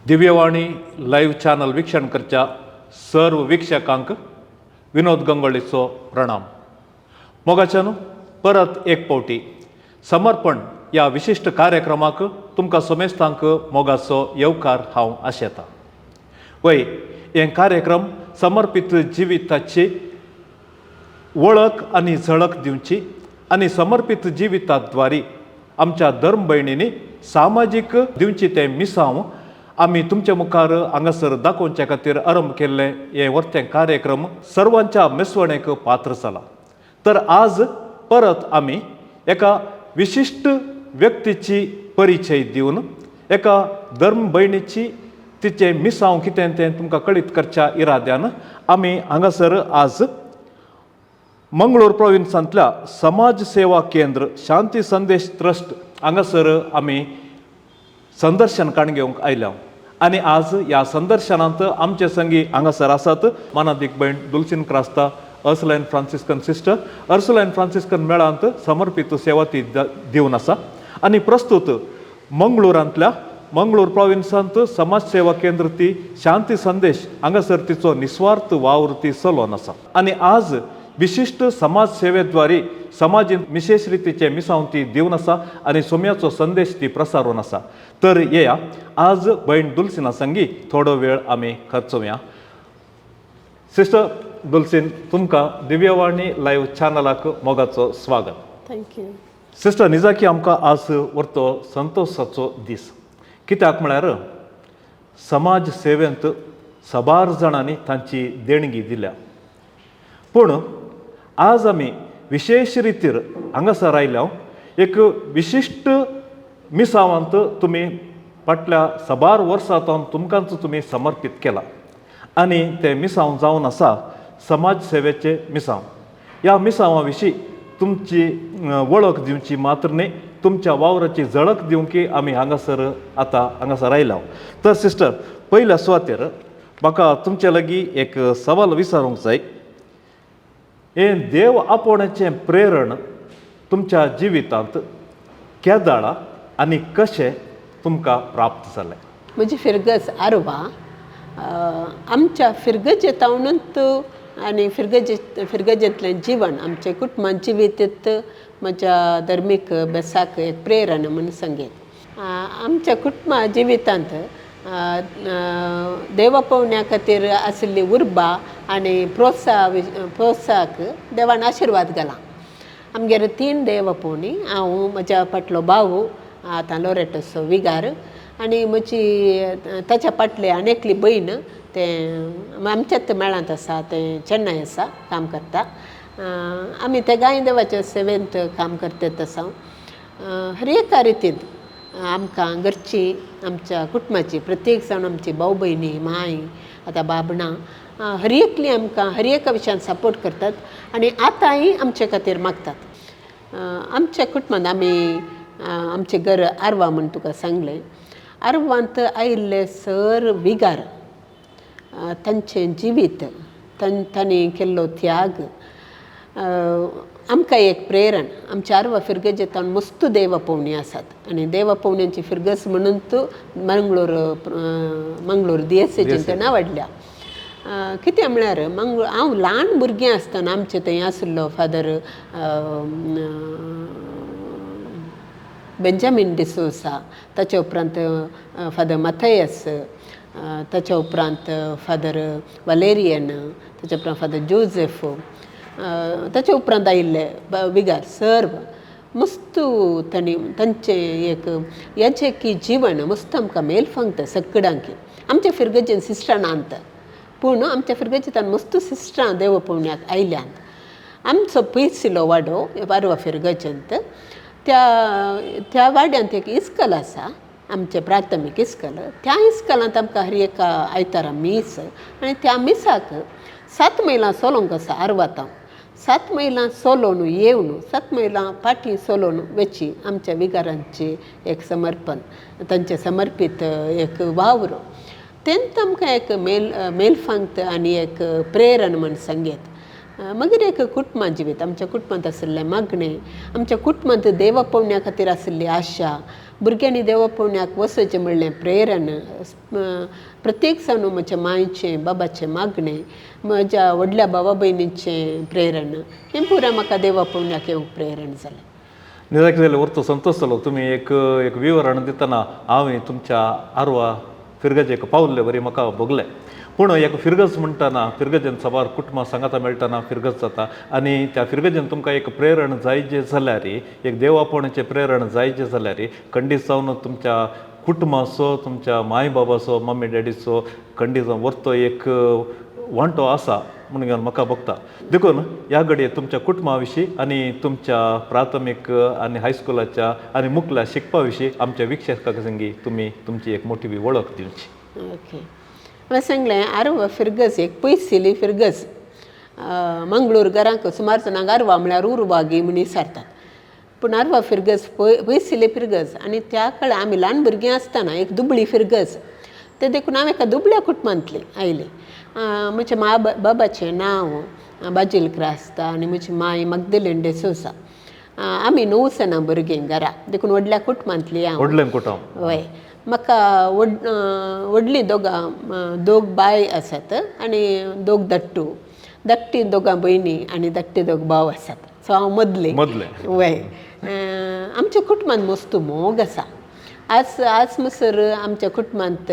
Divyavani live channel वीक्षण करच्या सर्व वीक्षकांक विनोद गंगोळीचो प्रणाम. मोगाच्यानू, परत एक फावटी समर्पण ह्या विशिश्ट कार्यक्रमाक तुमकां समेस्तांक मोगाचो येवकार हांव आशेतां. वय, हे कार्यक्रम समर्पीत जिविताची वळख आनी झळक दिवची आनी समर्पीत जिविताद्वारे आमच्या धर्म भयणींनी सामाजीक दिवची तें मिसांव आमी तुमच्या मुखार हांगासर दाखोवच्या खातीर आरंभ केल्लें हें वर्तें कार्यक्रम सर्वांच्या मेसवणेक पात्र जाला. तर आज परत आमी एका विशिश्ट व्यक्तीची परिचय दिवन एका धर्म भयणीची तिचें मिसांव कितें तें तुमकां कळीत करच्या इराद्यान आमी हांगासर आज मंगळूर प्रोविन्सांतल्या समाज सेवा केंद्र शांती संदेश ट्रस्ट हांगासर आमी संदर्शन काण घेवंक आयल्या. आनी आज ह्या संदर्शनांत आमचे संगी हांगासर आसात मानादीक भयण Dulcine Crasta, अर्सलायन Franciscan sister. अर्सलायन Franciscan मेळांत समर्पीत सेवा ती दिवन आसा आनी प्रस्तूत मंगळुरांतल्या मंगळूर प्रोविन्सांत समाज सेवा केंद्र ती शांती संदेश हांगासर तिचो निस्वार्थ वावर ती चलोवन आसा. आनी आज विशिश्ट समाज सेवेद्वारे समाजीत विशेश रितीचे मिसांव ती दिवन आसा आनी सोम्याचो संदेश ती प्रसारून आसा. तर येया, आज भयण दुलसिना संगी थोडो वेळ आमी खर्चोवया. सिस्टर दुलसीन, तुमकां दिव्यवाणी लायव्ह चॅनलाक मोगाचो स्वागत. Thank you. Sister, निजाकी आमकां आज व्हरतो संतोशाचो दीस. कित्याक म्हळ्यार समाज सेवेंत साबार जाणांनी तांची देणगी दिल्या, पूण आज आमी विशेश रितीर हांगासर आयल्या एक विशिश्ट मिसावांत तुमी फाटल्या साबार वर्सां सावन तुमकांच तुमी समर्पीत केला आनी तें मिसांव जावन आसा समाज सेवेचें मिसांव. ह्या मिसांवा विशीं तुमची वळख दिवची मात्र न्ही, तुमच्या वावराची झळक दिवंक आमी हांगासर आतां हांगासर आयला. तर सिस्टर, पयल्या सुवातेर म्हाका तुमचे लागीं एक सवाल विचारूंक जाय. हें देव आपोवण्याचें प्रेरण तुमच्या जिवितांत केदाळा आनी कशें तुमकां प्राप्त जालें? म्हजी फिरगज आरवा. आमच्या फिरगजेंत आनी फिरगजेंतलें जिवन, आमचें कुटुंबान जिवीत म्हज्या धर्मीक बेसाक एक प्रेरणा म्हूण सांगीत. आमच्या कुटुंबा जिवितांत देवा पवण्या खातीर आशिल्ली उर्बा आनी प्रोत्साहक देवान आशिर्वाद घाला. आमगेर तीन देव पवणी: हांव, म्हज्या फाटलो भाव आतां लोरेटोचो विगार आनी म्हजी ताच्या फाटले आनी एकली भयण. तें आमच्याच मेळांत आसा, तें चेन्नय आसा, काम करता. आमी ते गाय देवाच्या सेवेंत काम करतात आसा. हर एका रितीन आमकां घरची, आमच्या कुटुंबाची प्रत्येक जाण, आमची भाव भयणी, माय, आतां बाबणां, हर एकली आमकां हर एका विशयान सपोर्ट करतात आनी आतांय आमचे खातीर मागतात. आमच्या कुटुंबांत आमी, आमचें घर आरवा म्हूण तुका सांगलें. आरवांत आयिल्ले सर विगार, तांचें जिवीत, तांणी केल्लो त्याग आमकां एक प्रेरण. आमच्या आरवा फिरगजेंत मस्त देव पवणी आसात आनी देव पवण्यांची फिरगज म्हणून मंगळूर मंगळूर दियसेजीन नांवाडल्या. कितें म्हळ्यार मंगळूर हांव ल्हान भुरगें आसतना आमचे थंय आशिल्लो फादर बेंजामीन डिसोसा, ताच्या उपरांत फादर मथयस, ताच्या उपरांत फादर वलेरियन, ताच्या उपरांत फादर जोझेफ, ताच्या उपरांत आयिल्ले विगार सर्व मस्त तांणी तांचें एक याचे जीवन मस्त आमकां मेलफांगता सगळ्यांकी. आमच्या फिरगजेन सिस्टरां नात, पूण आमच्या फिरगजेंतान मस्त सिस्टरां देव पवण्याक आयल्यांत. आमचो पयसिलो वाडो वारवा फिरगजेंत, त्या त्या वाड्यांत एक इस्कल आसा, आमचें प्राथमीक इस्कल. त्या इस्कलांत आमकां हर एका आयतारा मीस आनी त्या मिसाक 7 मैलां चलोवंक आसा. आरवातां 7 मैलां चलोवन येवन 7 मैलां फाटीं चलोवन वची. आमच्या विगारांची एक समर्पण, तांचें समर्पीत एक वावर, तेंच आमकां एक मेलफांत आनी एक प्रेरण म्हण सांगयत. मागीर एक कुटुंबा जिवीत, आमच्या कुटुंबांत आशिल्लें मागणें, आमच्या कुटुंबांत देव पवण्या खातीर आशिल्ली आशा. भुरग्यांनी देवा पवण्याक वचचें म्हणलें प्रेरण, प्रत्येक जावन म्हज्या मांयचें बाबाचें मागणें, म्हज्या व्हडल्या भावा भयणीचें प्रेरण, हें पुरा म्हाका देवा पवण्याक येवंक प्रेरण जालें. निजाक जाल्यार वर्तो संतोश जालो तुमी एक एक विवरण दितना हांवें तुमच्या आरवा फिरगजेक पावल्ले बरी म्हाका भोगलें. पूण एक फिरगज म्हणटना फिरगजेन साबार कुटुंबां सांगाता मेळटना फिरगज जाता आनी त्या फिरगजेन तुमकां एक प्रेरण जायजे जाल्यार, एक देवापणाचें प्रेरण जायजे जाल्यार खंडीत जावन तुमच्या कुटुंबाचो, तुमच्या माय बाबाचो, मम्मी डॅडीचो खंडीत जावन वर्तो एक वांटो आसा म्हणून म्हाका भोगता. देखून ह्या घडये तुमच्या कुटुंबा विशीं आनी तुमच्या प्राथमीक आनी हायस्कुलाच्या आनी मुखल्या शिकपा विशीं आमच्या वीक्षकां संगी तुमी तुमची एक मोठी वळख दिवची. ओके, हांवें सांगलें आरवा फिरगज एक पयसिली फिरगज. मंगळूर घरांक सुमार जाणांक आरवा म्हळ्यार उर्वागी म्हूण विचारतात, पूण आरवा फिरगज पयसिली फिरगज. आनी त्या काळार आमी ल्हान भुरगीं आसतना एक दुबळी फिरगज, तें देखून हांव एका दुबळ्या कुटुंबांतली आयली. म्हज्या मा बाबाचें नांव बाजील क्रास्ता आनी म्हजी माय मगदलीन डेसोसा. आमी 9 जाणां भुरगीं घरा, देखून व्हडल्या कुटुंबांतली हांव. व्हडलें कुटुंब. हय, म्हाका व्हडलीं दोगां, दोग बाय आसात आनी दोग धाकटू, धाकटी दोगां भयणी आनी धाकटे दोग भाव आसात. सो हांव मदलें. मदलें. वय, आमच्या कुटुंबांत मस्त मोग आसा. आज आज मसर आमच्या कुटुंबांत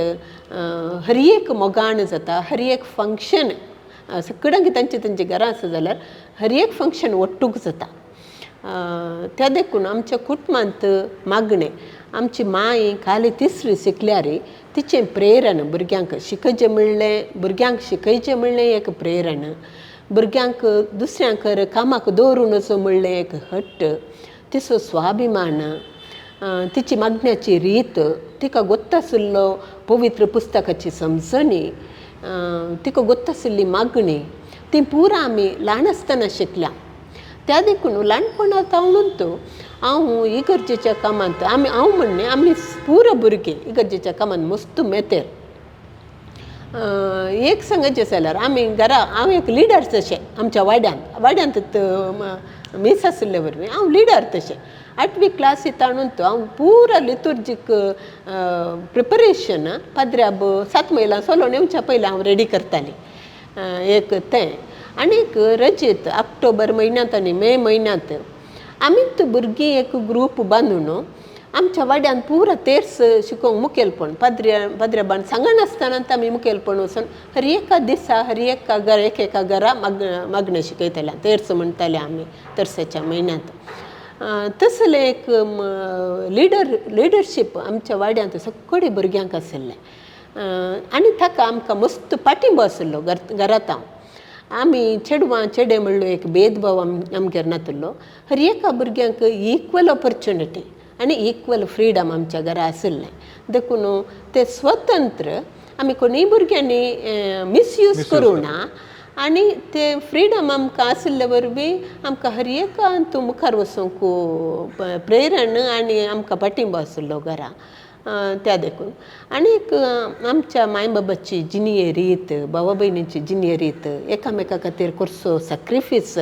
हर एक मोगान जाता, हर एक फंक्शन सगळ्यांक तांचे तांचे घरां आसा जाल्यार हर एक फंक्शन ಒಟ್ಟುಗ್ जाता. त्या देखून आमच्या कुटुंबांत मागणें, आमची माय खाली तिसरी शिकल्यार तिचें प्रेरण भुरग्यांक शिकयचें म्हणलें, भुरग्यांक शिकयचें म्हणलें एक प्रेरण, भुरग्यांक दुसऱ्यांक कामाक दवरून वचो म्हणलें एक हट्ट, तिचो स्वाभिमान, तिची मागण्याची रीत, तिका गोत्त आशिल्लो पवित्र पुस्तकाची समजणी, तिका गोत्त आशिल्ली मागणी, ती पुरा आमी ल्हान आसतना शिकल्या. त्या देखून ल्हानपणांत हांव हांव इगर्जेच्या कामांत आमी हांव म्हणणे आमी पुरा भुरगीं इगर्जेच्या कामांत मस्त मेतेर. एक सांगायचें जाल्यार आमी घरा हांव एक लिडर तशें आमच्या वाड्यांत, वाड्यांत मीस आशिल्ले वरवीं हांव लिडर तशें. 8वी क्लासी ताणून हांव पुरा लितुर्जीक प्रिपरेशन पाद्र्याब 7 मैलां चलोवन येवच्या पयलीं हांव रेडी करतालीं. एक तें आनीक रजेत ऑक्टोबर म्हयन्यांत आनी मे म्हयन्यांत आमीच भुरगीं एक ग्रूप बांदून आमच्या वाड्यान पुरा तेर्स शिकोवंक मुखेलपण पाद्र्या पाद्र्याबान सांगनासतना आमी मुखेलपण वचून हर एका दिसा हर एका घरा एक एका घरा मागणें शिकयताले, तेर्स म्हणटाले आमी तेर्साच्या म्हयन्यांत. तसलें एक लिडरशीप आमच्या वाड्यांत सगळे भुरग्यांक आशिल्लें आनी ताका आमकां मस्त पाटिंबो आशिल्लो. घरांत हांव आमी चेडवां चेडे म्हणलो एक भेदभाव आमगेर नातिल्लो. हर एका भुरग्यांक इक्वल ऑपॉर्च्युनिटी आनी इक्वल फ्रिडम आमच्या घरा आशिल्लें. देखून ते स्वतंत्र आमी कोणीय भुरग्यांनी मिसयूज करूं ना आनी ते फ्रिडम आमकां आशिल्ले वरवीं आमकां हर एका तूं मुखार वचूंक प्रेरण आनी आमकां पाटिंबो आशिल्लो घरा. त्या देखून आनीक आमच्या माय बाबाची जिणये रीत, भावा भयणीची जिणये रीत, एकामेका खातीर करचो सॅक्रिफीस,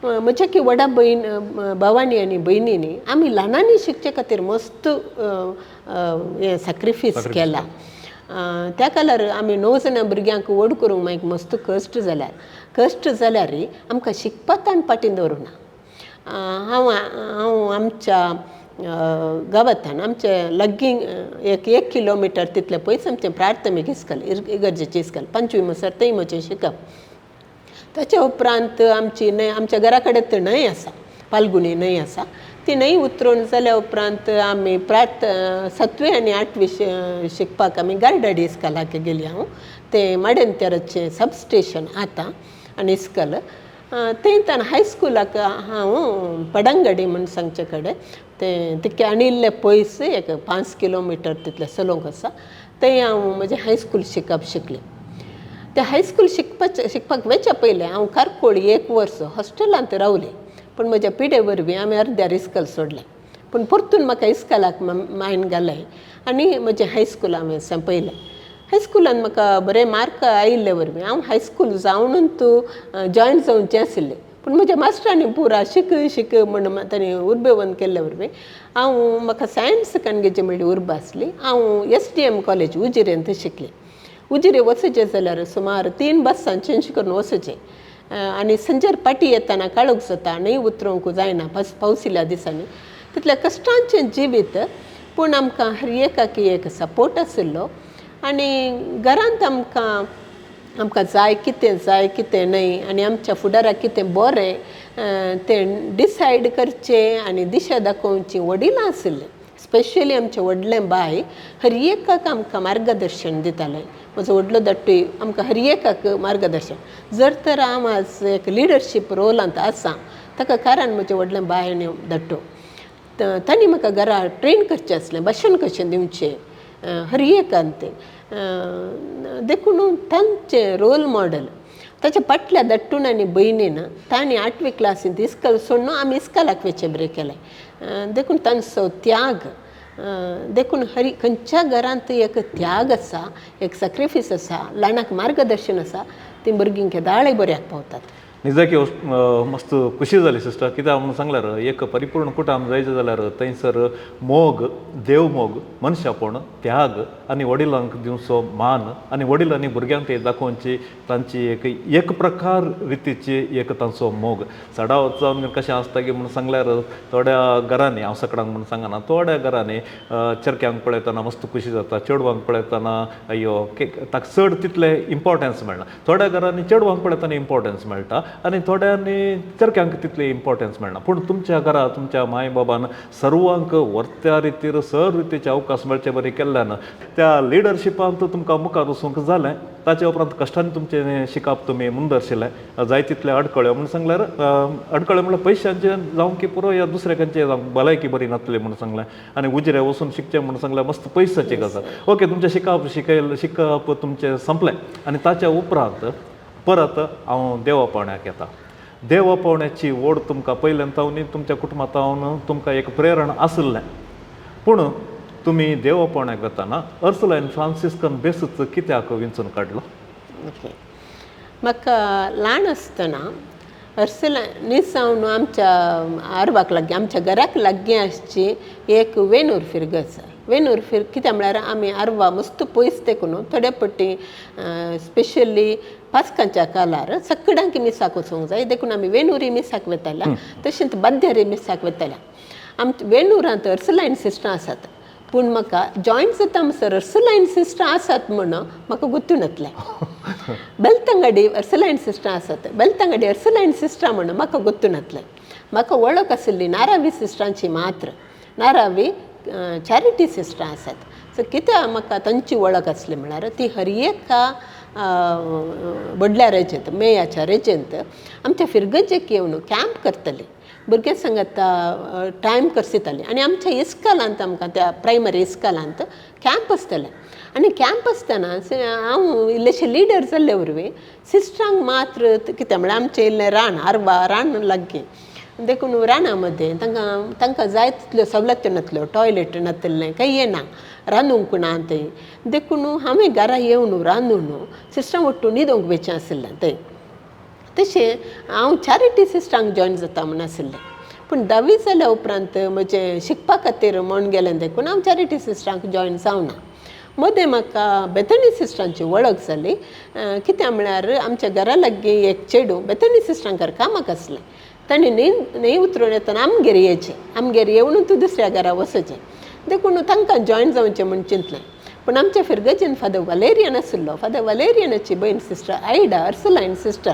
म्हज्या की व्हडा भयण भावांनी आनी भयणींनी आमी ल्हानांनी शिकचे खातीर मस्त हें सॅक्रिफीस केला. त्या काळार आमी 9 जाणां भुरग्यांक व्हड करूंक मागीर मस्त कश्ट जाल्यार, कश्ट जाल्यार आमकां शिकपाक फाटीं दवरूना. हांव हांव आमच्या गांवांतल्यान आमचे लागीं एक एक किलोमिटर तितलें पयस आमचें प्राथमीक इस्कॉल, इगर्जेचें इस्कॉल, 5वी म्हणसर थंय म्हजें शिकप. ताच्या उपरांत आमची न्हंय, आमच्या घरा कडेन ती न्हंय आसा, फाल्गुनी न्हंय आसा, ती न्हंय उतरून जाल्या उपरांत आमी 7वी आनी 8वी शिकपाक आमी गार्डाडी इस्कॉलाक गेली. हांव तें माडेंतेराचें सब स्टेशन आतां आनी इस्कॉल थंय तान हायस्कुलाक हांव पडंगडी म्हूण सांगचे कडेन तें तितकें आनी इल्लें पयस एक 5 किलोमिटर तितलें चलोवंक आसा, थंय हांव म्हजें हायस्कूल शिकप शिकलें. तें हायस्कूल शिकपाक वचच्या पयलें हांव कारकोळी 1 वर्स हॉस्टेलांत रावलें, पूण म्हज्या पिडे वरवीं आमी अर्द्यार इस्कॉल सोडलें. पूण परतून म्हाका इस्कॉलाक मायन घालें आनी म्हजें हायस्कूल हांवें सोंपयलें. हायस्कुलान म्हाका बरे मार्क आयिल्ले वरवीं हांव हायस्कूल जावनूच जॉयन जावचें आशिल्लें, पूण म्हज्या मास्टरांनी पुरा शिक शिक म्हण तांणी उर्बेवंत केल्ले वरवीं हांव म्हाका सायन्स कणगेची म्हणली उर्बा आसली. हांव SDM college उजिरेंत शिकलें. उजिरे वचचें जाल्यार सुमार 3 बसां चेंज करून वचचें आनी संजेर पाटी येतना काळोख जाता, न्हंय उतरोवंक जायना पावसिल्ल्या दिसांनी. तितल्या कश्टांचें जिवीत, पूण आमकां हर एकाक एक सपोर्ट आशिल्लो आनी घरांत आमकां आमकां जाय कितें, जाय कितें न्हय आनी आमच्या फुडाराक कितें बरें तें डिसायड करचें आनी दिशा दाखोवची वडिलां आशिल्लीं. स्पेशली आमचें व्हडलें बाय हर एकाक आमकां मार्गदर्शन दितालें. म्हजो व्हडलो धाकटूय आमकां हर एकाक मार्गदर्शन. जर तर हांव आज एक लिडरशीप रोलांत आसा ताका कारण म्हजें व्हडलें बाय आनी धाकटू. तांणी म्हाका घरा ट्रेन करचें आसलें, भाशण कशें दिवचें हर एकान तें. देखून तांचें रोल मॉडल. ताच्या फाटल्या धाकटून आनी भयणीन तांणी 8वी क्लासींत इस्कॉल सोडून आमी इस्कॉलाक वचचें बरें केलें. देखून तांचो त्याग, देखून हरी खंयच्या घरांत एक त्याग आसा, एक सॅक्रिफीस आसा, ल्हानाक मार्गदर्शन आसा, तीं भुरगीं केदाळय बऱ्याक पावतात. निजाकी मस्त खुशी जाली सिस्टर. कित्याक म्हणून सांगल्यार एक परिपूर्ण कुटुंब जायचें जाल्यार थंयसर मोग, देव मोग, मनशापण, त्याग आनी वडिलांक दिवचो मान आनी वडिलांनी भुरग्यांक ते दाखोवची तांची एक एक प्रकार रितीची एक तांचो मोग. चडावत जावन कशें आसता की म्हणून सांगल्यार थोड्या घरांनी, हांव सकडांक म्हणून सांगना, थोड्या घरांनी चरक्यांक पळयतना मस्त खुशी जाता, चेडवांक पळयतना अय्यो ताका चड तितलें इम्पोर्टन्स मेळना. थोड्या घरांनी चेडवांक पळयतना इम्पोर्टन्स मेळटा आनी थोड्यांनी चरक्यांक तितलें इम्पोर्टन्स मेळना. पूण तुमच्या घरा तुमच्या माय बाबान सर्वांक वर्त्या रितीर सर रितीचे अवकाश मेळचे बरी केल्ल्यान त्या लिडरशिपांत तुमकां मुखार वचूंक जालें. ताचे उपरांत कश्टान तुमचें शिकप तुमी मुंदरशिल्लें. जाय तितले अडकळ्यो म्हणून सांगल्यार अडकळ्यो म्हणल्यार पयशांचे जावं की पुरो या दुसरे खंयचे जावं, भलायकी बरी नासली म्हणून सांगलें आनी उजिरे वचून शिकचें म्हणून सांगलें मस्त पयशाची गजाल. ओके, तुमचें शिकप शिकप तुमचें संपलें आनी ताच्या उपरांत परत हांव देवा पावण्याक येता. देवा पावण्याची ओड तुमकां पयल्यान तावनी तुमच्या कुटुंबांत तुमकां एक प्रेरणा आशिल्लें, पूण तुमी देवा पावण्याक वतना अर्सुलायन फ्रांसिस्कन बेसूच कित्याक विंचून काडलो? ओके, म्हाका ल्हान आसतना अर्सुलायन निजावन आमच्या आरवाक लागीं, आमच्या घराक लागीं आसची एक वेनूर फिर्ग आसा. वेनूर फिर कित्याक म्हळ्यार आमी आरवा मस्त पयस तेकून थोडे पट्टी स्पेशली पास्कांच्या कालार सगळ्यांक मिसाक वचूंक जाय, देखून आमी वेणुरी मिसाक वताल्या, तशेंच बाद्यारी मिसाक वताल्या. आमच्या वेणुरांत अर्सुलायन सिस्टरां आसात, पूण म्हाका जॉयन जाता म्हणसर अर्सुलायन सिस्टरां आसात म्हण म्हाका गुत्तू नासलें. बेलतंगडी अर्सुलायन सिस्टरां आसात, बेलतंगडी अर्सुलायन सिस्टरां म्हण म्हाका गुत्तू नासलें. म्हाका वळख आशिल्ली नारावी सिस्टरांची मात्र, नारावी चॅरिटी सिस्टरां आसात. सो कित्याक म्हाका तांची वळख आसली म्हळ्यार ती हर एका व्हडल्या रेजेंत, मेयाच्या रेजेंत आमच्या फिरगजेक येवन कॅम्प करतली, भुरग्यां सांगाता टायम करसिताली आनी आमच्या इस्कॉलांत आमकां त्या प्रायमरी इस्कॉलांत कॅम्प आसतालें. आनी कॅम्प आसतना हांव इल्लेशें लिडर जाल्ले वरवीं सिस्टरांक मात्र कित्याक म्हळ्यार आमचें इल्लें रान, आरवा रान लागीं, देखून राना मदें तांकां तांकां जाय तितल्यो सवलत्यो नासल्यो, टॉयलेट नासलें, कांय येना, रांदूंक ना थंय. देखून हांवें घरा येवन रांदून सिस्टरां वट्टू न्हिदोंक वचचें आशिल्लें थंय. तशें हांव चॅरिटी सिस्टरांक जॉयन जाता म्हूण आशिल्लें, पूण 10वी जाल्या उपरांत म्हजें शिकपा खातीर म्हण गेलें, देखून हांव चॅरिटी सिस्टरांक जॉयन जावना. मदें म्हाका बेथनी सिस्टरांची वळख जाली. कित्याक म्हळ्यार आमच्या घरा लागीं एक चेडूं बेथनी सिस्टरांक कामाक आसलें, ताणें न्हंय न्हंय उतरून येतना आमगेर येयचें, आमगेर येवन तूं दुसऱ्या घरा वचचें, देखून तांकां जॉयन जावचें म्हूण चिंतलें. पूण आमच्या फिरगजेन फादर वलेरियन आशिल्लो, फादर वलेरियनाची भयण सिस्टर आयडा अर्सुलायन सिस्टर,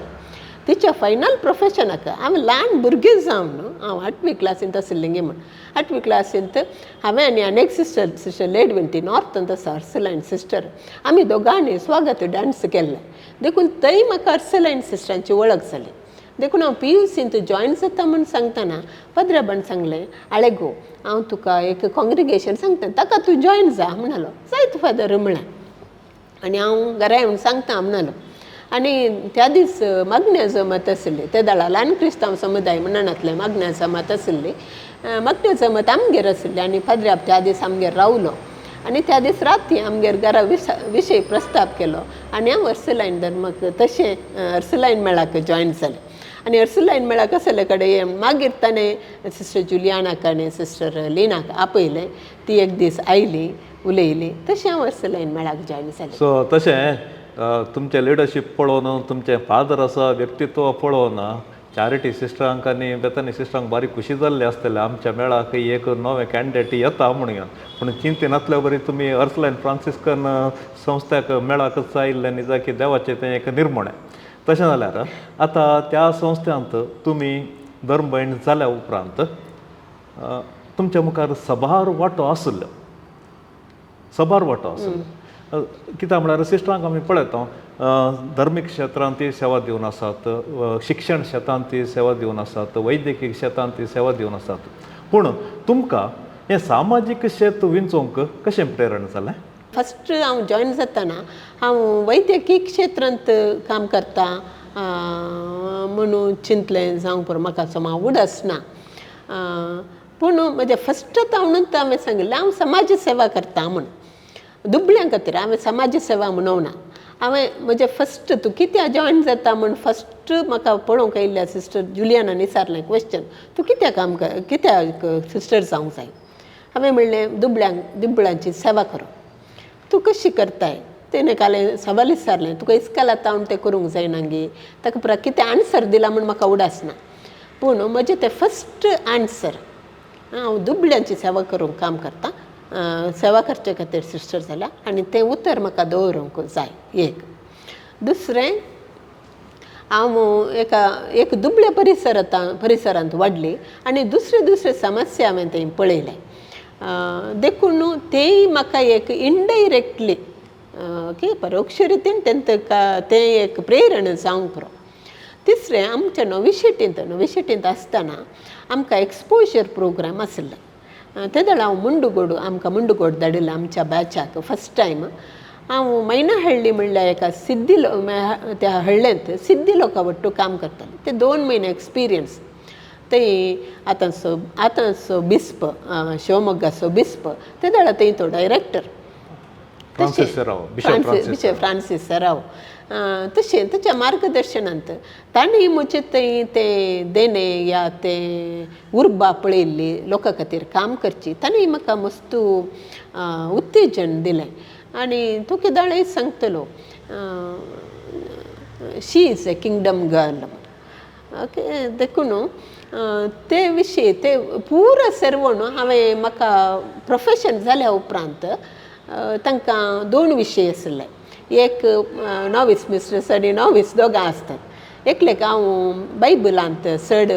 तिच्या फायनल प्रोफेशनाक हांव ल्हान भुरगें जावन, हांव 8वी क्लासींत आशिल्लें गे म्हूण, 8वी क्लासींत हांवें आनी आनी एक सिस्टर, सिस्टर लेडविंटी नॉर्थांत आसा अर्सुलायन सिस्टर, आमी दोगांनी स्वागत डांस केल्लें, देखून थंय म्हाका अर्सुलायन सिस्टरांची वळख जाली. देखून हांव PUCंत जॉयन जाता म्हूण सांगतना पद्राबान सांगलें, आळे गो हांव तुका एक कॉंग्रिगेशन सांगता, ताका तूं जॉयन जा म्हणालो. जायत फादर म्हळें आनी हांव घरा येवन सांगता म्हणालो. आनी त्या दीस मागण्या जमात आशिल्ली, ते दाळा ल्हान क्रिस्तांव समुदाय म्हणनातलें, मागण्या जमात आशिल्ली, मागण्या जमात आमगेर आशिल्ली आनी पाद्र्याब त्या दीस आमगेर रावलो आनी त्या दीस राती आमगेर घरा विशय प्रस्ताप केलो आनी हांव अर्सुलायन धर्माक तशें अर्सुलायन मेळाक जॉयन जालें. आनी अर्सुलायन मेळाक कसले कडेन मागीर ताणें सिस्टर जुलियानाक आनी सिस्टर लिनाक आपयलें. ती एक दीस आयली, उलयली. तशें हांव अर्सुलायन मेळाक जॉयन जालें. सो तशें तुमचें लिडरशीप पळोवन, तुमचें फादर आसा व्यक्तित्व पळोवन चॅरिटी सिस्टरांक आनी बेतानी सिस्टरांक बारीक खुशी जाल्ली आसतलें आमच्या मेळाक एक नवें कॅन्डिडेट येता म्हणून. पूण चिंतिनातल्या बरी तुमी अर्सलायन फ्रांसिस्कन संस्थ्याक मेळाकच आयिल्लें निजाकी देवाचें तें एक निर्मणें. तशें जाल्यार आतां त्या संस्थ्यांत तुमी धर्मभयण जाल्या उपरांत तुमच्या मुखार सबार वांटो आशिल्ल्यो, सबार वांटो आशिल्लो. कित्याक म्हळ्यार सिस्टरांक आमी पळयता धर्मीक क्षेत्रांत ती सेवा दिवन आसात, शिक्षण क्षेत्रांत ती सेवा दिवन आसात, वैद्यकीय क्षेत्रांत ती सेवा दिवन आसात. पूण तुमकां हें सामाजीक क्षेत्र विंचोवंक कशें प्रेरण जालें? फस्ट हांव जॉयन जातना हांव वैद्यकीय क्षेत्रांत काम करता म्हणून चिंतलें जावंक पुरो, म्हाका समा उडस ना. पूण म्हजें फस्ट हांव हांवें सांगिल्लें हांव समाज सेवा करता म्हूण, दुबळ्यां खातीर हांवें समाज सेवा म्हणोवना. हांवें म्हजें फस्ट तूं कित्याक जॉयन जाता म्हूण फस्ट म्हाका पळोवंक आयिल्ल्या सिस्टर जुलियानान विचारलें क्वेश्चन, तूं कित्याक काम कित्याक सिस्टर जावंक जाय? हांवें म्हणलें दुबळ्यांक दुबळ्यांची सेवा करूं. तूं कशी करताय? तेणें कालें सवाल विचारलें, तुका इस्कालांत हांव तें करूंक जायना गे? ताका पुरा कितें आन्सर दिला म्हूण म्हाका उडास ना, पूण म्हजें तें फस्ट आन्सर हांव दुबळ्यांची सेवा करूंक काम करता, सेवा करचे खातीर सिस्टर जाल्या आनी तें उतर म्हाका दवरूंक जाय. एक दुसरें हांव एका एक दुबळ्या परिसरांत वाडली आनी दुसरे दुसरे समस्या हांवें थंय पळयलें, देखून तेंय म्हाका एक इनडायरेक्टली ओके परोक्ष रितीन तेंका तें एक प्रेरण जावंक पुरो. तिसरें आमच्या नविशेटींत आसतना आमकां एक्सपोजर प्रोग्राम आशिल्लें. तेदळ हांव मुंडगोड, आमकां मुंडगोड धाडिल्लें आमच्या बॅचाक फस्ट टायम. हांव मैनाहळ्ळी म्हणल्यार एका सिद्दी त्या हळ्ळेंत सिद्दी लोकां वट्टू काम करतालें. ते 2 म्हयने एक्सपिरियन्स. थंय आतांचो बिस्प, शिवमोग्गाचो बिस्प, ते वेळार थंय तो डायरेक्टर बिशप फ्रांसीस सेराव. तशें ताच्या मार्गदर्शनांत तांणी म्हजें थंय तें देणें या तें उर्बा पळयल्ली लोकां खातीर काम करची, तांणी म्हाका मस्त उत्तेजन दिलें. आनी तो केदाळय सांगतलो she is a kingdom girl. Okay, देखून ते विशीं ते पुरा सर्वण हांवें म्हाका प्रोफेशन जाल्या उपरांत तांकां 2 विशय आशिल्ले. एक नॉवीस मिस्ट्रेस आनी नॉवीस दोगां आसतात. एकलेक हांव बायबलांत चड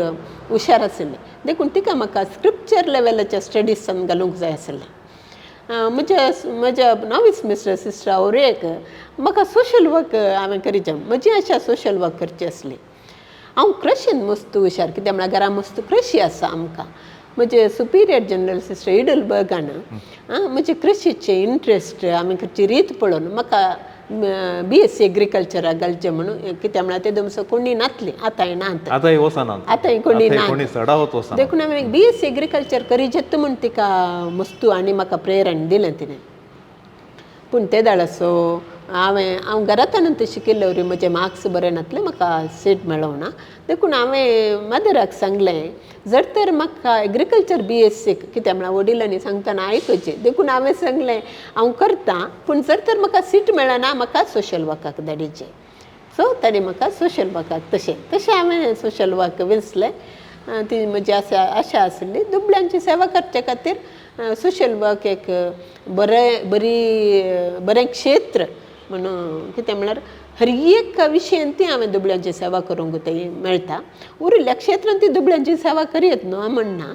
हुशार आशिल्लें, देखून तिका म्हाका स्क्रिप्चर लेवलाच्या स्टडीसान घालूंक जाय आशिल्लें. म्हज्या म्हज्या नॉवीस मिस्ट्रेस सिस्टर आवरेक म्हाका सोशल वर्क हांवें करीचे, म्हजी आशा सोशल वर्क करची आसली. हांव कृशीन मस्त हुशार, कित्याक म्हळ्यार घरा मस्त कृशी आसा आमकां. म्हजे सुपिरियर जनरल सिस्टर इडलबर्गान म्हजे कृशीचे इंट्रस्ट आमी करची रीत पळोवन म्हाका BSc एग्रीकल्चराक घालचें म्हणून, कित्याक म्हळ्यार ते दमसो कोणी नातली, आतांय ना, आतांय वचना, आतांय कोणी ना, देखून हांवें BSc agriculture करीजेत म्हूण तिका मस्तू आनी म्हाका प्रेरण दिलें तिणें. पूण ते दाळसो हांवें हांव घरांत शिकिल्ले वरी म्हजे मार्क्स बरे नासले, म्हाका सीट मेळोना, देखून हांवें मदराक सांगलें जर तर म्हाका एग्रीकल्चर BSc, कित्याक म्हळ्यार वडिलांनी सांगतना आयकुचें, देखून हांवें सांगलें हांव करतां, पूण जर तर म्हाका सीट मेळना म्हाका सोशल वर्काक धाडीचें. सो ताणें म्हाका सोशल वर्काक तशें तशें हांवें सोशल वर्क विंचलें. ती म्हजी आशा आशा आसली दुबळ्यांची सेवा करचे खातीर सोशल वर्क एक बरें बरी बरें क्षेत्र म्हणून, कितें म्हळ्यार हर एक विशयान ती हांवें दुबळ्यांची सेवा करूंक थंय मेळटा. उरिल्ल्या क्षेत्रांत ती दुबळ्यांची सेवा करयत न्हू म्हणना,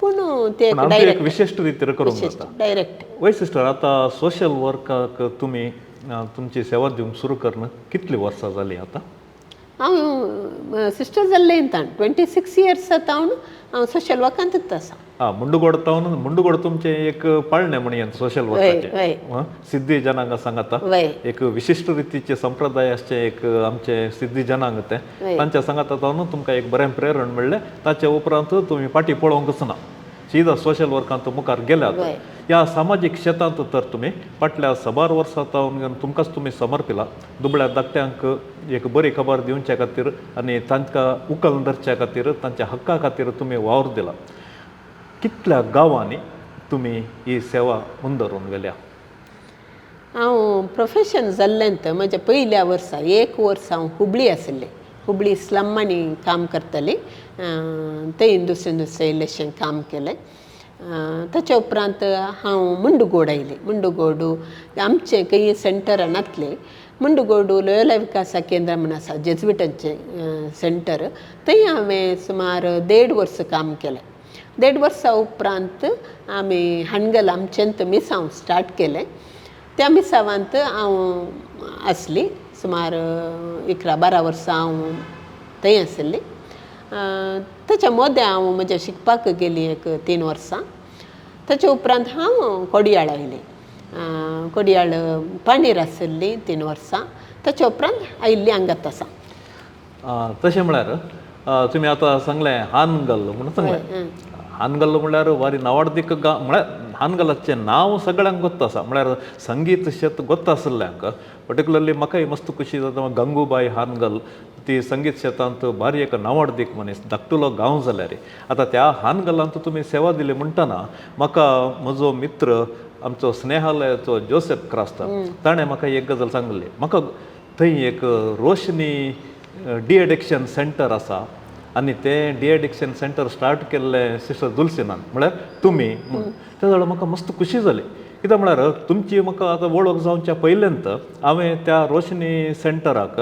पूण ते डायरेक्ट विशिश्ट रितीन करूंक जाता डायरेक्ट. वय सिस्टर, आतां सोशल वर्काक तुमी तुमची सेवा दिवंक सुरू करून कितलीं वर्सां जालीं आतां? हांव सिस्टर जाल्लें ताण 26 इयर्स जावन हांव सोशल वर्कांतूच आसा. आं, मुंडगोड तावन मुंडगोड तुमचें एक पाळणें म्हणून सोशल वर्काचें सिद्धी जनांग सांगता, एक विशिश्ट रितीचे संप्रदाय आसचें एक आमचें सिद्धी जनांग तें, तांच्या सांगाता तावन तुमकां एक बरें प्रेरण मेळ्ळें. ताचे उपरांत तुमी फाटीं पळोवंकच ना. सीधा सोशल वर्कांत मुखार गेल्यात. ह्या सामाजीक क्षेत्रांत तर तुमी फाटल्या साबार वर्सां सावन तुमकांच तुमी समर्पिला दुबळ्या धाकट्यांक एक बरी खबर दिवच्या खातीर आनी तांकां उखल धरच्या खातीर, तांच्या हक्का खातीर तुमी वावर दिला. कितल्या गांवांनी तुमी ही सेवा मुंदरून गेल्या? हांव प्रोफेशन जाल्लें म्हज्या पयल्या वर्सा, एक वर्स हांव हुबळी आशिल्लें. हुबळी स्लम्मांनी काम करतालें. थंय दुसरें दुसरें इल्लेशें काम केलें. ताच्या उपरांत हांव मुंडगोड आयलें. मुंडगोड आमचें खंय सेंटरां नासलें. मुंडगोड लोयोला विकासा केंद्र म्हूण आसा, जेजविटांचें सेंटर, थंय हांवें सुमार 1.5 वर्स काम केलें. 1.5 वर्सां उपरांत आमी हाणगल आमचेंत मिसांव स्टार्ट केलें. त्या मिसावांत हांव आसली सुमार 11-12 वर्सां हांव थंय आशिल्ली. ताच्या मदें हांव म्हज्या शिकपाक गेली एक 3 वर्सां. ताच्या उपरांत हांव कोडियाळ आयलें. कोडियाळ पाणीर आशिल्ली 3 वर्सां. ताच्या उपरांत आयिल्ली हांगात आसा. तशें म्हळ्यार तुमी आतां सांगलें हानगल म्हणून सांगलें. हानगल म्हळ्यार वारी नावाडदीक गांव, म्हळ्यार हानगलाचें नांव सगळ्यांक गोत्त आसा, म्हळ्यार संगीत शेत गोत्त आशिल्ल्यांक पर्टिकुलरली म्हाकाय मस्त खुशी जाता. गंगूबाई हानगल ती संगीत शेतांत बारी एक नावाडदीक मनीस, धाकटुलो गांव जाल्यार आतां त्या हानगलांत तुमी सेवा दिली म्हणटना म्हाका म्हजो मित्र आमचो स्नेहालयाचो जोसेफ क्रास्ता ताणें म्हाका एक गजाल सांगली. म्हाका थंय एक रोशनी डिएडिक्शन सेंटर आसा आनी तें डिएडिक्शन सेंटर स्टार्ट केल्लें सिस्टर दुलसिनान, म्हळ्यार तुमी म्हूण. ते जाल्यार म्हाका मस्त खुशी जाली. कित्याक म्हळ्यार तुमची म्हाका आतां वळख जावच्या पयल्यांत हांवें त्या रोशनी सेंटराक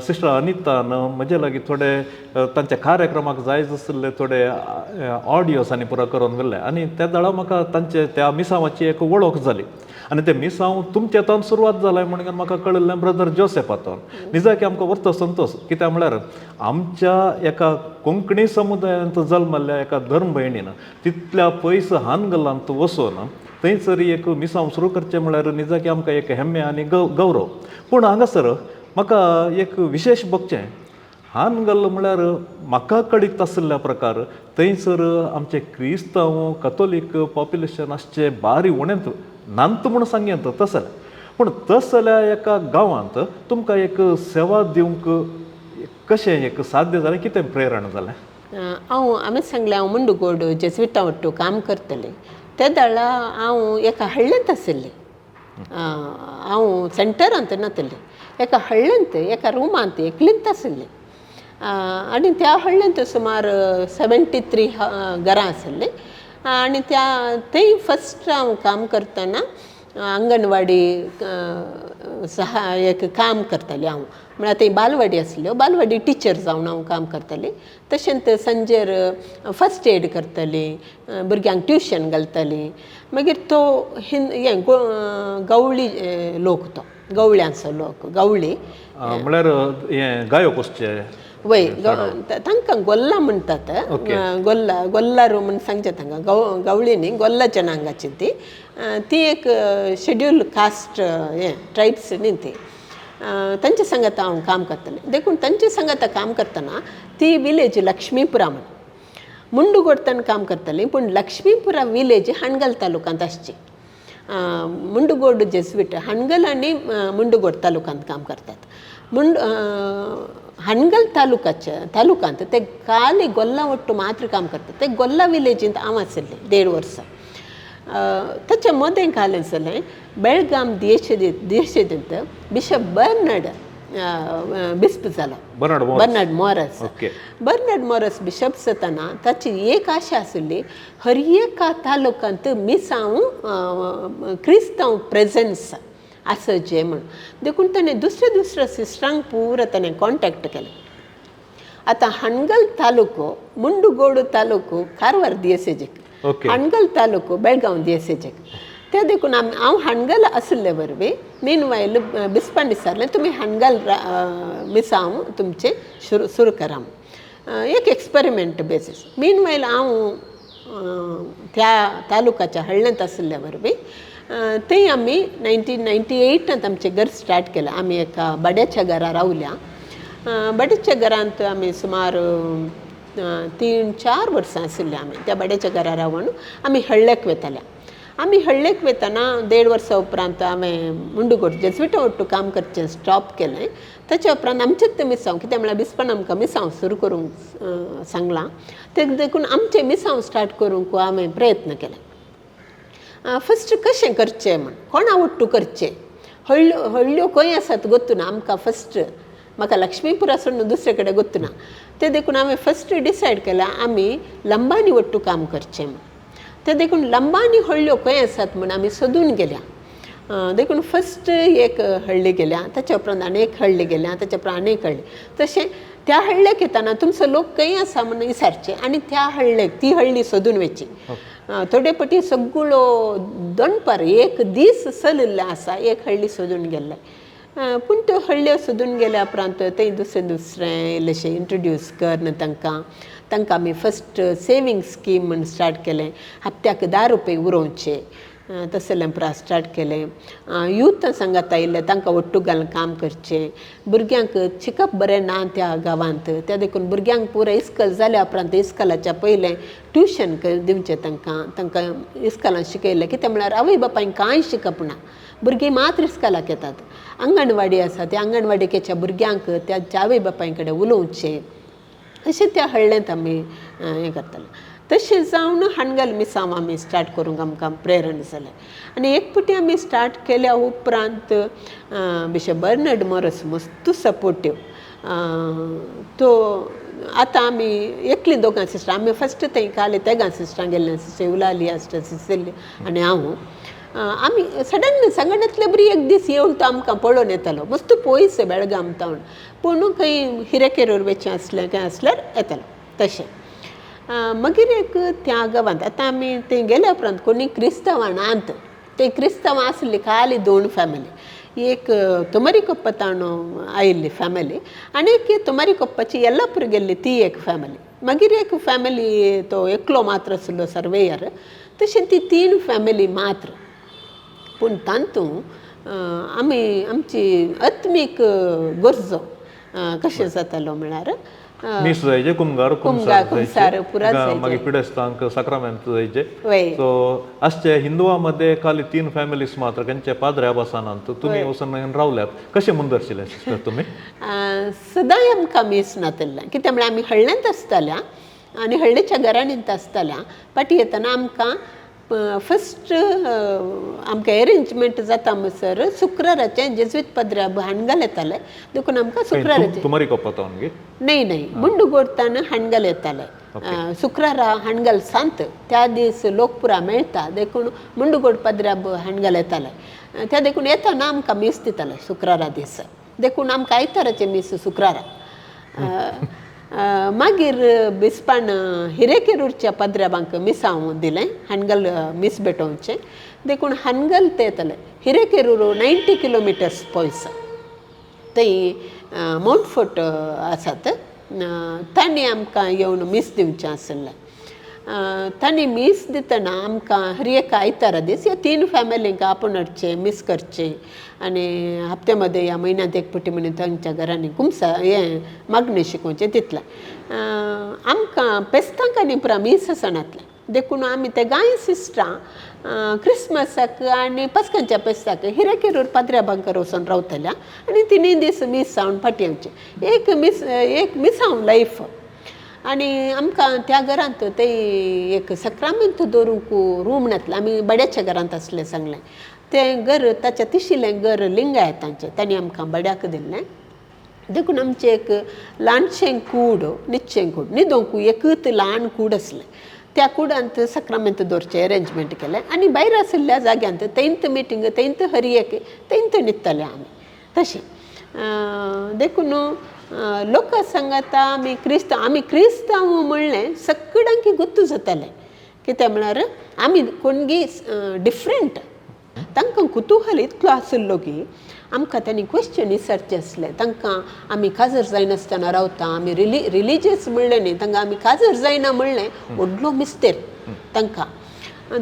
सिस्टर अनितान म्हजे लागीं थोडे तांच्या कार्यक्रमाक जाय आशिल्ले थोडे ऑडियोस आनी पुरो करून गेल्ले आनी त्या दळा म्हाका तांचे त्या मिसांवाची एक वळख जाली आनी ते मिसांव तुमच्या तावन सुरवात जालें म्हणून म्हाका कळिल्लें ब्रदर जोसेफातून. निजाकी आमकां वर्तो संतोश, कित्याक म्हळ्यार आमच्या एका कोंकणी समुदायांत जल्मल्ल्या एका धर्म भयणीन तितल्या पयस हानगलांत वचून थंयसर एक मिसांव सुरू करचें म्हळ्यार निजाकी आमकां एक हेम्मे आनी गौरव. पूण हांगासर म्हाका एक विशेश बगचें, हानगल म्हळ्यार म्हाका कळीत आशिल्ल्या प्रकार थंयसर आमचे क्रिस्तांव कथोलीक पॉप्युलेशन आसचें बारी उणेंत नांत म्हूण सांगें तसलें, पूण तसल्या एका गांवांत तुमकां एक सेवा दिवंक कशें एक साध्य जालें, कितें प्रेरण जालें? हांव हांवें सांगलें हांव मुंडगोड जेजविटा वट्टू काम करतलें. ते दाळा हांव एका हळ्ळेंत आशिल्लें. हांव सेंटरांत नातलें, एका हळ्ळेंत एका रुमांत एकलींत आशिल्लें. आनी त्या हळ्ळेंत सुमार 73 घरां आशिल्लीं आनी त्या थंय फस्ट हांव काम करतना अंगणवाडी सहायक काम करतालें हांव. म्हळ्यार थंय बालवाडी आसल्यो, बालवाडी टिचर जावन हांव काम करतालें. तशेंच सांजेर फस्ट एड करतालीं, भुरग्यांक ट्युशन घालतालीं. मागीर तो हें गवळी लोक, तो गवळ्यांचो लोक, गवळी म्हळ्यार हें गायो पोसचे वय, तांकां गोल्ला म्हणटात, गोल्ला गोल्लारू म्हूण सांगचें तांकां. गवळी न्ही, गोल्ला जनांगाची ती ती एक शेड्यूल कास्ट हें ट्रायब्स न्ही ती. तांचे सांगाता हांव काम करतलें. देखून तांचे सांगाता काम करतना ती विलेज लक्ष्मीपुरा म्हूण मुंडगोडतान काम करतालीं, पूण लक्ष्मीपुरा विलेज हाणगल तालुक्यांत आसची. मुंडगोड जेजवीट हाणगल आनी मुंडगोड तालुक्यांत काम करतात. हाणगल तालुक्यांत ते काली गोल्ला वट्टू मात्र काम करतात. ते गोल्ला विलेजींत हांव आशिल्लें 1.5 वर्सां. ताच्या मदें कालें जालें बेळगाम दियेशेदींत बिशप बर्नड बिस्प जालो, बर्नड मॉरस. बर्नड मॉरस बिशप जातना ताची एक आशा आशिल्ली हर एका तालुक्यांत मिसांव क्रिस्तांव प्रेजन्स आसचें म्हूण. देखून ताणें दुसऱ्या दुसऱ्या सिस्टरांक पुरो ताणें कॉन्टेक्ट केलें. आतां हाणगल तालुको, मुंडगोड तालुको कारवार दियेसेजीक, हाणगल तालुको बेळगांव दियेसेजीक. ते देखून आमी हांव हाणगल आशिल्ले वरवीं मीन वायल बिस्पान विचारलें तुमी हाणगल मिसांव तुमचें सुरू करा एक एक्सपेरिमेंट बेसीस. मीन वायल हांव त्या तालुकाच्या हळ्ळेंत आशिल्ल्या वरवीं थंय आमी 1998 आमचें घर स्टार्ट केलें. आमी एका भाड्याच्या घरा रावल्या. भाड्याच्या घरांत आमी सुमार 3-4 वर्सां आशिल्लीं आमी. त्या भाड्याच्या घरा रावन आमी हळ्ळेक वेताले. आमी हळ्ळेक वेतना देड वर्सां उपरांत हांवें मुंडगोड जेज्विटा ಒಟ್ಟು काम करचें स्टॉप केलें. ताच्या उपरांत आमचेच तें मिसांव, कित्याक म्हळ्यार बिस्पान आमकां मिसांव सुरू करूंक सांगलां तें, देखून आमचें मिसांव स्टार्ट करूंक हांवें प्रयत्न केले. फस्ट कशें करचें म्हण, कोणा ಒಟ್ಟು करचें, हळ्ळ्यो हळ्ळ्यो खंय आसात गोत्तू ना आमकां. फस्ट म्हाका लक्ष्मीपुरा सोडून दुसरे कडेन गोत्तू ना तें. देखून हांवें फस्ट डिसायड केलां आमी लंबानी ಒಟ್ಟು काम करचें म्हण. तें देखून लंबानी हळ्ळ्यो खंय आसात म्हण आमी सोदून गेल्या. देखून फस्ट एक हळ्ळी गेल्या, ताच्या उपरांत आनी एक हळ्ळी गेल्या, ताच्या उपरांत आनी एक हळ्ळी. तशें त्या हळ्ळेक येताना तुमचो लोक खंय आसा म्हण विचारचें आनी त्या हळ्ळेक ती हळ्ळी सोदून वचची. थोडे पटी सगळो दनपार एक दीस चलिल्लें आसा एक हळ्ळी सोदून गेल्ले. पूण त्यो हळ्ळ्यो सोदून गेल्या उपरांत थंय दुसरें दुसरें इल्लेशें इंट्रोड्यूस करन तांकां तांकां आमी फस्ट सेवींग स्कीम म्हण स्टार्ट केलें. हप्त्याक 10 रुपये उरोवचे, तसलें पुरा स्टार्ट केलें. यूथ सांगाता आयिल्ले तांकां ಒಟ್ಟು घालून काम करचें. भुरग्यांक शिकप बरें ना त्या गांवांत, त्या देखून भुरग्यांक पुरा इस्कल जाल्या उपरांत इस्कलाच्या पयलें ट्युशन दिवचें तांकां. तांकां इस्कलान शिकयलें, कितें म्हळ्यार आवय बापायन कांय शिकप ना, भुरगीं मात्र इस्कलाक येतात. अंगणवाडी आसा, त्या अंगणवाडीकेच्या भुरग्यांक त्या आवय बापाय कडेन उलोवचें, अशें त्या हळ्ळेंत आमी हें करताले. तशें जावन हाणगल मिसांव आमी स्टार्ट करूंक आमकां प्रेरण जालें. आनी एक फावटी आमी स्टार्ट केल्या उपरांत बिशप बर्नड मोरस मस्तू सपोर्टीव तो. आतां आमी एकलीं दोगां सिस्टरां, आमी फस्ट थंय खाली तेगां सिस्टरां गेल्लीं, सिस्टर उलाली, सिस्टर सिसिली आनी हांव. आमी सडन सांगणांतले बरी एक दीस येवन तो आमकां पळोवन येतालो. मस्त पयस बेळगाम तावन, पूण खंय हिरेकेरूर वचचें आसलें, खंय आसल्यार येतालो तशें. मागीर एक त्या गांवांत आतां आमी थंय गेल्या उपरांत कोणी क्रिस्तांवां नात. ते क्रिस्तांवां आसली खाली दोन फॅमिली, एक तुमरी कोप्पताणू आयिल्ली फॅमिली आनी एक तुमरी कोप्पाची येल्लापूर गेल्ली ती एक फॅमिली. मागीर एक फॅमिली तो एकलो मात्र आसलो सर्वेयर. तशें ती तीन फॅमिली मात्र. पूण तातूंत आमी आमची आत्मीक गरजो कशें जातालो म्हळ्यार मीस जायचे, कुमगार. कुमगार, कुमसार पुरा जायचे. मागीर पिडेस्तांक साक्रामेंत जायचे. वय. सो आसचे हिंदुआ मध्ये खाली तीन फॅमिलीज मात्र खंयचे पाद्रे आसानात. तुमी वचून रावल्यात, कशें मुंदरशिलें सिस्टर तुमी? सदांय आमकां मीस नातल्लें, कित्याक म्हळ्यार आमी हळ्ळेंत आसताल्या आनी हळ्ळेच्या घरांनीत आसताल्या. फाटीं येतना आमकां फस्ट आमकां एरेंजमेंट जाता म्हणसर शुक्राराचें जेज्वीत पद्र्या हाणगल येताले, देखून आमकां शुक्राराचें. तुमरी कोप्पा गे? न्हय न्हय, मुंडगोडतान हाणगल येताले शुक्रारा. हाणगल सांत, त्या दीस लोक पुरा मेळटा, देखून मुंडगोड पद्र्या हाणगल येताले. त्या देखून येताना आमकां मीस दिताले शुक्रारा दीस. देखून आमकां आयताराचें मीस शुक्रारा. मागीर बिस्पान हिरेकेरूरच्या पद्र्याबांक मिसांव दिलें, हाणगल मीस भेटोवचें. देखून हानगल ते येताले. हिरेकेरूर 90 किलोमिटर्स पयस, थंय माउंटफोर्ट आसात. तांणी आमकां येवन मीस दिवचें आशिल्लें. तांणी मीस दितना आमकां हर एक आयतारा दीस ह्या तीन फॅमिलींक आपोवन हाडचें, मीस करचें आनी हप्त्या मदें या म्हयन्यांत एक फावटी म्हणून तांच्या घरांनी कुमसा हें मागणें शिकोवचें तितलें. आमकां पेस्तांक आनी पुरा मीस आसनातलें, देखून आमी तेगांय सिस्टरां क्रिसमसाक आनी पस्कांच्या पेस्ताक हिरेकेरूर पाद्र्या बांकार वचून रावतल्या आनी तिनूय दीस मीस जावन फाटीं येवचें. एक मीस, एक मिसांव लायफ. आनी आमकां त्या घरांत ते एक सक्रामेंत दवरूंक रूम नासलें. आमी भाड्याच्या घरांत आसलें सांगलें. तें घर ताच्या तिशिल्लें घर लिंगायतांचें, तांणी आमकां भाड्याक दिल्लें. देखून आमचें एक ल्हानशें कूड, न्हिदचें कूड, न्हिदोंक एकूच ल्हान कूड आसलें. त्या कुडांत सक्रामेंत दवरचें एरेंजमेंट केलें आनी भायर आशिल्ल्या जाग्यांत तेंत मिटींग, तेंत हर एक तेंत न्हिदताले आमी तशें. देखून लोकां सांगाता आमी क्रिस्तांव, आमी क्रिस्तांव म्हणलें सगळ्यांक गुत्तू जातालें. कित्याक म्हळ्यार आमी कोणगी डिफरंट. तांकां कुतूहल इतलो आशिल्लो की आमकां तांणी क्वेश्चन विचारचें आसलें. तांकां आमी काजर जायनासतना रावता, आमी रिलिजियस म्हणलें न्ही, तांकां आमी काजर जायना म्हणलें व्हडलो मिस्तेर तांकां.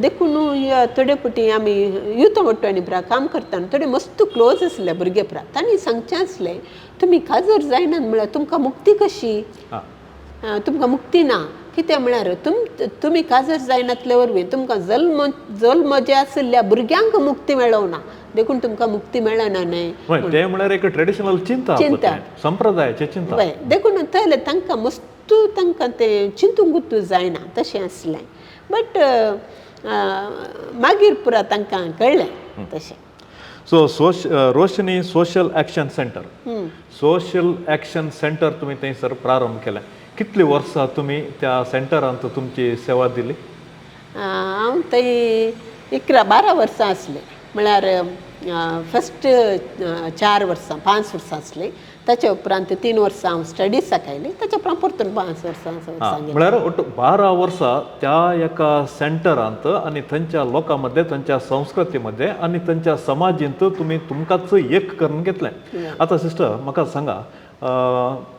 देखून ह्या थोडे फावटी आमी युथ मोट्यांनी पुरा काम करतना थोडे मस्त क्लोज आसले भुरगे पुरा, तांणी सांगचें आसलें, तुमी काजर जायनात म्हळ्यार तुमकां मुक्ती कशी? आं. तुमकां मुक्ती ना. कितें म्हळ्यार तुमी काजार जायनातले वरवीं तुमकां जल्म जल्म जे आशिल्ल्या भुरग्यांक मुक्ती मेळोवना, देखून तुमकां मुक्ती मेळना न्हय. तें म्हळ्यार एक ट्रेडिशनल चिंता, चिंता, संप्रदायाची चिंता. हय, देखून थंय तांकां मस्तू तांकां तें चिंतूंक जायना तशें आसलें. बट मागीर पुरा तांकां कळ्ळें तशें. So Roshni social action centre, social action centre तुमी थंयसर प्रारंभ केलें. कितलीं वर्सां तुमी त्या सेंटरांत तुमची सेवा दिली? हांव थंय 11-12 वर्सां आसलें. म्हळ्यार फस्ट 4 वर्सां 5 वर्सां आसलीं, ताच्या उपरांत 3 वर्सां हांव स्टडीसाक आयलीं, ताच्या उपरांत परतून 5 वर्सां. म्हळ्यार ಒಟ್ಟು 12 वर्सां त्या एका सेंटरांत आनी थंयच्या लोकां मदें, थंयच्या संस्कृती मदें आनी थंयच्या समाजींत तुमी तुमकांच एक करून घेतलें. आतां सिस्टर म्हाका सांगा,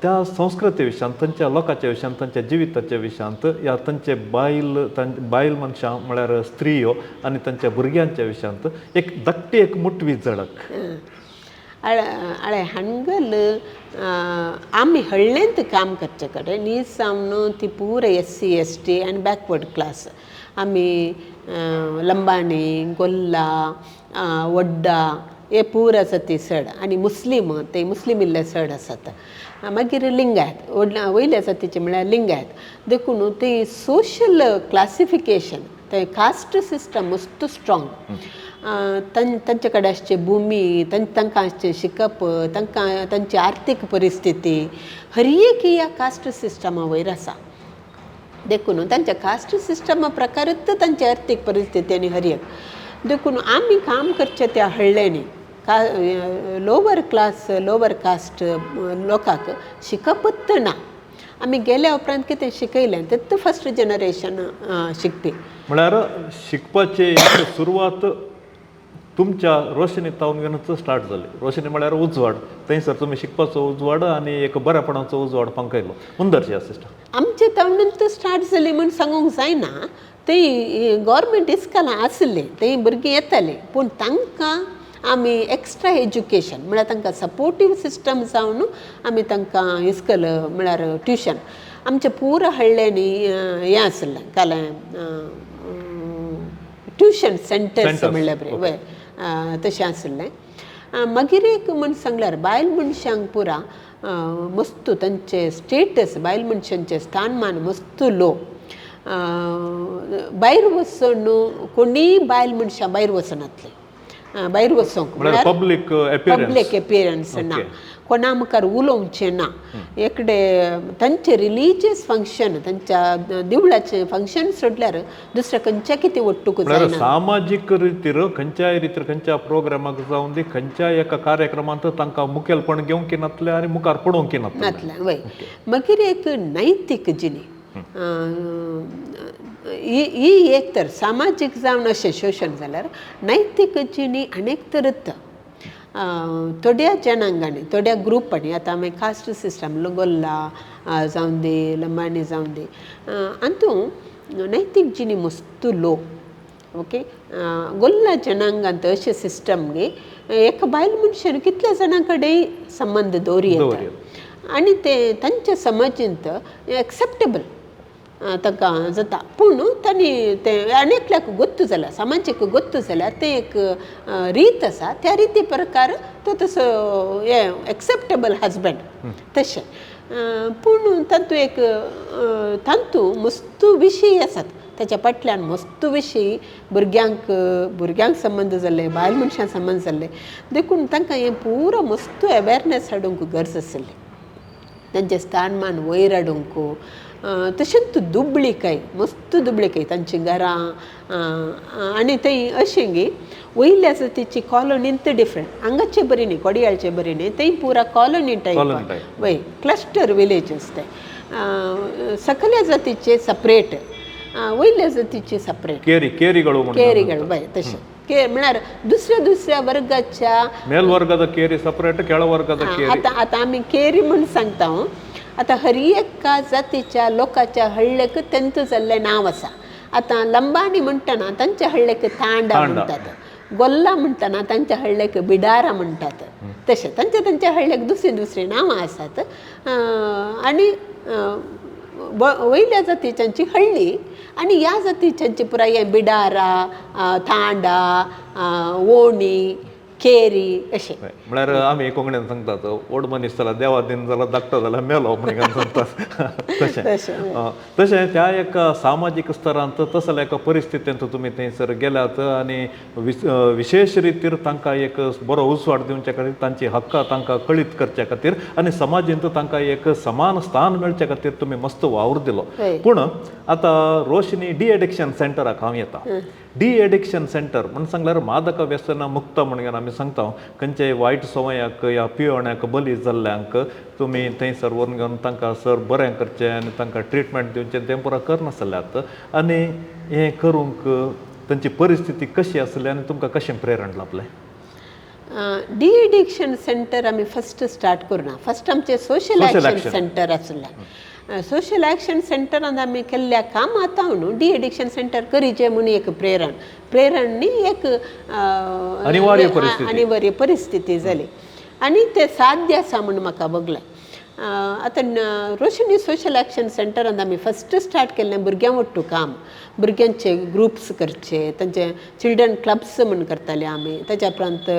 त्या संस्कृती विशयांत, थंयच्या लोकांच्या विशयांत, तांच्या जिविताच्या विशयांत, ह्या तांचे बायल बायल मनशां म्हळ्यार स्त्रियो आनी तांच्या भुरग्यांच्या विशयांत एक धाकटी एक मुटवी झळक. हळे हांगल आमी हळ्ळेंत काम करचे कडेन न्ही सावन ती पुरा SC ST आनी बॅकवर्ड क्लास, आमी लंबाणी, गोल्ला, वड्डा हे पूर आसा ती चड, आनी मुस्लीम, ते मुस्लीम इल्ले चड आसात. मागीर लिंगायत, वयल्या जातीचे म्हळ्यार लिंगायत. देखून ते सोशल क्लासिफिकेशन, ते कास्ट सिस्टम मस्त स्ट्रॉंग. तांचे कडेन आसचे भुमी, तांकां आसचें शिकप, तांकां तांची आर्थीक परिस्थिती हर एक ह्या कास्ट सिस्टमा वयर आसा. देखून तांच्या कास्ट सिस्टमा प्रकारच तांची आर्थीक परिस्थिती आनी हर एक. देखून आमी काम करचें त्या हळ्ळ्यांनी लोवर क्लास, लोवर कास्ट लोकांक शिकपच ना. आमी गेल्या उपरांत कितें शिकयलें तें फस्ट जनरेशन शिकपी. म्हळ्यार शिकपाची सुरवात तुमच्या रोशनी तावन घेवनच स्टार्ट जाली. रोशनी म्हळ्यार उजवाड, थंयसर तुमी शिकपाचो उजवाड आनी एक बरेपणाचो उजवाड पंकयलो. मुंदरची सिस्टर, आमचे तावनूच स्टार्ट जाली म्हूण सांगूंक जायना. थंय गव्हर्मेंट इस्कॉलां आसलीं, थंय भुरगीं येतालीं, पूण तांकां आमी एक्स्ट्रा एज्युकेशन म्हळ्यार तांकां सपोर्टीव सिस्टम जावन आमी तांकां इस्कॉल म्हळ्यार ट्युशन आमच्या पुरा हळ्ळ्यांनी हें आसलें, काल ट्युशन सेंटर्स म्हणल्यार वय तशें आसलें. मागीर एक म्हण सांगल्यार बायल मनशांक पुरा मस्त तांचे स्टेटस, बायल मनशांचें स्थानमान मस्त लो. भायर वचून कोणीय बायल मनशां भायर वचनातलीं, भायर वचोंक म्हळ्यार पब्लीक पब्लीक एपियरन्स ना, कोणा मुखार उलोवचें ना. एकडे तांचे रिलीजियस फंक्शन, तांच्या देवळाचें फंक्शन सोडल्यार दुसऱ्या खंयच्या कितें वट्टूक जायना. सामाजीक रितीर खंयच्याय रितीर खंयच्या प्रोग्रामाक जावन दी, खंयच्याय एका कार्यक्रमांत तांकां मुखेलपण घेवंक नातलें आनी मुखार पडोवंक नातलें. वय, मागीर एक नैतीक जिणी ही एक तर सामाजीक जावन अशें शोशण जाल्यार नैतीक जिणी अनेक तरत थोड्या जनांगांनी, थोड्या ग्रुपांनी, आतां आमी कास्ट सिस्टम गोल्ला जावन दी, लंबाणी जावन दी, हातूंत नैतीक जिणी मस्त लो. ओके, गोल्ला जनांगांत अशें सिस्टम गे एका बायल मनशान कितल्या जाणां कडेन संबंद दवरी येता आनी ते तांच्या समाजींत एक्सेप्टेबल तांकां जाता. पूण तांणी तें आनी एकल्याक गोत्तू जाल्यार, समाजीक गोत्तू जाल्यार तें एक रीत आसा, त्या रिती प्रकार तो तसो हें एक्सेप्टेबल हजबंड तशें. पूण तातूंत एक तातूंत मस्त विशय आसात, ताच्या फाटल्यान मस्त विशय भुरग्यांक भुरग्यांक संबंद जाल्ले, बायल मनशां संबंद जाल्ले. देखून तांकां हें पुरो मस्त अवेरनेस हाडूंक गरज आशिल्ली, तांचें स्थानमान वयर हाडूंक. तशेंच दुबळीकाय, मस्त दुबळीकाय तांचीं घरां आनी थंय अशें गे वयल्या जातीची कॉलनींत डिफरंट, हांगाचे बरी न्ही, कोडियाळचे बरी न्ही, थंय पुरा कॉलनी टायप, वय क्लस्टर विलेजस ते, सकल्या जातीचे सपरेट, वयल्या जातीचे सपरेट, केरीಗಳು केरीಗಳು वय तशें के म्हळ्यार दुसऱ्या दुसऱ्या वर्गाच्या ಮೇಲ್ವರ್ಗದ ಕೇರಿ ಸಪರೇಟ್, ಕೆಳವರ್ಗದ ಕೇರಿ. आतां आतां आमी केरी म्हूण सांगता. आतां हर एका जातीच्या लोकाच्या हळ्ळेक तेंचो जाल्लें नांव आसा. आतां लंबाणी म्हणटना तांच्या हळ्ळेक तांडा म्हणटात, गोल्ला म्हणटना तांच्या हळ्ळेक बिडारा म्हणटात, तशें तांच्या तांच्या हळ्ळेक दुसरीं दुसरीं नांवां आसात. आनी वयल्या जातीच्यांची हळ्ळी आनी ह्या जातीच्यांची पुराय बिडारा, तांडा, ओणी, केरी अशें. म्हळ्यार आमी कोंकणीन सांगतात, व्हड मनीस जाला, देवा दिन जाला, धाकटो जाला मेलो म्हणून सांगतात तशें. तशें त्या एका सामाजीक स्तरांत तसल्या एका परिस्थितींत तुमी थंयसर गेल्यात आनी विशेश रितीर तांकां एक बरो उजवाड दिवचे खातीर, तांची हक्कां तांकां कळीत करचे खातीर आनी समाजींत तांकां एक समान स्थान मेळचे खातीर तुमी मस्त वावर दिलो. पूण आतां रोशनी डी एडिक्शन सेंटराक हांव येता. डी एडिक्शन सेंटर म्हण सांगल्यार मादक व्यसना मुक्त म्हणून आमी सांगता. खंयच्याय वायट संवयाक या पियोण्याक बली जाल्ल्यांक तुमी थंयसर व्हरून घेवन तांकां सर बरें करचें आनी तांकां ट्रिटमेंट दिवचें तें पुरा करनासल्यात. आनी हें करूंक तांची परिस्थिती कशी आसली आनी तुमकां कशें प्रेरण लाभलें? डी एडिक्शन सेंटर आमी फस्ट स्टार्ट करुना. फस्ट आमचें सोशल एक्शन सेंटर आसलें. सोशल एक्शन सेंटरान आमी केल्ल्या कामां न्हू डी एडिक्शन सेंटर करीचें म्हणून एक प्रेरण प्रेरण न्ही एक अनिवार्य परिस्थिती जाली आनी तें साध्य आसा म्हूण म्हाका भोगलें. आतां रोशनी सोशल एक्शन सेंटरान आमी फस्ट स्टार्ट केल्लें भुरग्यां वट्टू काम, भुरग्यांचे ग्रुप्स करचे, तांचे चिल्ड्रन क्लब्स म्हूण करताले आमी. ताच्या उपरांत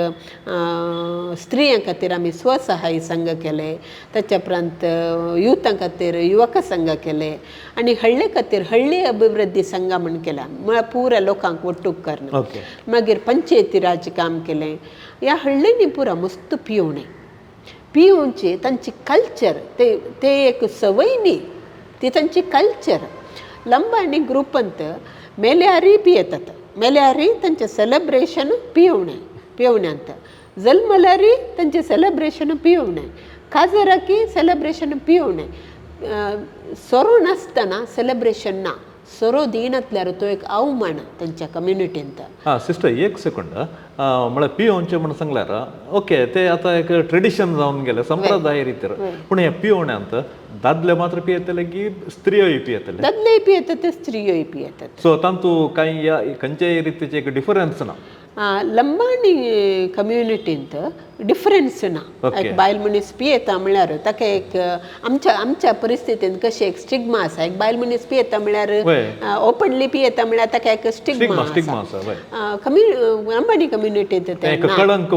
स्त्रियां खातीर आमी स्वसहाय संघ केले, ताच्या उपरांत युथां खातीर युवक संघ केले आनी हळ्ळे खातीर हळ्ळी अभिवृद्धी संघ म्हूण केला, म्हळ्यार पुरा लोकांक वट्टूक करणं. मागीर पंचायती राज काम केलें. ह्या हळ्ळींनी पुरा मस्त पिवणें पिवचे तांची कल्चर, ते ते एक सवय न्ही, ती तांची कल्चर. लंबाणी ग्रुपांत मेल्यारी पियेतात, मेल्यारी तांचें सेलेब्रेशन पिवणें पिवण्यांत, जल्मल्यारी तांचें सेलेब्रेशन पिवणें, काजराकी सेलेब्रेशन पिवणें. सोरो नासतना सेलेब्रेशन ना, सोरो दिनातल्यार तो एक अवमान तांच्या कम्युनिटींत. हां सिस्टर एक सेकंड, म्हळ्यार पिवोवचें म्हण सांगल्यार ओके ते आतां एक ट्रेडिशन जावन गेलें संप्रदाय रितीर, पूण हे पिवण्यांत दादले मात्र पियेतले की स्त्रियोय पियेतले? दादलेय पियेतात, स्त्रियोय पियेतात. सो तातूंत कांय खंयच्याय रितीचे एक डिफरन्स ना? लंबाणी कम्युनिटींत डिफरन्स ना. एक बायल मनीस पियेता म्हळ्यार ताका एक आमच्या आमच्या परिस्थितींत कशें एक स्टिग्मा आसा. एक बायल मनीस पियेता म्हळ्यार ओपनली पियेता म्हळ्यार ताका एक स्टिग्मा आसा. लंबाणी कम्युनिटींत तें कळंक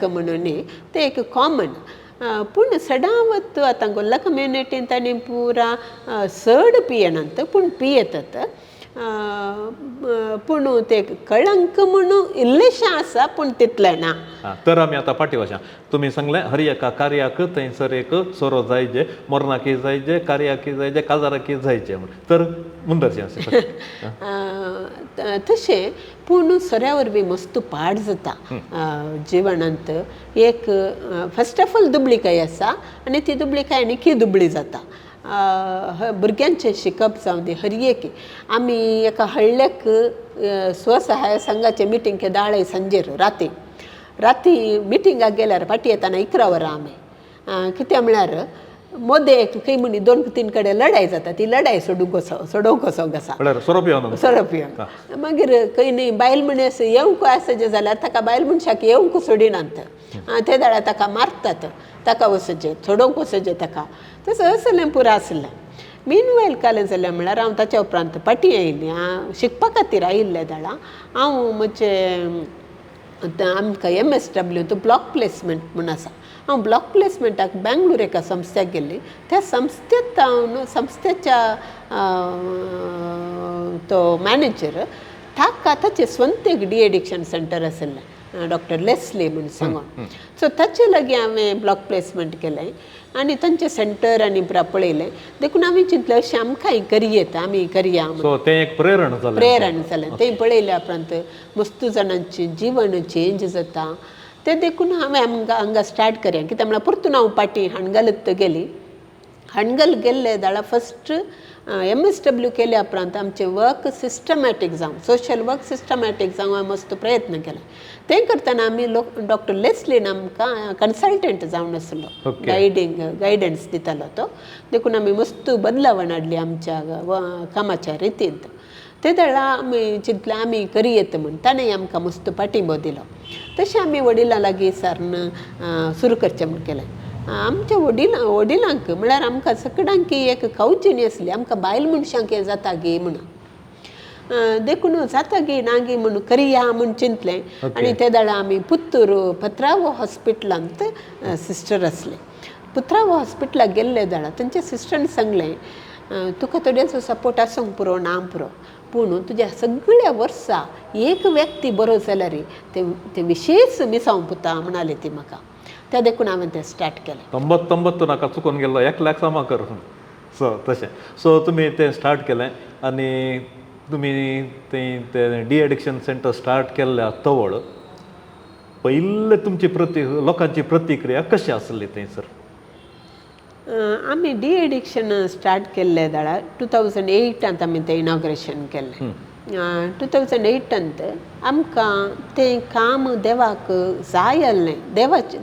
म्हणून न्ही, तें एक कॉमन. पूण सदांवत आतां गोल्ला कम्युनिटींत आनी पुरा चड पियेनात पूण पियेतात. पूण ते कळंक म्हणून इल्लेशें आसा पूण तितलें ना. तर आमी आतां फाटीं वचया. तुमी सांगलें हर एका कार्याक थंयसर एक सोरो जायजे, मरणाकय जायजे, कार्याकय जायजे, काजाराकय जायजे म्हण, तर मुंदरचें आसा तशें. पूण सोऱ्या वरवीं मस्त पाड जाता जिवनांत. एक फस्ट ऑफ ऑल दुबळीकाय आसा आनी ती दुबळीकाय आनी की दुबळी जाता. भुरग्यांचें शिकप जावं दी हर एक. आमी एका हळ्ळ्याक स्वसहाय संघाचे मिटींग दाळे सांजेर राती राती मिटिंगाक गेल्यार फाटीं येताना 11 वरां आमी. कित्याक म्हळ्यार मोदें एक खंय म्हणी 2-3 कडेन लडाय जाता, ती लडाय सोडूंक सोडोवंक वचोंक आसा, सोरो पिवन. मागीर खंय न्ही बायल मनीस येवंक आसचें जाल्यार ताका बायल मनशाक येवंक सोडिनात, ते दाळा ताका मारतात, ताका वचचें सोडोवंक वचचें ताका. तसो असलें पुरा आसलें. मीन वायल कालें जालें म्हळ्यार हांव ताच्या उपरांत फाटीं आयिल्लें शिकपा खातीर आयिल्लें दाळा. हांव म्हजें आमकां MSW तो ब्लॉक प्लेसमेंट म्हूण आसा, हांव ब्लॉक प्लेसमेंटाक बेंगलोर एका संस्थ्याक गेल्ली. त्या संस्थेंत हांव संस्थेच्या तो मॅनेजर ताका ताचें स्वंत एक डी एडिक्शन सेंटर आशिल्लें, डॉक्टर लेस्ली म्हूण सांगून. सो ताचे लागीं हांवें ब्लॉक प्लेसमेंट केलें आनी तांचें सेंटर आनी पुरा पळयलें. देखून आमी चिंतलें अशें आमकांय करयेत, आमी करया. तें एक प्रेरण जालें, प्रेरण जालें. तें पळयल्या उपरांत मस्त जाणांचें जिवन चेंज जाता तें देखून हांवें हांगा हांगा स्टार्ट करया. कित्याक म्हळ्यार परतून हांव फाटीं हाणगलत गेली. हाणगल गेल्ले जाल्यार फस्ट MSW केल्या उपरांत आमचें वर्क सिस्टमॅटीक जावं, सोशल वर्क सिस्टमॅटीक जावं हांवें मस्त प्रयत्न केला. तें करतना आमी लोक डॉक्टर लेस्लीन आमकां कन्सल्टंट जावन आसलो, गायडींग गायडन्स दितालो तो. देखून आमी मस्त बदलावण हाडली आमच्या कामाच्या रितींत. ते वेळा आमी चिंतलें आमी करयेत म्हूण, ताणें आमकां मस्त पाठिंबो दिलो. तशें आमी वडिलां लागीं सारन सुरू करचें म्हूण केलें. आमच्या वडिलांक म्हळ्यार आमकां सगळ्यांक एक कवचिणी आसली, आमकां बायल मनशांक हें जाता गे म्हणून, देखून जाता गे ना गे म्हणून करया म्हूण चिंतलें. आनी ते दाडा आमी पुत्तूर पत्रावो हॉस्पिटलांत सिस्टर आसलें, पुत्रावो हॉस्पिटलाक गेल्ले दाडा थंयच्या सिस्टरान सांगलें, तुका थोड्यांचो सपोर्ट आसूंक पुरो ना पुरो, पूण तुज्या सगळ्या वर्सा एक व्यक्ती बरो जाल्यार ते विशेश मिसांव पुता म्हणाली ती म्हाका. त्या देखून हांवें तें स्टार्ट केलें. 99 नाका चुकून गेल्लो, 1 लाख सामा कर. सो तशें, सो तुमी तें स्टार्ट केलें आनी तुमी तें तें डी एडिक्शन सेंटर स्टार्ट केल्ल्या तवळ पयले तुमची लोकांची प्रतिक्रिया कशी आसली थंयसर? आमी डी एडिक्शन स्टार्ट केल्ले दाडा 2008 आमी तें इनॉग्रेशन केल्लें. 2008 आमकां तें काम देवाक जाय आसलें,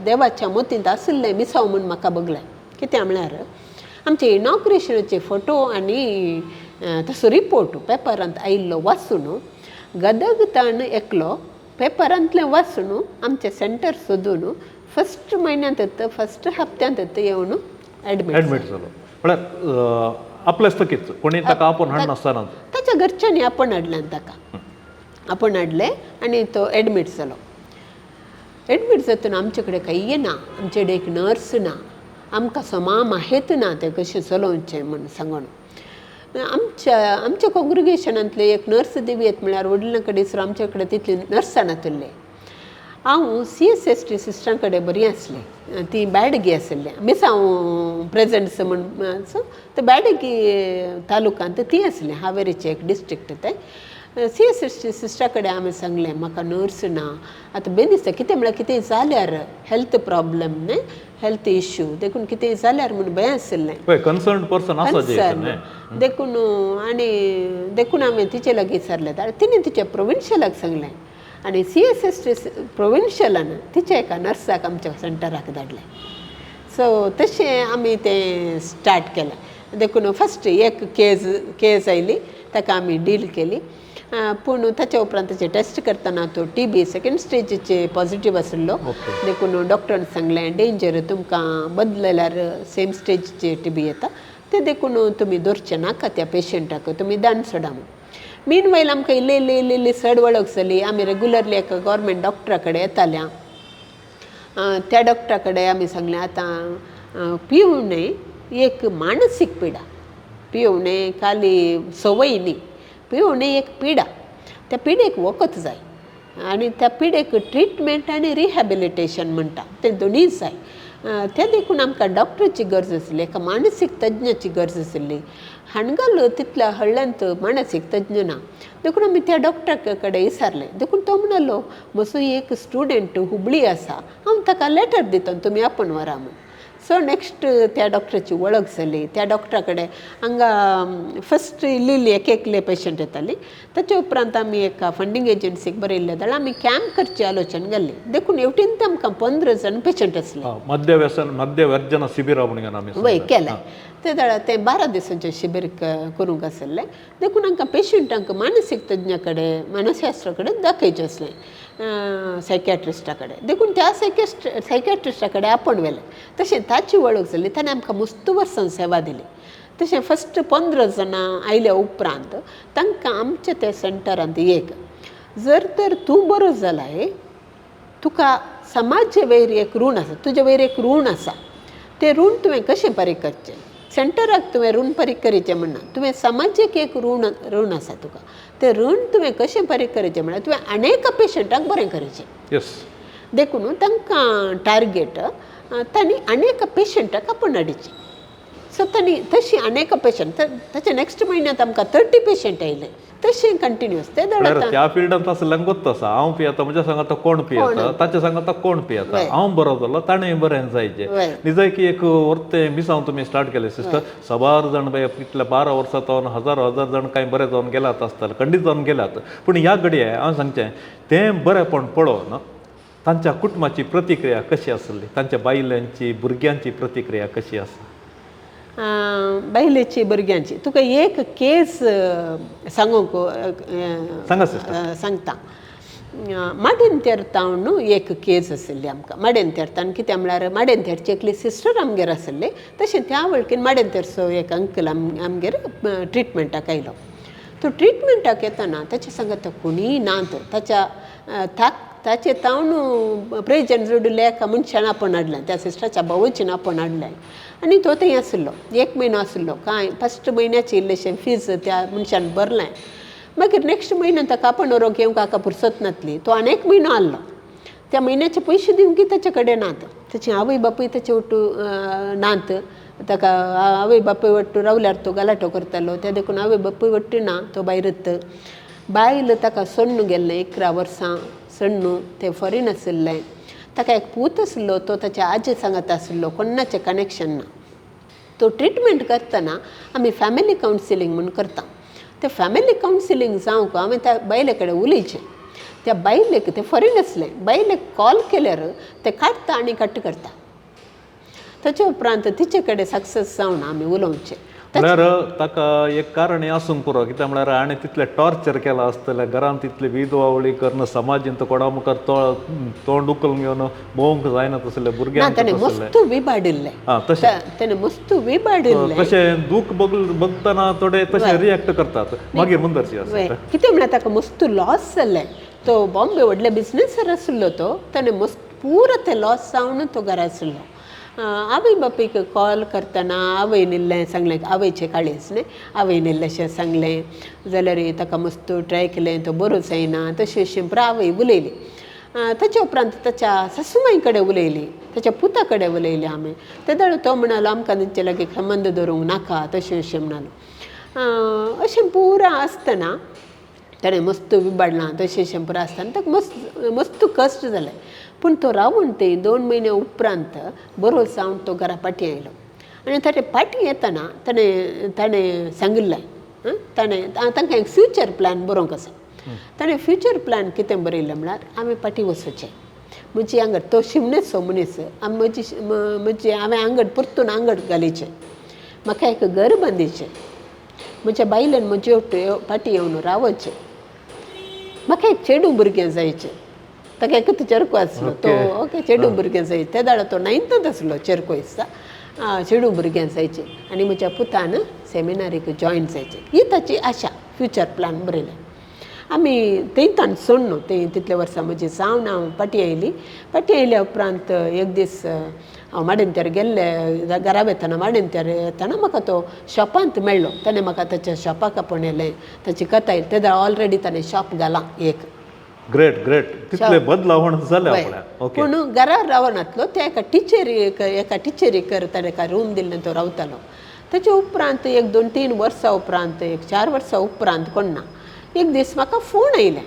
देवाच्या मतींत आशिल्लें मिसांव म्हूण म्हाका बगलें. कित्याक म्हळ्यार आमचे इनॉग्रेशनाचे फोटो आनी तसो रिपोर्ट पेपरांत आयिल्लो वाचून गदग ताण एकलो पेपरांतलें वाचून आमचें सेंटर सोदून फस्ट म्हयन्यांत फस्ट हप्त्यांत येवन एडमीट एडमीट जालो. म्हळ्यार आपलेच तकीच, कोणी ताका आपोवन हाडनासतना? ताच्या घरच्यांनी आपण हाडलें, ताका आपण हाडलें आनी तो एडमीट जालो. एडमीट जातना आमचे कडेन कांय ना, आमचे कडेन एक नर्स ना, आमकां समा माहेत ना तें कशें चलोवचें म्हूण सांगून. आमच्या आमच्या कॉंग्रिगेशनांतले एक नर्स दिवयेत म्हळ्यार वडिलां कडेन आमचे कडेन तितली नर्सां नातिल्ले. हांव सीएसएसटी सिस्टरां कडेन बरी आसलें, ती बॅडगी आशिल्लें, मिसांव प्रेजन्स म्हूण. सो ते बॅडगी तालुकांत ती आसलें, हावेरीचें एक डिस्ट्रिक्ट तें. सीएसएसटी सिस्टरा कडेन हांवें सांगलें, म्हाका नर्स ना, आतां बेन दिसता, कितें म्हळ्यार कितें जाल्यार हेल्थ प्रॉब्लम न्ही, हेल्थ इश्यू, देखून कितें जाल्यार म्हूण भंय आशिल्लें. पळय, कन्सर्न पर्सन आसा जे. कन्सर्न देखून, आनी देखून हांवें तिचे लागीं विचारलें, तिणें तिच्या प्रोविन्शियलाक सांगलें आनी सीएसएसटी प्रोविन्शियलान तिच्या एका नर्साक आमच्या सेंटराक धाडलें. सो तशें आमी तें स्टार्ट केलें. देखून फस्ट एक केज आयली, ताका आमी डील केली. पूण ताच्या उपरांत ताचे टेस्ट करतना तो टीबी सेकेंड स्टेजीचे पॉझिटीव आशिल्लो. देखून डॉक्टरान सांगलें, डेंजर, तुमकां बदलल्यार सेम स्टेजीचे टीबी येता ते, देखून तुमी दवरचे नाका त्या पेशंटाक, तुमी दान सोडा म्हूण. मीन वयल आमकां इल्ली इल्ली इल्ली इल्ली चड वळख जाली. आमी रेगुलरली एका गव्हर्मेंट डॉक्टरा कडेन येताल्या. त्या डॉक्टरा कडेन आमी सांगलें, आतां पिवणें एक मानसीक पिडा, पिवणें खाली संवय न्ही, पिवणें एक पिडा, त्या पिडेक वखद जाय आनी त्या पिडेक ट्रिटमेंट आनी रिहॅबिलिटेशन म्हणटा तें दोनूय जाय. तें देखून आमकां डॉक्टराची गरज आसली, एका मानसीक तज्ञाची गरज आसली. हाणगल तितल्या हळ्ळ्यांत मानसीक तज्ञ ना, देखून आमी त्या डॉक्टरा कडेन विचारलें. देखून तो म्हणालो, म्हजो एक स्टुडंट हुबळी आसा, हांव ताका लेटर दिता, तुमी आपोवन व्हरा म्हूण. सो नेक्स्ट त्या डॉक्टराची वळख जाली. त्या डॉक्टरा कडेन हांगा फस्ट इल्ली इल्ली एक एकले पेशंट येताली. ताचे उपरांत आमी एका फंडींग एजन्सीक बरयल्लें जाल्यार आमी कॅम्प करची आलोचन घाल्ली. देखून हेवटेन आमकां 15 जाण पेशंट आसले. मद्य व्यसन मद्य वर्जन शिबिरां म्हणून आमी वय केलें ते जाल्यार तें 12 दिसांचें शिबीर करूंक आसलें. देखून आमकां पेशंटांक मानसीक तज्ञा कडेन, मानसशास्त्रा कडेन दाखयचें आसलें, सायकॅट्रिस्टा कडेन. देखून त्या सायकॅट्रिस्टा कडेन आपोवन व्हेलें. तशें ताची वळख जाली, ताणें आमकां मस्त वर्सां सेवा दिली. तशें फस्ट 15 जाणां आयल्या उपरांत तांकां आमच्या त्या सेंटरांत एक जर तर तूं बरो जालाय, तुका समाजे वयर एक ऋण आसा, तुजे वयर एक ऋण आसा, तें ऋण तुवें कशें फारीक करचें? सेंटराक तुवें ऋण फारीक करचें म्हणना, तुवें समाजीक एक ऋण आसा तुका, तें ऋण तुवें कशें फारीक करचें म्हळ्यार तुवें अनेक पेशंटाक बरें करचें. देखून तांकां टार्गेट तांणी अनेक पेशंटाक आपोवन हाडचें. सो तांणी तशी अनेक पेशंट, ताच्या नेक्स्ट म्हयन्यांत आमकां 30 पेशंट आयले. तशें कंटिन्युअस ते म्हळ्यार त्या फिल्डांत आसल्ल्यांक गोत्त आसा, हांव पियेता, म्हज्या सांगाता कोण पियेता, ताच्या सांगाता कोण पियेता, हांव बरो जालो ताणें बरें जायचें. निजायकी एक वर्तें मिसांव तुमी स्टार्ट केलें सिस्टर. साबार जाण बाय इतल्या 12 वर्सां जावन हजार हजार जाण कांय बरें जावन गेल्यात आसतले, खंडीत जावन गेल्यात. पूण ह्या घडये हांव सांगचें तें बरेंपण पळोवन तांच्या कुटुंबाची प्रतिक्रिया कशी आसली, तांच्या बायलांची भुरग्यांची प्रतिक्रिया कशी आसा? बायलेची भुरग्यांची तुका एक केस सांगूंक सांगा सिस्टर. सांगता. माडेंतेर तावन एक केस आशिल्ली आमकां. माडेंतेर तावन कितें म्हळ्यार माडेंतेरची एकली सिस्टर आमगेर आशिल्ली, तशें त्या वळखीन माडेंतेरचो एक अंकल आमगेर ट्रिटमेंटाक आयलो. तो ट्रिटमेंटाक येतना ताच्या सांगात कोणीय नात, ताच्या ताचे तावन प्रेजन जोडिल्ले एका मनशान आपोवन हाडलें, त्या सिस्टराच्या भावाचेन आपोवन हाडलें आनी तो थंय आशिल्लो. एक म्हयनो आशिल्लो. कांय फस्ट म्हयन्याची इल्लेशें फीज त्या मनशान भरलें. मागीर नेक्स्ट म्हयन्यान ताका आपोवन व्हरूंक येवंक हाका पुरसत नासली. तो आनी एक म्हयनो आहलो. त्या म्हयन्याचे पयशे दिवंक ताचे कडेन नात. ताची आवय बापूय ताचे वट्टू नात. ताका आवय बापूय वट्टू रावल्यार तो गलाटो करतालो, त्या देखून आवय बापूय वट्टू ना, तो भायरत. बायल ताका सोडून गेल्लें 11 वर्सां सोडून, तें फॉरेन आशिल्लें. ताका एक पूत आशिल्लो, तो ताच्या आजी सांगात आशिल्लो, कोणाचें कनेक्शन ना. तो ट्रिटमेंट करतना आमी फॅमिली कावन्सिलींग म्हूण करता. तें फॅमिली कावन्सिलींग जावंक हांवें त्या बायले कडेन उलयचें. त्या बायलेक, तें फॉरेन आसलें, बायलेक कॉल केल्यार तें काडटा आनी कट करता. ताचे उपरांत तिचे कडेन सक्सेस जावन आमी उलोवचें. म्हळ्यार ताका एक कारण आसूंक पुरो, कित्याक म्हळ्यार हाणें तितलें टॉर्चर केलां आसतलें, घरांत तितली विधवावळी करून समाजीन कोणा मुखार तोंड उखलून घेवन भोवंक जायना तसलें भुरग्यांक. ताणें मस्त विबाडिल्लें. तशें ताणें मस्त विबाडिल्लें. तशें दूख बघतना थोडे तशें रिएक्ट करतात. मागीर मुंदरची आसता कितें म्हळ्यार ताका मस्त लॉस जालें. तो बॉम्बे व्हडले बिजनेसर आशिल्लो, तो ताणें मस्त पुरो तें लॉस जावन तो घरा आशिल्लो. आवय बापूयक कॉल करतना आवयन इल्लें सांगलें, आवयचें काळीज न्ही, आवयन इल्लेंशें सांगलें जाल्यार ताका मस्त ट्राय केलें, तो बरो जायना तशें अशें पुरो आवय उलयली. ताच्या उपरांत ताच्या सासूमाय कडेन उलयली, ताच्या पुता कडेन उलयली आमी. तेदळ तो म्हणालो आमकां तेंचे लागीं संबंद दवरूंक नाका तशें अशें म्हणालो. अशें पुरो आसतना ताणें मस्त विबाडलां तशें अशें पुरो आसतना ताका मस्त मस्त कश्ट जालें. पूण तो रावून ते 2 म्हयन्या उपरांत बरो जावन तो घरा फाटीं आयलो. आनी ताणें फाटीं येतना ताणें ताणें सांगिल्लें, ताणें तांकां एक फ्युचर प्लॅन बरोवंक आसा. ताणें फ्युचर प्लॅन कितें बरयलें म्हळ्यार आमी फाटीं वचचें, म्हजी आंगड, तो शिमणेचो मनीस, म्हजी म्हजी हांवें आंगड परतून आंगड घालीचें, म्हाका एक घर बांदिचें, म्हज्या बायलेन म्हजे फाटीं येवन रावचें, म्हाका एक चेडूं भुरगें जायचें. ताका एकूच चेरको आसलो तो, ओके चेडूं भुरगें जाय. ते दाडो तो 9th आसलो चेरको दिसता. चेडूं भुरगें जायचें आनी म्हज्या पुतान सेमिनारीक जॉयन जायचें, ही ताची आशा, फ्युचर प्लॅन बरयलें. आमी थंयतान सोडून थंय तितले वर्सां म्हजी जावन हांव फाटीं आयली. फाटीं आयल्या उपरांत एक दीस हांव माडेंतेर गेल्ले, घरा वतना माडेंतेर येतना म्हाका तो शॉपांत मेळ्ळो. ताणें म्हाका ताच्या शॉपाक आपोवन येलें, ताची कथा येयली. तेन्ना ऑलरेडी ताणें शॉप घालां एक. ग्रेट ग्रेट, तितले बदलावण जालें. पूण घरा रावनातलो, त्या एका टिचरीक, एका टिचरीक ताणें एका रूम दिल्लें, तो रावतालो. ताचे उपरांत 1 2 3 वर्सां उपरांत, 1 4 वर्सां उपरांत कोण ना, एक दीस म्हाका फोन आयलें.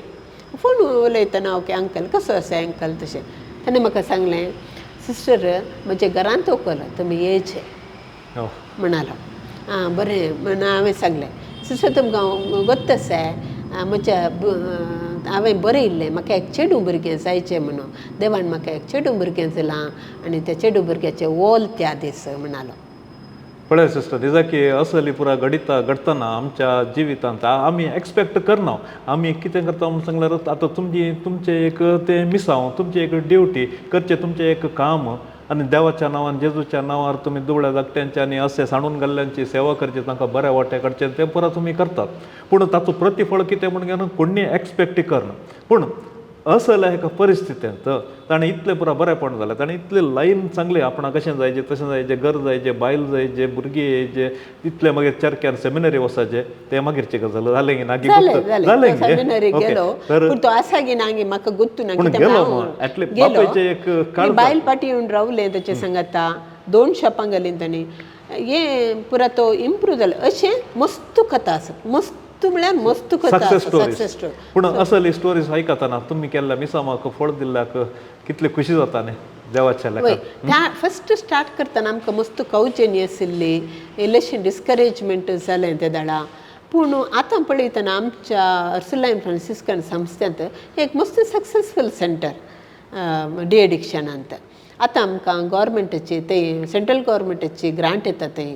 फोन उलयतना ओके अंकल कसो आसा अंकल तशें ताणें म्हाका सांगलें, सिस्टर म्हज्या घरांत वकल तुमी येयचे म्हणालो. आं बरें म्हण हांवें सांगलें, सिस्टर तुमकां गोत्त आसा म्हज्या हांवें बरयल्लें म्हाका एक चेडूं भुरगें जायचें म्हणून, देवान म्हाका एक चेडूं भुरगें दिलां आनी त्या चेडूं भुरग्याचें ओल त्या दीस म्हणालो. पळय सिस्टर, दिजाकी असली पुरा घडिता घडटना आमच्या जिवितांत आमी एक्सपेक्ट करना. आमी कितें करता म्हणून सांगल्यार आतां तुमची तुमचें एक तें मिसांव, तुमचें एक ड्युटी करचें, तुमचें एक काम आनी देवाच्या नांवान जेजूच्या नांवार तुमी दुबळ्या धाकट्यांची आनी अशें सांडून गेल्ल्यांची सेवा करची, तांकां बऱ्या वाटे काडचें, तें पुरा तुमी करतात. पूण ताचो प्रतिफळ कितें म्हण घेवन कोणी एक्सपेक्ट करना. पूण असल्या एका परिस्थितींत ताणें इतलें पुरा बरेंपण जालें, ताणें इतलें लायन सांगलें आपणाक कशें जायचें तशें जायचें, घर जायचें, बायल जायचें, भुरगीं येयचें, तितलें मागीर चरक्यान सेमिनरी वचपाचें, तें मागीरचें गजाल जालें की ना जालें. गेलो पूण तो आसा की ना म्हाका गुत्तू ना, पूण गेलो एटलीस्ट बापायचें एक बायल पाटी येवन रावलें ताचे सांगाता, 2 शॉपां घालीं ताणें, हें पुरा तो इम्प्रूव जालो. अशें मस्त कथा आसा, मस्त म्हळ्यार मस्त कथा, सक्सेस स्टोरी. पूण असली स्टोरीज आयकतना तुमी केल्ल्या मिसामाक फळ दिल्ल्याक कितली खुशी जाता न्ही देवाच्या वय. त्या फस्ट स्टार्ट करतना आमकां मस्त कवचेनी आशिल्ली, इल्लेशें डिस्करेजमेंट जालें ते दाडा. पूण आतां पळयतना आमच्या अर्सुलायन फ्रांसिस्कन संस्थेंत एक मस्त सक्सेसफूल सेंटर डी एडिक्शनांत. आतां आमकां गोवोरमेंटाची थंय सेंट्रल गोवोरमेंटाची ग्रांट येता थंय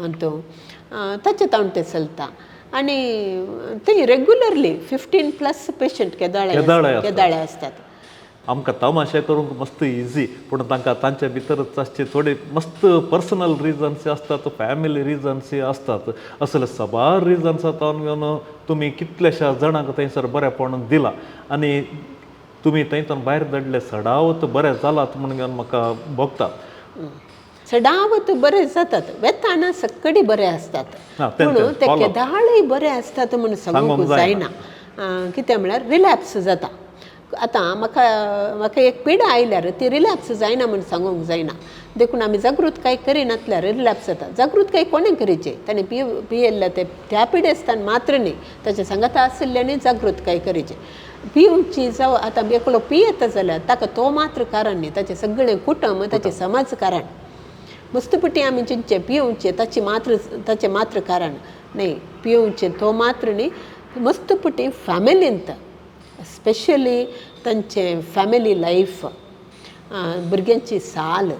अंतू ताचे तावन तें चलता. आनी थंय रेगुलरली 15+ पेशंट केदाळे केदाळे आसतात. केदाळे आसतात. आमकां तमाशे करूंक मस्त इजी, पूण तांकां तांच्या भितरच आसचे थोडे मस्त पर्सनल रिजन्स आसतात, फॅमिली रिजन्स आसतात. असले साबार रिजन्स आतां घेवन तुमी कितल्याश्या जाणांक थंयसर बरेपण दिलां आनी तुमी थंयच्यान भायर धाडले सडावत बरें जालात म्हूण घेवन म्हाका भोगता. सदावत बरे जातात, वेताना सक्कडी बरे आसतात, हा, पूण तें ते follow. केदाळय बरे आसतात म्हूण सांगूंक सांगूंक जायना. जायना. कितें म्हळ्यार रिलॅप्स जाता. आतां म्हाका म्हाका एक पिडा आयल्यार ती रिलॅप्स जायना म्हूण सांगूंक जायना. देखून आमी जागृतकाय करिनासल्यार रिलॅप्स जाता. जागृतकाय कोणें करीची? ताणें पियेल्ल्या ते त्या पिडेस्तान मात्र न्ही, ताच्या सांगाता आशिल्ल्यांनी जागृतकाय करीची. पिवची जावं आतां एकलो पियेता जाल्यार ताका तो मात्र कारण न्ही, ताचें सगळें कुटुंब, ताचें समाज कारण. मस्तपटी आमी चिंतचें पिवचें ताचें मात्र, ताचें मात्र कारण न्ही, पिवचें तो मात्र न्ही, मस्तपटी फॅमिलींत स्पेशली तांचें फॅमिली लायफ, भुरग्यांची साल,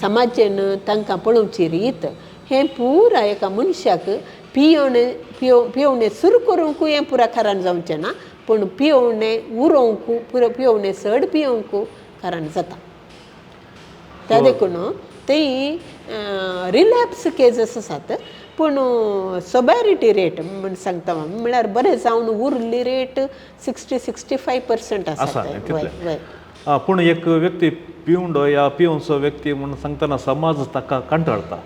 समाजेन तांकां पळोवची रीत, हें पुरा एका मनशाक पियोवणें पियोवणें सुरू करूंकूय हें पुरा कारण जावचें ना, पूण पियोवणें उरोवंकू पुरो पियोवणें चड पियोवंकू कारण जाता. त्या देखून ती रिलॅप्स केजीस आसात, पूण सोबॅरिटी रेट म्हूण सांगता हांव, म्हळ्यार बरें जावन उरली रेट 60-65% आसा. आसा ते. तितलें. वय वय. पूण एक व्यक्ती पिवंडो या पिवचो व्यक्ती म्हूण सांगतना समाज ताका कंटाळटा,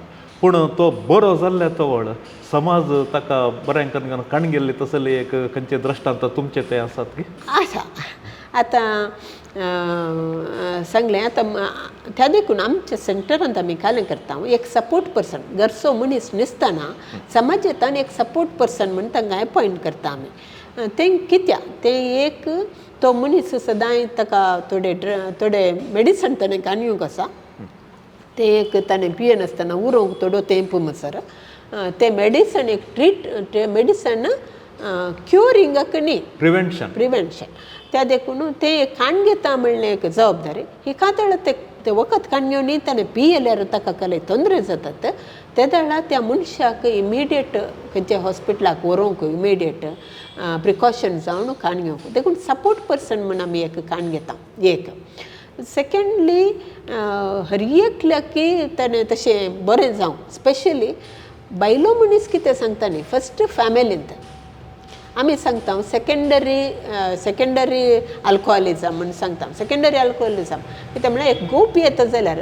पूण तो बरो जाल्ल्या तवळ समाज ताका बरें करून काणगेल्ले तसले एक खंयचे दृश्टांत तुमचे ते आसात की? आसा. आतां सांगलें आतां त्या देखून आमच्या सेंटरांत आमी कालें करता एक सपोर्ट पर्सन, घरचो मनीस न्हिसतना समाजेंतान एक सपोर्ट पर्सन म्हूण तांकां एपॉयंट करता आमी. तें कित्याक तें एक तो मनीस सदांय ताका थोडे थोडे मेडिसन ताणें काणयूंक आसा, तें एक ताणें पियेनासतना उरोवंक थोडो तेंप म्हणसर तें मेडिसन एक ट्रीट, तें मेडिसन क्युरिंगाक न्ही, प्रिवेन्शन, प्रिवेन्शन. त्या देखून तें काण घेता म्हणलें एक जबाबदारी ही कातळ ते ते वखद काण घेवन न्ही ताणें पियेल्यार ताका कसले तोंदरे जातात, ते वेळार त्या मनशाक इमिडिएट खंयच्या हॉस्पिटलाक व्हरूंक इमिडिएट प्रिकॉशन जावन काण घेवंक. देखून सपोर्ट पर्सन म्हूण आमी एक काण घेता एक. सेकेंडली हर एकल्याकी ताणें तशें बरें जावं, स्पेशली बायलो मनीस कितें सांगता न्ही, फस्ट फॅमिलींत आमी सांगता सेकेंडरी सेकेंडरी अल्कोहोलिजम म्हूण सांगता. सेकेंडरी अल्कोहोलिजम कितें म्हळ्यार एक घोव पियेता जाल्यार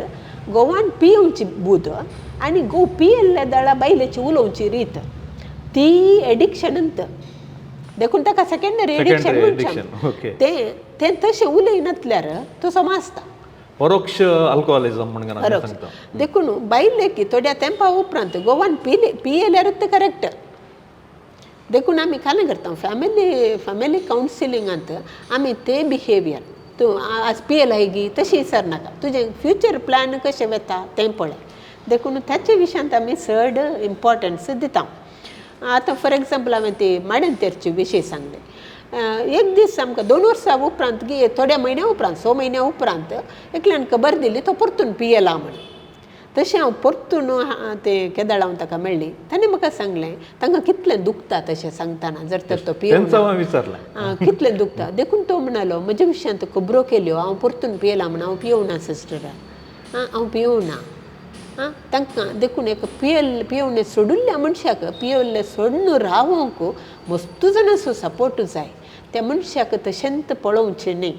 घोवान पियोवची बूद आनी घोव पियेल्ल्या दळा बायलेची उलोवची रीत ती एडिक्शनंत, देखून ताका सेकेंडरी एडिक्शन म्हणटा. तें तें तशें उलयनासल्यार तो समाजता परोक्ष अल्कोहोलिजम म्हणून सांगता. देखून बायलेकी थोड्या तेंपा उपरांत गोवान पियेल्यारूच करेक्ट. देखून आमी कालें करता फॅमिली फॅमिली कावन्सिलिंगांत आमी ते बिहेवियर, तूं आज पियेलाय गी तशें विचारनाका, तुजें फ्युचर प्लॅन कशें वता तें पळय. देखून ताचे विशयांत आमी चड इम्पोर्टन्स दिता. आतां फॉर एग्जाम्पल हांवें ती माड्यांतेरची विशय सांगले. एक दीस आमकां 2 वर्सां उपरांत गी थोड्या म्हयन्या उपरांत 6 म्हयन्या उपरांत एकल्यान खबर दिली तो परतून पियेला म्हण. तशें हांव परतून तें केदाळ हांव ताका मेळ्ळी, ताणें म्हाका सांगलें तांकां कितलें दुखता तशें सांगतना जर तर तो पियेला कितलें दुखता. देखून तो म्हणालो म्हज्या विशयांत खबरो केल्यो, हांव परतून पियेला म्हण, हांव पियोवना सिस्टरा, हांव पियोवना. आं तांकां देखून एक पियोवणें सोडिल्ल्या मनशाक पियेल्लें सोडून रावोंक मस्तू जाणांचो सपोर्ट जाय. त्या मनशाक तशेंच पळोवचें न्ही,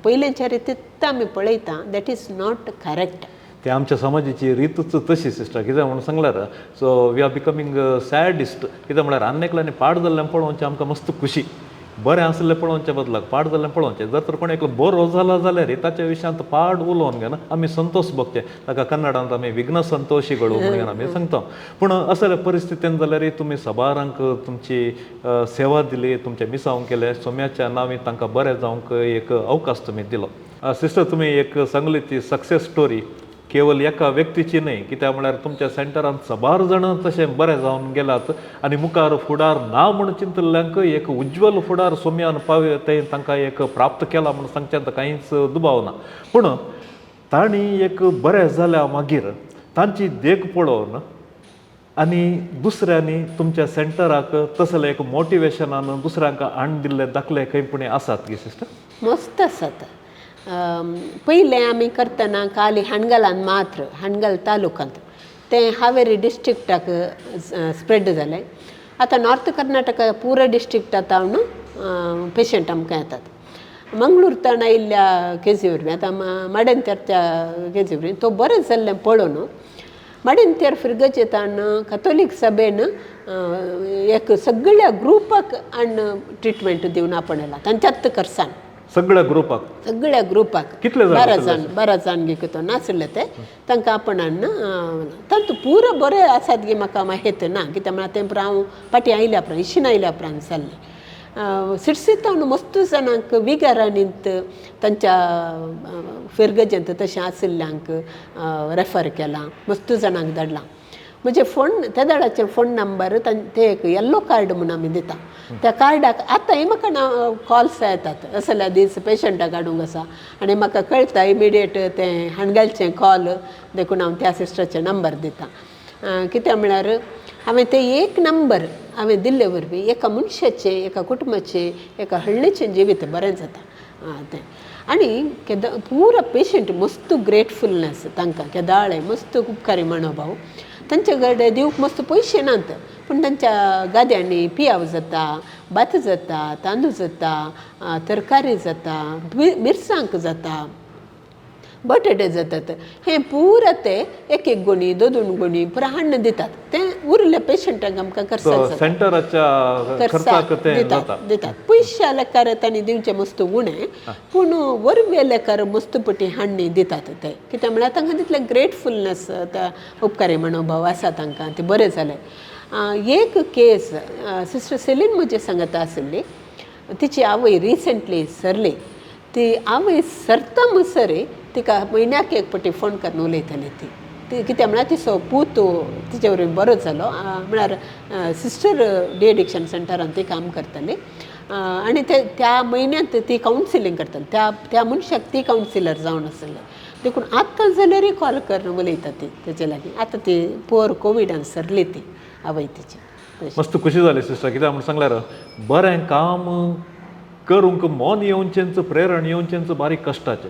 पयलेंच्या रितीत आमी पळयता, that is not correct. ते आमच्या समाजाची रितूच तशी सिस्टर. कितें म्हणून सांगल्यार so we are becoming sadist. कितें म्हळ्यार आनी एकल्यानी पाड जाल्लें पळोवचें आमकां मस्त खुशी, बरें आसलें पळोवचे बदलाक पाड जाल्लें पळोवचें. जर तर कोण एकलो बरो जाला जाल्यार ताच्या विशयांत पाड उलोवन घेवन आमी संतोष भोगचे, ताका कन्नडांत आमी विघ्न संतोशी म्हणून आमी सांगता. पूण असल्या परिस्थितीन जाल्यार तुमी सबारांक तुमची सेवा दिली, तुमचें मिसावंक केलें, सोम्याच्या नांवी तांकां बरें जावंक एक अवकाश तुमी दिलो. सिस्टर तुमी एक सांगली ती सक्सेस स्टोरी केवल एका व्यक्तीची न्हय, कित्याक म्हळ्यार तुमच्या सेंटरांत साबार जाणां तशें बरें जावन गेलात आनी मुखार फुडार ना म्हूण चिंतल्ल्यांक एक उज्ज्वल फुडार सोम्यान पाव तें तांकां एक प्राप्त केला म्हूण सांगचें कांयच दुबाव ना. पूण तांणी एक बरें जाल्या मागीर तांची देख पळोवन आनी दुसऱ्यांनी तुमच्या सेंटराक तसलें एक मोटिवेशनान दुसऱ्यांक हाडून दिल्ले दाखले खंय पुणे आसात गे सिस्टर? मस्त आसात. पयलें आमी करतना खाली हाणगलान मात्र, हाणगल तालुकांत, तें हावेरी डिस्ट्रिक्टाक स्प्रेड जालें. आतां नॉर्थ कर्नाटका पुरो डिस्ट्रिक्टांत हांव पेशंट आमकां येतात. मंगळूर ताण आयिल्ल्या केजी वरवीं, आतां माडेंतेरच्या केजी वरवीं तो बरें जाल्लें पळोवन माडेंतेर फिरगजेतान कथोलीक सभेन एक सगळ्या ग्रुपाक हाडून ट्रिटमेंट दिवन आपणयला तांच्याच खर्सान. सगळ्या ग्रुपाक? सगळ्या ग्रुपाक. कितले जाण 12 आसले? जाण, 12 जाण गे कितें नासले ते तांकां आपण हाडून तातूंत पुरो बरे आसात गे म्हाका माहिती ना, कित्याक म्हळ्यार तें हांव फाटीं आयल्या उपरांत इशीन आयल्या उपरांत जाल्लें. सिरसीतावन मस्त जाणांक विगारांनीत तांच्या फिरगजेंत तशें आशिल्ल्यांक रेफर केलां, मस्त जाणांक धाडलां. म्हजें फोन त्या दाडाचें फोन नंबर ते एक येल्लो कार्ड म्हूण आमी दिता, त्या कार्डाक आतांय म्हाका ना कॉल्स येतात असल्या दीस पेशंटाक हाडूंक आसा आनी म्हाका कळटा इमिडिएट तें हाणगालचें कॉल, देखून हांव त्या सिस्टराचें नंबर दिता. कित्याक म्हळ्यार हांवें ते एक नंबर हांवें दिल्ले वरवीं एका मनशाचें, एका कुटुंबाचें, एका हळ्ळीचें जिवीत बरें जाता तें. आनी केदा पुरो पेशंट मस्त ग्रेटफुलनेस तांकां केदाळे मस्त उपकारी मनोभाव. तांचे कडेन दिवंक मस्त पयशे नात, पूण तांच्या गाद्यांनी पियाव जाता, भात जाता, तांदूळ जाता, तरकारी जाता, मिरसांग जाता, बटाटे जातात, हें पुरा ते एक एक गोणी, दोन दोन गोणी पुरा हाडून दितात. तें उरले पेशंटांक आमकां खर्चाक जाता, सेंटराच्या खर्चाक तें दितात दितात. पयश्या लेखार तांणी दिवचें मस्त उणें, पूण वरव्या लेखार मस्त पटी हाडणी दितात ते, कित्याक म्हळ्यार तांकां तितलें ग्रेटफुलनेस, त्या उपकारी मनोभाव आसा तांकां, तें बरें जालें. एक केस सिस्टर सेलीन म्हजे सांगता आशिल्ली, तिची आवय रिसंटली सरली. ती आवय सरता म्हणसर तिका म्हयन्याक एक पटी फोन करून उलयताली ती. ती कित्याक म्हळ्यार तिचो पूत तिचे वरवीं बरो जालो, म्हळ्यार सिस्टर डी एडिक्शन सेंटरान ती काम करताली आनी ते त्या म्हयन्यांत ती कावन्सिलींग करताली, त्या त्या मनशाक ती कावन्सिलर जावन आसलें. देखून आतां जाल्यारय कॉल करून उलयता ती तेजे लागीं. आतां ती पोर कोविडान सरली ती आवय तिची. मस्त खुशी जाली सिस्टर, कित्याक म्हूण सांगल्यार बरें काम करूंक मन येवचेंच, प्रेरण येवचेंच बारीक कश्टाचें,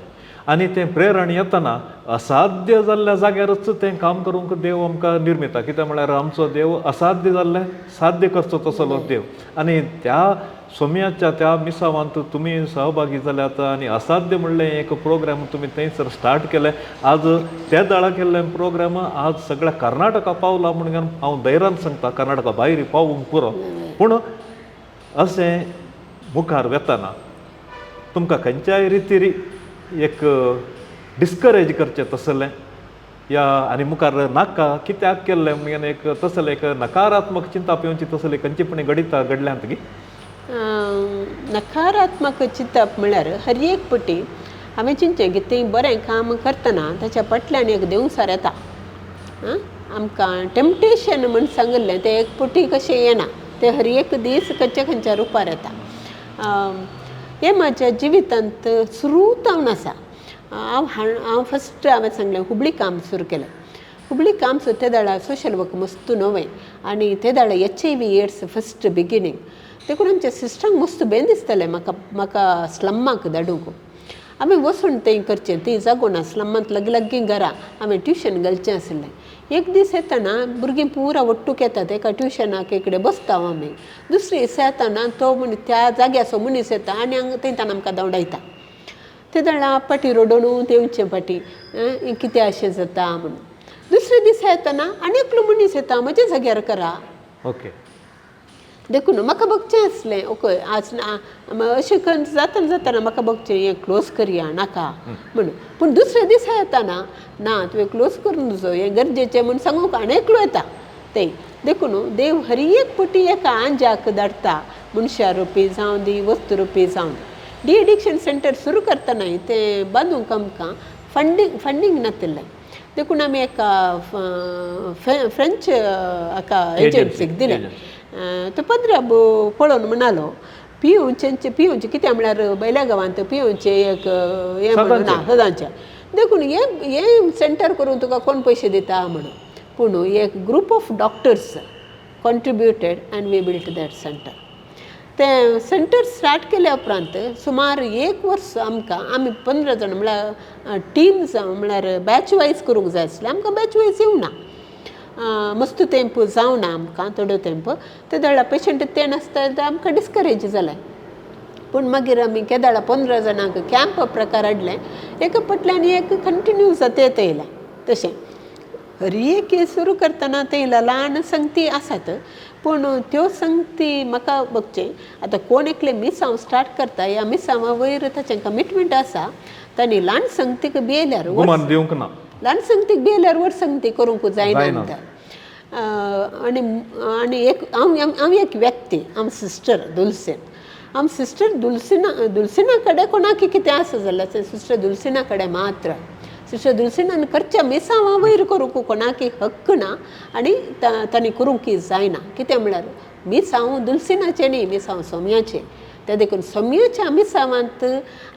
आनी तें प्रेरण येतना असाध्य जाल्ल्या जाग्यारच तें काम करूंक देव आमकां निर्मिता. कित्याक म्हळ्यार आमचो देव असाध्य जाल्लें साध्य करचो तसलो देव, आनी त्या सोम्याच्या त्या मिसावांत तुमी सहभागी जाल्यात आनी असाध्य म्हणलें एक प्रोग्राम तुमी थंयसर स्टार्ट केलें. आज त्या दळा केल्लें प्रोग्राम आज सगळ्या कर्नाटका पावला म्हणून हांव धैर्यान सांगता, कर्नाटका भायर पावूंक पुरो. पूण अशें मुखार वेतना तुमकां खंयच्याय रितीर एक डिस्करेज करचें तसलें या आनी मुखार नाका कित्याक केल्लें म्हणून एक तसलें एक नकारात्मक चिंतप येवची तसलें खंयचेपणी घडिता घडल्यांत गी? नकारात्मक चिंतप म्हळ्यार हर एक पटी हांवें चिंतचें की तें बरें काम करतना ताच्या फाटल्यान एक देवसार येता. आमकां टेम्पटेशन म्हूण सांगिल्लें तें एक पटी कशें येना, तें हर एक दीस खंयच्या खंयच्या रुपार येता. हें म्हज्या जिवितांत सुरू जावन आसा. हांव हांव फस्ट हांवें सांगलें हुबळी काम सुरू केलें. हुबळी काम सुरू ते दाडा सोशल वर्क मस्त नवें आनी ते दाडा HIV AIDS first beginning, देखून आमच्या सिस्टरांक मस्त बेन दिसतालें म्हाका म्हाका स्लम्माक धाडूंक. आमी वचून तें करचें, ती जागो ना स्लम्मांत लागीं लागीं घरां, हांवें ट्युशन घालचें आसलें. एक दीस येतना भुरगीं पुरा ಒಟ್ಟುक येतात एका ट्युशनाक इकडे बसता आमी, दुसरे दीस येतना तो मनीस त्या जाग्याचो मनीस येता आनी हांगा थंयच्यान आमकां धांवडायता. ते जाणा पाटी रडोवन देंवचें पाटी कितें अशें जाता म्हणून. दुसरे दीस येतना आनी एकलो मनीस येता म्हज्या जाग्यार करा. ओके, देखून म्हाका बगचें आसलें ओके आज ना अशें करून जातना जातना म्हाका बगचें हें क्लोज करया नाका म्हणून. पूण दुसऱ्या दिसा येतना ना तुवें क्लोज करून तुजो हें गरजेचें म्हूण सांगूंक आनी एकलो येता तें. देखून देव हर एक पटी एका आंजाक धाडटा, मनशा रुपी जावं दी, वस्तू रुपी जावं दी. डी एडिक्शन सेंटर सुरू करतनाय तें बांदूंक आमकां फंडींग नातिल्लें, देखून आमी एका फ्रेंच एका एजन्सीक दिलें. तो पद्राब पळोवन म्हणालो पिवचें पिवचें कित्याक म्हळ्यार बैल्या गांवांत पिवचें एक हें म्हणून ना सदांचें, देखून हें हें सेंटर करूंक तुका कोण पयशे दिता म्हणून. पूण एक group of doctors contributed and we built that centre. तें सेंटर स्टार्ट केल्या उपरांत सुमार एक वर्स आमकां आमी 15 जाण म्हळ्यार टीम म्हळ्यार बॅच वायज करूंक जाय आसलें, आमकां बॅच वायज येवना, मस्त तेंप जावना आमकां थोडो तेंप ते वेळार पेशंट ते नासता ते आमकां डिस्करेज जालें. पूण मागीर आमी केदाळा 15 जाणांक कॅम्प प्रकार हाडलें, एका फाटल्यान एक कंटिन्यू जाता येयलें. तशें हर एक केस सुरू करतना ते ल्हान संगती आसात, पूण त्यो संगती म्हाका बगचें आतां कोण एकलें मिसांव स्टार्ट करता ह्या मिसांवा वयर ताचें कमिटमेंट आसा, तांणी ल्हान संगतीक भियेल्यार गुमान दिवंक ना, ल्हान संगतीक भियेल्यार व्हड संगती करूंक जायना म्हणटा. आनी आनी एक हांव हांव एक व्यक्ती, हांव सिस्टर दुलसीन, हांव सिस्टर दुलसिना दुलसिना कडेन कोणाक कितें आसा जाल्यार सिस्टर दुलसिना कडेन मात्र, सिस्टर दुलसिनान करच्या मिसांवा वयर करूंक कोणाक हक्क ना आनी तांणी करूंक जायना. कितें म्हळ्यार मिसांव दुलसिनाचें न्ही, मिसांव सोम्याचें, ते देखून सोम्याच्या मिसांवांत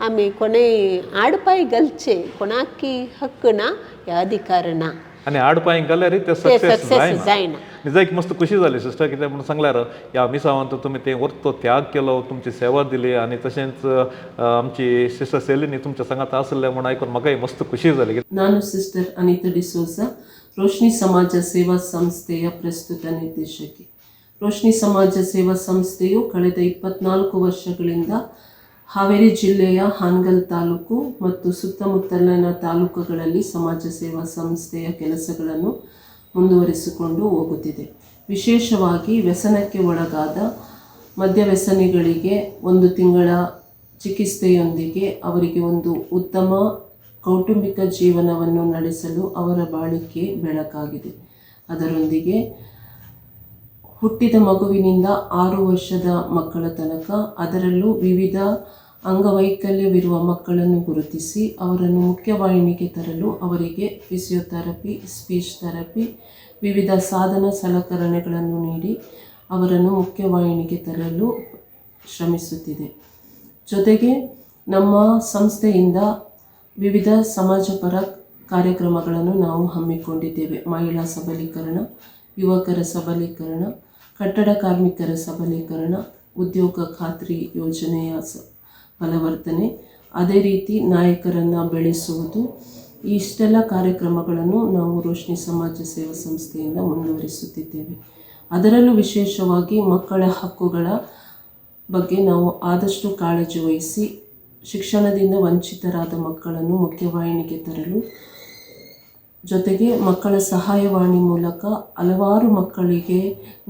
आमी कोणेय आडपाय घालचें कोणाक हक्क ना, ह्या अधिकार ना. आनी आडपाय घाल्यार ते सक्सेस जायना. निजाक मस्त खुशी जाली सिस्टर, कितें म्हणून सांगल्यार ह्या मिसावांत तुमी ते वर्तो त्याग केलो, तुमची सेवा दिली आनी तशेंच आमची सिस्टर सेलिनी तुमच्या सांगात आसले म्हूण आयकून म्हाकाय मस्त खुशी जाली. ನಾನು ಸಿಸ್ಟರ್ ಅನಿತಾ ಡಿಸೋಜ, ರೋಶ್ನಿ ಸಮಾಜ ಸೇವಾ ಸಂಸ್ಥೆಯ ಪ್ರಸ್ತುತ ನಿರ್ದೇಶಕಿ. ರೋಶ್ನಿ ಸಮಾಜ ಸೇವಾ ಸಂಸ್ಥೆಯು ಕಳೆದ 24 ವರ್ಷಗಳಿಂದ ಹಾವೇರಿ ಜಿಲ್ಲೆಯ ಹಾನಗಲ್ ತಾಲೂಕು ಮತ್ತು ಸುತ್ತಮುತ್ತಲಿನ ತಾಲೂಕುಗಳಲ್ಲಿ ಸಮಾಜ ಸೇವಾ ಸಂಸ್ಥೆಯ ಕೆಲಸಗಳನ್ನು ಮುಂದುವರಿಸಿಕೊಂಡು ಹೋಗುತ್ತಿದೆ. ವಿಶೇಷವಾಗಿ ವ್ಯಸನಕ್ಕೆ ಒಳಗಾದ ಮದ್ಯ ವ್ಯಸನಿಗಳಿಗೆ 1 ತಿಂಗಳ ಚಿಕಿತ್ಸೆಯೊಂದಿಗೆ ಅವರಿಗೆ ಒಂದು ಉತ್ತಮ ಕೌಟುಂಬಿಕ ಜೀವನವನ್ನು ನಡೆಸಲು ಅವರ ಬಾಳಿಕೆ ಬೆಳಕಾಗಿದೆ. ಅದರೊಂದಿಗೆ ಹುಟ್ಟಿದ ಮಗುವಿನಿಂದ 6 ವರ್ಷದ ಮಕ್ಕಳ ತನಕ, ಅದರಲ್ಲೂ ವಿವಿಧ ಅಂಗವೈಕಲ್ಯವಿರುವ ಮಕ್ಕಳನ್ನು ಗುರುತಿಸಿ ಅವರನ್ನು ಮುಖ್ಯವಾಹಿನಿಗೆ ತರಲು ಅವರಿಗೆ ಫಿಸಿಯೋಥೆರಪಿ, ಸ್ಪೀಚ್ ಥೆರಪಿ, ವಿವಿಧ ಸಾಧನ ಸಲಕರಣೆಗಳನ್ನು ನೀಡಿ ಅವರನ್ನು ಮುಖ್ಯವಾಹಿನಿಗೆ ತರಲು ಶ್ರಮಿಸುತ್ತಿದೆ. ಜೊತೆಗೆ ನಮ್ಮ ಸಂಸ್ಥೆಯಿಂದ ವಿವಿಧ ಸಮಾಜಪರ ಕಾರ್ಯಕ್ರಮಗಳನ್ನು ನಾವು ಹಮ್ಮಿಕೊಂಡಿದ್ದೇವೆ. ಮಹಿಳಾ ಸಬಲೀಕರಣ, ಯುವಕರ ಸಬಲೀಕರಣ, ಕಟ್ಟಡ ಕಾರ್ಮಿಕರ ಸಬಲೀಕರಣ, ಉದ್ಯೋಗ ಖಾತ್ರಿ ಯೋಜನೆಯ ಬಲವರ್ಧನೆ, ಅದೇ ರೀತಿ ನಾಯಕರನ್ನು ಬೆಳೆಸುವುದು, ಇಷ್ಟೆಲ್ಲ ಕಾರ್ಯಕ್ರಮಗಳನ್ನು ನಾವು ರೋಶ್ನಿ ಸಮಾಜ ಸೇವಾ ಸಂಸ್ಥೆಯಿಂದ ಮುಂದುವರಿಸುತ್ತಿದ್ದೇವೆ. ಅದರಲ್ಲೂ ವಿಶೇಷವಾಗಿ ಮಕ್ಕಳ ಹಕ್ಕುಗಳ ಬಗ್ಗೆ ನಾವು ಆದಷ್ಟು ಕಾಳಜಿ ವಹಿಸಿ ಶಿಕ್ಷಣದಿಂದ ವಂಚಿತರಾದ ಮಕ್ಕಳನ್ನು ಮುಖ್ಯವಾಹಿನಿಗೆ ತರಲು, ಜೊತೆಗೆ ಮಕ್ಕಳ ಸಹಾಯವಾಣಿ ಮೂಲಕ ಹಲವಾರು ಮಕ್ಕಳಿಗೆ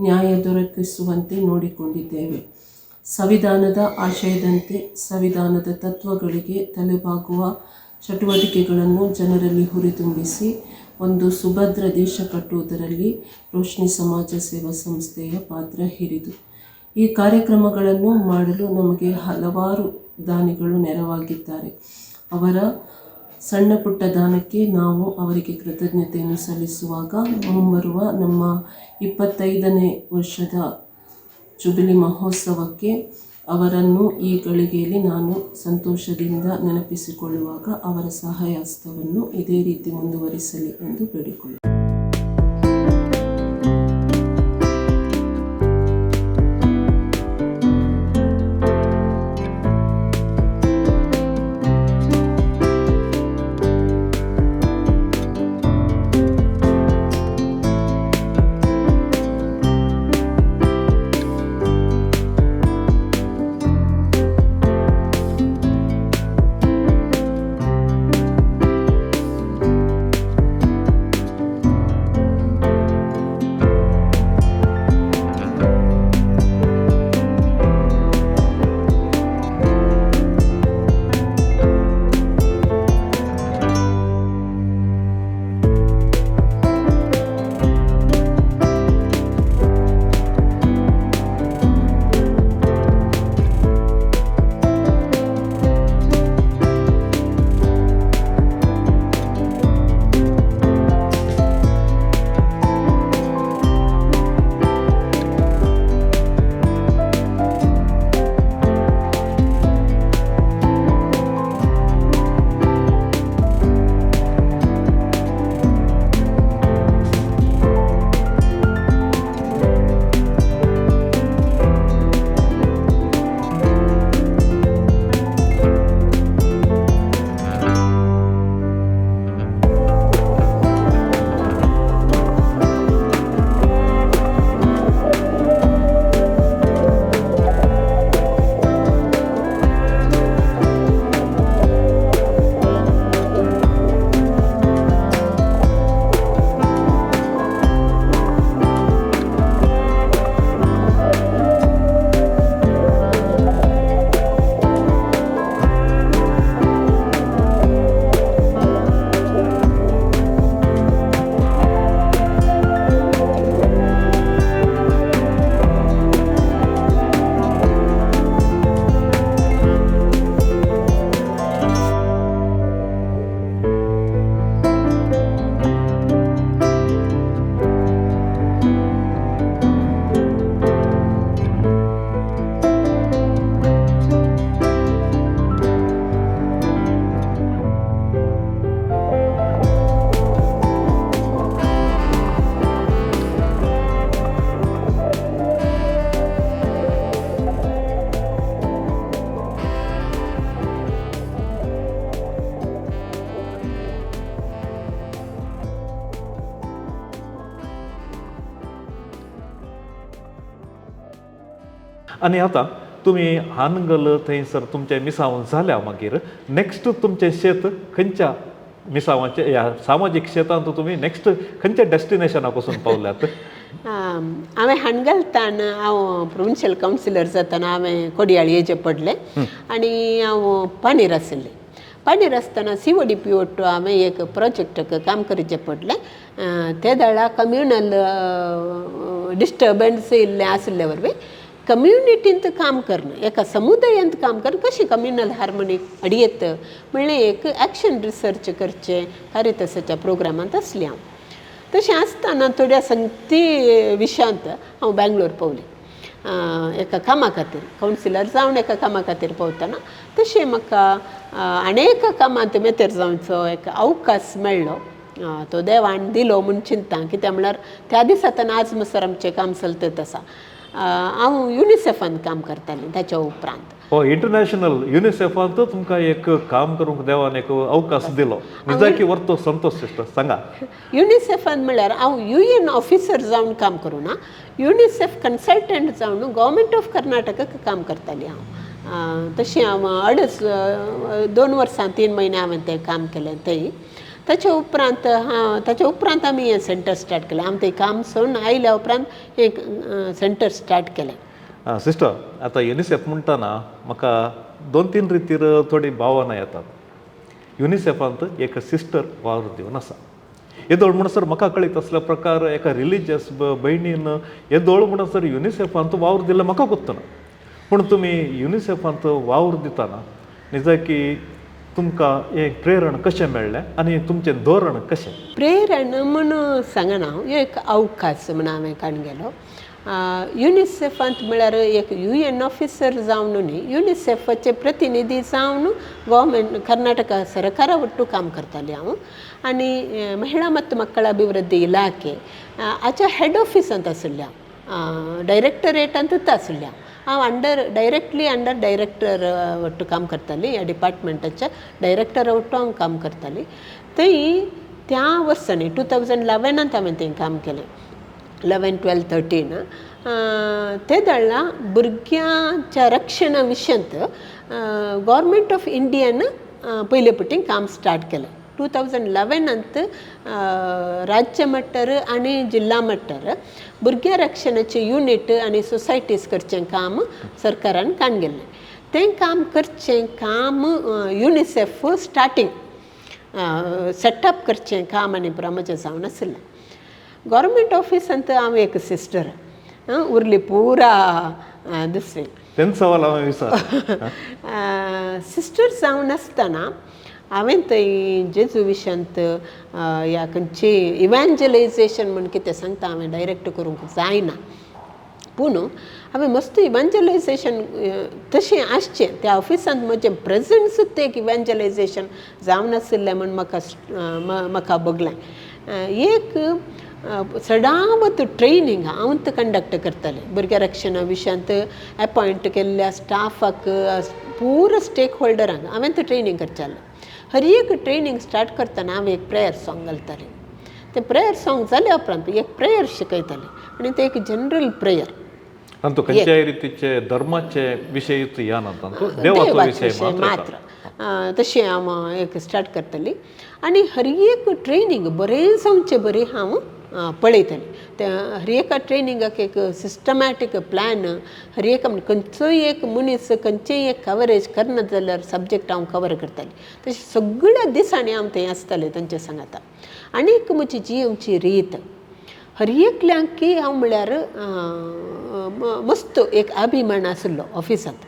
ನ್ಯಾಯ ದೊರಕಿಸುವಂತೆ ನೋಡಿಕೊಂಡಿದ್ದೇವೆ. ಸಂವಿಧಾನದ ಆಶಯದಂತೆ ಸಂವಿಧಾನದ ತತ್ವಗಳಿಗೆ ತಲೆಬಾಗುವ ಚಟುವಟಿಕೆಗಳನ್ನು ಜನರಲ್ಲಿ ಹುರಿದುಂಬಿಸಿ ಒಂದು ಸುಭದ್ರ ದೇಶ ಕಟ್ಟುವುದರಲ್ಲಿ ರೋಶ್ನಿ ಸಮಾಜ ಸೇವಾ ಸಂಸ್ಥೆಯ ಪಾತ್ರ ಹಿರಿದು. ಈ ಕಾರ್ಯಕ್ರಮಗಳನ್ನು ಮಾಡಲು ನಮಗೆ ಹಲವಾರು ದಾನಿಗಳು ನೆರವಾಗಿದ್ದಾರೆ. ಅವರ ಸಣ್ಣ ಪುಟ್ಟ ದಾನಕ್ಕೆ ನಾವು ಅವರಿಗೆ ಕೃತಜ್ಞತೆಯನ್ನು ಸಲ್ಲಿಸುವಾಗ ಮುಂಬರುವ ನಮ್ಮ 25ನೇ ವರ್ಷದ ಜುಬಿಲಿ ಮಹೋತ್ಸವಕ್ಕೆ ಅವರನ್ನು ಈ ಗಳಿಗೆಯಲ್ಲಿ ನಾನು ಸಂತೋಷದಿಂದ ನೆನಪಿಸಿಕೊಳ್ಳುವಾಗ ಅವರ ಸಹಾಯ ಹಸ್ತವನ್ನು ಇದೇ ರೀತಿ ಮುಂದುವರಿಸಲಿ ಎಂದು ಬೇಡಿಕೊಳ್ಳುತ್ತೇನೆ. आनी आतां तुमी हानगल थंयसर तुमचें मिसांव जाल्या मागीर नेक्स्ट तुमचें शेत खंयच्या मिसांवाचें ह्या सामाजीक शेतांत तुमी नेक्स्ट खंयच्या डेस्टिनेशनाक वचून पावल्यात? हांवें हाणगलतान हांव प्रोविन्शियल कावन्सिलर जातना हांवें कोडियाळ येचें पडलें आनी हांव पाणीर आशिल्लें. पाणीर आसतना CODP ಒಟ್ಟು हांवें एक प्रोजेक्टाक काम करचें पडलें. ते वेळार कम्युनल डिस्टर्बन्स इल्लें आशिल्ले वरवीं कम्युनिटींत काम करणं, एका समुदायांत काम करणं, कशें कम्युनल हार्मोनी अडयेत म्हणलें एक एक्शन रिसर्च करचें कारितासाच्या प्रोग्रामांत आसलें हांव. तशें आसतना थोड्या संगती विशयांत हांव बेंगलोर पावलें एका कामा खातीर, कावन्सिलर जावन एका कामा खातीर पावतना तशें म्हाका अनेक कामांत मेतेर जावचो एक अवकाश मेळ्ळो. तो देवान दिलो म्हूण चिंता, कित्याक म्हळ्यार त्या दिसांतल्यान आज म्हणसर आमचें काम चलतत आसा. हांव युनिसेफान काम करतालें ताच्या उपरांत. हो इंटरनॅशनल युनिसेफांत तुमकां एक काम करूंक देवान एक अवकाश दिलो, निजाकी वर्तो संतोष सिस्टर सांगा. युनिसेफान म्हळ्यार हांव UN officer जावन काम करूं ना, युनिसेफ कन्सल्टंट जावन गव्हर्मेंट ऑफ कर्नाटकाक काम करतालें हांव. तशें हांव 2.5 वर्सां 3 म्हयने हांवें तें काम केलें थंय. ताचे उपरांत ताच्या उपरांत आमी हें सेंटर स्टार्ट केलें. आमी तें काम सोडून आयल्या उपरांत एक सेंटर स्टार्ट केलें. सिस्टर, आतां युनिसेफ म्हणटना म्हाका 2-3 रितीर थोडी भावना येतात. युनिसेफांत एक सिस्टर वावर दिवन आसा, येदोळ म्हणसर म्हाका कळीत असल्या प्रकार एका रिलिजियस भयणीन येदोळ म्हणसर युनिसेफांत वावर दिल्लें म्हाका कोत्तना, पूण तुमी युनिसेफांत वावर दितना निजाकी तुमकां एक प्रेरण कशें मेळ्ळें आनी तुमचें धोरण कशें? प्रेरण म्हूण सांगना हांव, एक अवकाश म्हूण हांवें काडून गेलो. युनिसेफांत म्हळ्यार एक UN officer जावन न्ही, युनिसेफाचे प्रतिनिधी जावन गव्हर्मेंट कर्नाटका सरकारा ಒಟ್ಟು काम करतालें हांव. आनी महिळा ಮತ್ತು ಮಕ್ಕಳ ಅಭಿವೃದ್ಧಿ ಇಲಾಖೆ हाच्या हेड ऑफिसांत आशिल्लें हांव, डायरेक्टरेटांतूच आशिल्लें हांव. हांव अंडर डायरेक्टली अंडर डायरेक्टर ಒಟ್ಟು काम करतालें, ह्या डिपार्टमेंटाच्या डायरेक्टरा ಒಟ್ಟು हांव काम करतालें. थंय त्या वर्सांनी 2011 हांवें थंय काम केलें, 11, 12, 13. ते वेळार भुरग्यांच्या रक्षणा विशयांत गव्हर्मेंट ऑफ इंडियान पयले पटी काम स्टार्ट केलें. 2011 राज्य मट्टार आनी जिल्ला मट्टार भुरग्यां रक्षणाचें युनीट आनी सोसायटीज करचें काम सरकारान काडून गेल्लें. तें काम करचें काम युनिसेफ स्टार्टींग सेटअप करचें काम आनी म्हजें जावन आशिल्लें. गव्हर्मेंट ऑफिसांत हांव एक सिस्टर उरली पुरा दुसरी. तेंच सवाल हांवें विचारलें. सिस्टर जावन आसतना हांवें थंय जेजू विशयांत ह्या खंयची इव्हेंजलायझेशन म्हूण कितें सांगता हांवें डायरेक्ट करूंक जायना, पूण हांवें मस्त इव्हेंजलायझेशन तशें आसचें त्या ऑफिसांत म्हजें प्रेजन्सूच एक इव्हेंजलायझेशन जावन आशिल्लें म्हूण म्हाका म्हाका भोगलें. एक सदांच ट्रेनींग हांव कंडक्ट करतालें भुरग्यां रक्षणा विशयांत एपॉयंट केल्ल्या स्टाफाक पुरो स्टेक होल्डरांक हांवें ट्रेनींग करचें. हर एक ट्रेनींग स्टार्ट करतना हांव एक प्रेयर सॉंग घालतालें. तें प्रेयर सॉंग जाल्या उपरांत एक प्रेयर शिकयतालें आनी तें एक जनरल प्रेयर. तांतू खंयच्याय रितीचे धर्माचे विशयूच ह्या ना, तांतू देवाचो विशय मात्र. तशें हांव एक स्टार्ट करतली आनी हर एक ट्रेनींग बरें जावचें बरें हांव पळयतलें. त्या हर एका ट्रेनिंगाक एक सिस्टमॅटीक प्लॅन, हर एक खंयचोय एक मनीस खंयचेय एक कवरेज करना जाल्यार सब्जेक्ट हांव कवर करतालें. तशें सगळ्या दिसांनी हांव थंय आसतालें तांच्या सांगाता. आनी एक म्हजी जियोवची रीत हर एकल्यांक हांव म्हळ्यार मस्त एक अभिमान आशिल्लो ऑफिसांत.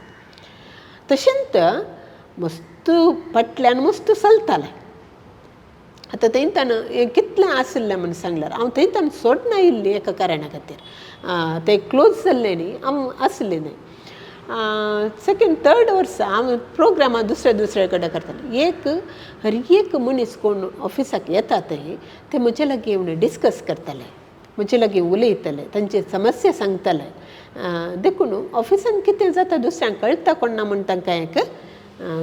तशेंच मस्त फाटल्यान मस्त चलतालें. आतां थंयतान कितलें आशिल्लें म्हूण सांगल्यार हांव थंयतान सोडना आयिल्ली एका कारणा खातीर, तें क्लोज जाल्लें न्ही, हांव आसलें न्हय. सेकेंड थर्ड वर्सा हांव प्रोग्रामां दुसऱ्या दुसऱ्या कडेन करतालें. एक हर एक मनीस कोण ऑफिसाक येता थंय ते म्हजे लागीं येवन डिस्कस करताले, म्हजे लागीं उलयताले, तांची समस्या सांगताले. देखून ऑफिसान कितें जाता दुसऱ्यांक कळटा कोण ना म्हूण तांकां एक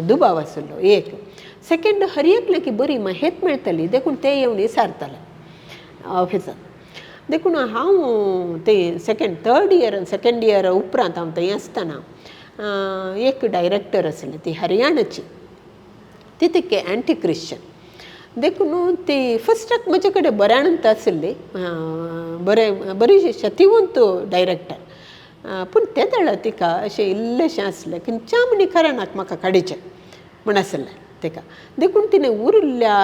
दुबाव आशिल्लो. एक सेकेंड हर एकल्याक बरी माहेत मेळटली देखून ते येवन विचारताले ऑफिसांत. देखून हांव ते second third year second year उपरांत हांव थंय आसतना एक डायरेक्टर आसली, ती हरियाणाची, ती तिके एंटी क्रिश्चन. देखून ती फस्टाक म्हजे कडेन बऱ्यानूच आसली, बरें बरी शतिवंत डायरेक्टर. पूण ते वेळार तिका अशें इल्लेशें आसलें, खंयच्या म्हणी कारणाक म्हाका काडीचें म्हण आसलें तिका. देखून तिणें उरिल्ल्या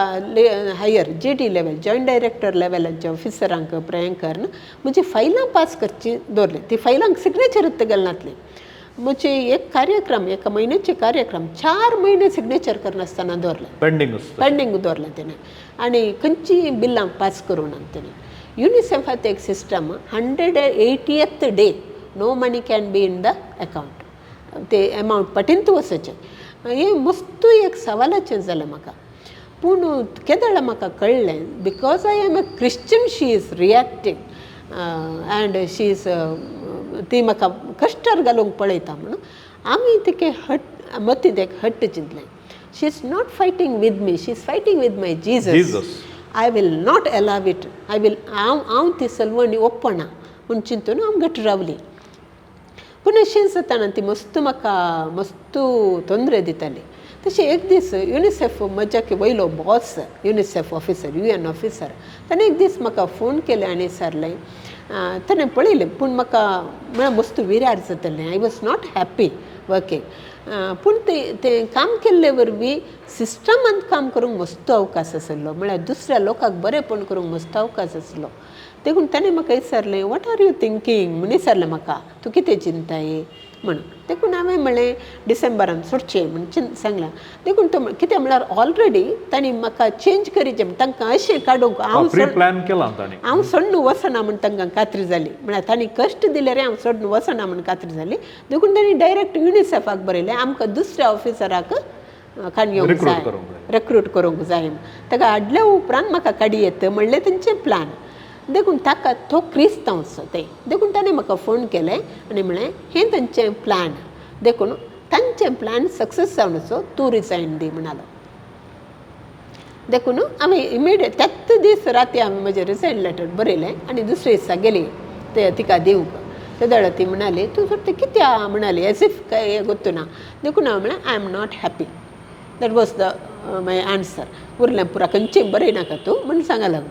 higher J D level, joint director लेवलाच्या ऑफिसरांक प्रयाण करून म्हजी फायलां पास करची दवरली. ती फायलांक सिग्नेचरूच घालनासली. म्हजे एक कार्यक्रम, एका म्हयन्याचे कार्यक्रम 4 म्हयने सिग्नेचर करनासतना दवरले. पेंडींग आसता. पेंडींग दवरलें तेणें आनी खंयचीय बिलां पास करूं ना तेणें. युनिसेफात एक system, 180th day no money can be in the account, ते एमावंट पटींत वचचें. हें मस्तू एक सवालाचें जालें म्हाका. पूण केदळा म्हाका कळ्ळें, because I am a Christian she is reacting and she is, ती म्हाका कश्टार घालूंक पळयता म्हणून आमी तिके हट मतींत एक हट्ट चिंतलें, she is not fighting with me, she is fighting with my Jesus. Jesus. I will not allow it, I will, हांव हांव ती सलवणी ओपना म्हूण चिंतून हांव घट रावली. पूण अशें जाताना ती मस्त म्हाका मस्तू तोंदरे दिताली. तशें एक दीस युनिसेफ म्हज्या वयलो boss, UNICEF officer, U N officer, ताणें एक दीस म्हाका फोन केलें आनी विचारलें. ताणें पळयलें पूण म्हाका म्हळ्यार मस्त विरार जातालें, I was not happy working. पूण तें तें काम केल्ले वरवीं सिस्टमांत काम करूंक मस्त अवकाश आसलो, म्हळ्यार दुसऱ्या लोकांक बरेंपण करूंक मस्त अवकाश आसलो. देखून ताणें म्हाका विचारलें, what are you thinking म्हूण विचारलें म्हाका, तूं कितें चिंताय म्हणून. देखून हांवें म्हणलें डिसेंबरान सोडचें म्हूण सांगलां. देखून तो कितें म्हळ्यार ऑलरेडी तांणी म्हाका चेंज करीचें म्हण तांकां अशें काडूंक हांव प्री प्लॅन केलां तांणी. हांव सोडून वचना म्हूण तांकां खात्री जाली, म्हळ्यार तांणी कश्ट दिले रे हांव सोडून वचना म्हूण खात्री जाली. देखून तांणी डायरेक्ट युनिसेफाक बरयलें आमकां दुसऱ्या ऑफिसराक काडून घेवंक जाय, रेक्रूट करूंक जाय. ताका हाडल्या उपरांत म्हाका काडी येता म्हणलें तेंचें प्लॅन. देखून ताका तो क्रिस्तांवचो तें, देखून ताणें म्हाका फोन केलें आनी म्हणलें हें तांचें प्लॅन, देखून तांचें प्लॅन सक्सेस जावनचो तूं रिजायन दी म्हणालो. देखून आमी इमिडिएट त्याच दीस राती हांवें म्हजें रिजायन लेटर बरयलें आनी दुसरे दिसा गेली ते तिका दिवंक. ते वेळार ती म्हणाली तूं सोडटा कित्या म्हणाली, एज if काय गोत्तू ना. देखून हांवें म्हणलें I am not happy, that was the my answer. उरलें पुरा खंयचें बरयनाका तूं म्हूण सांगा लागलो.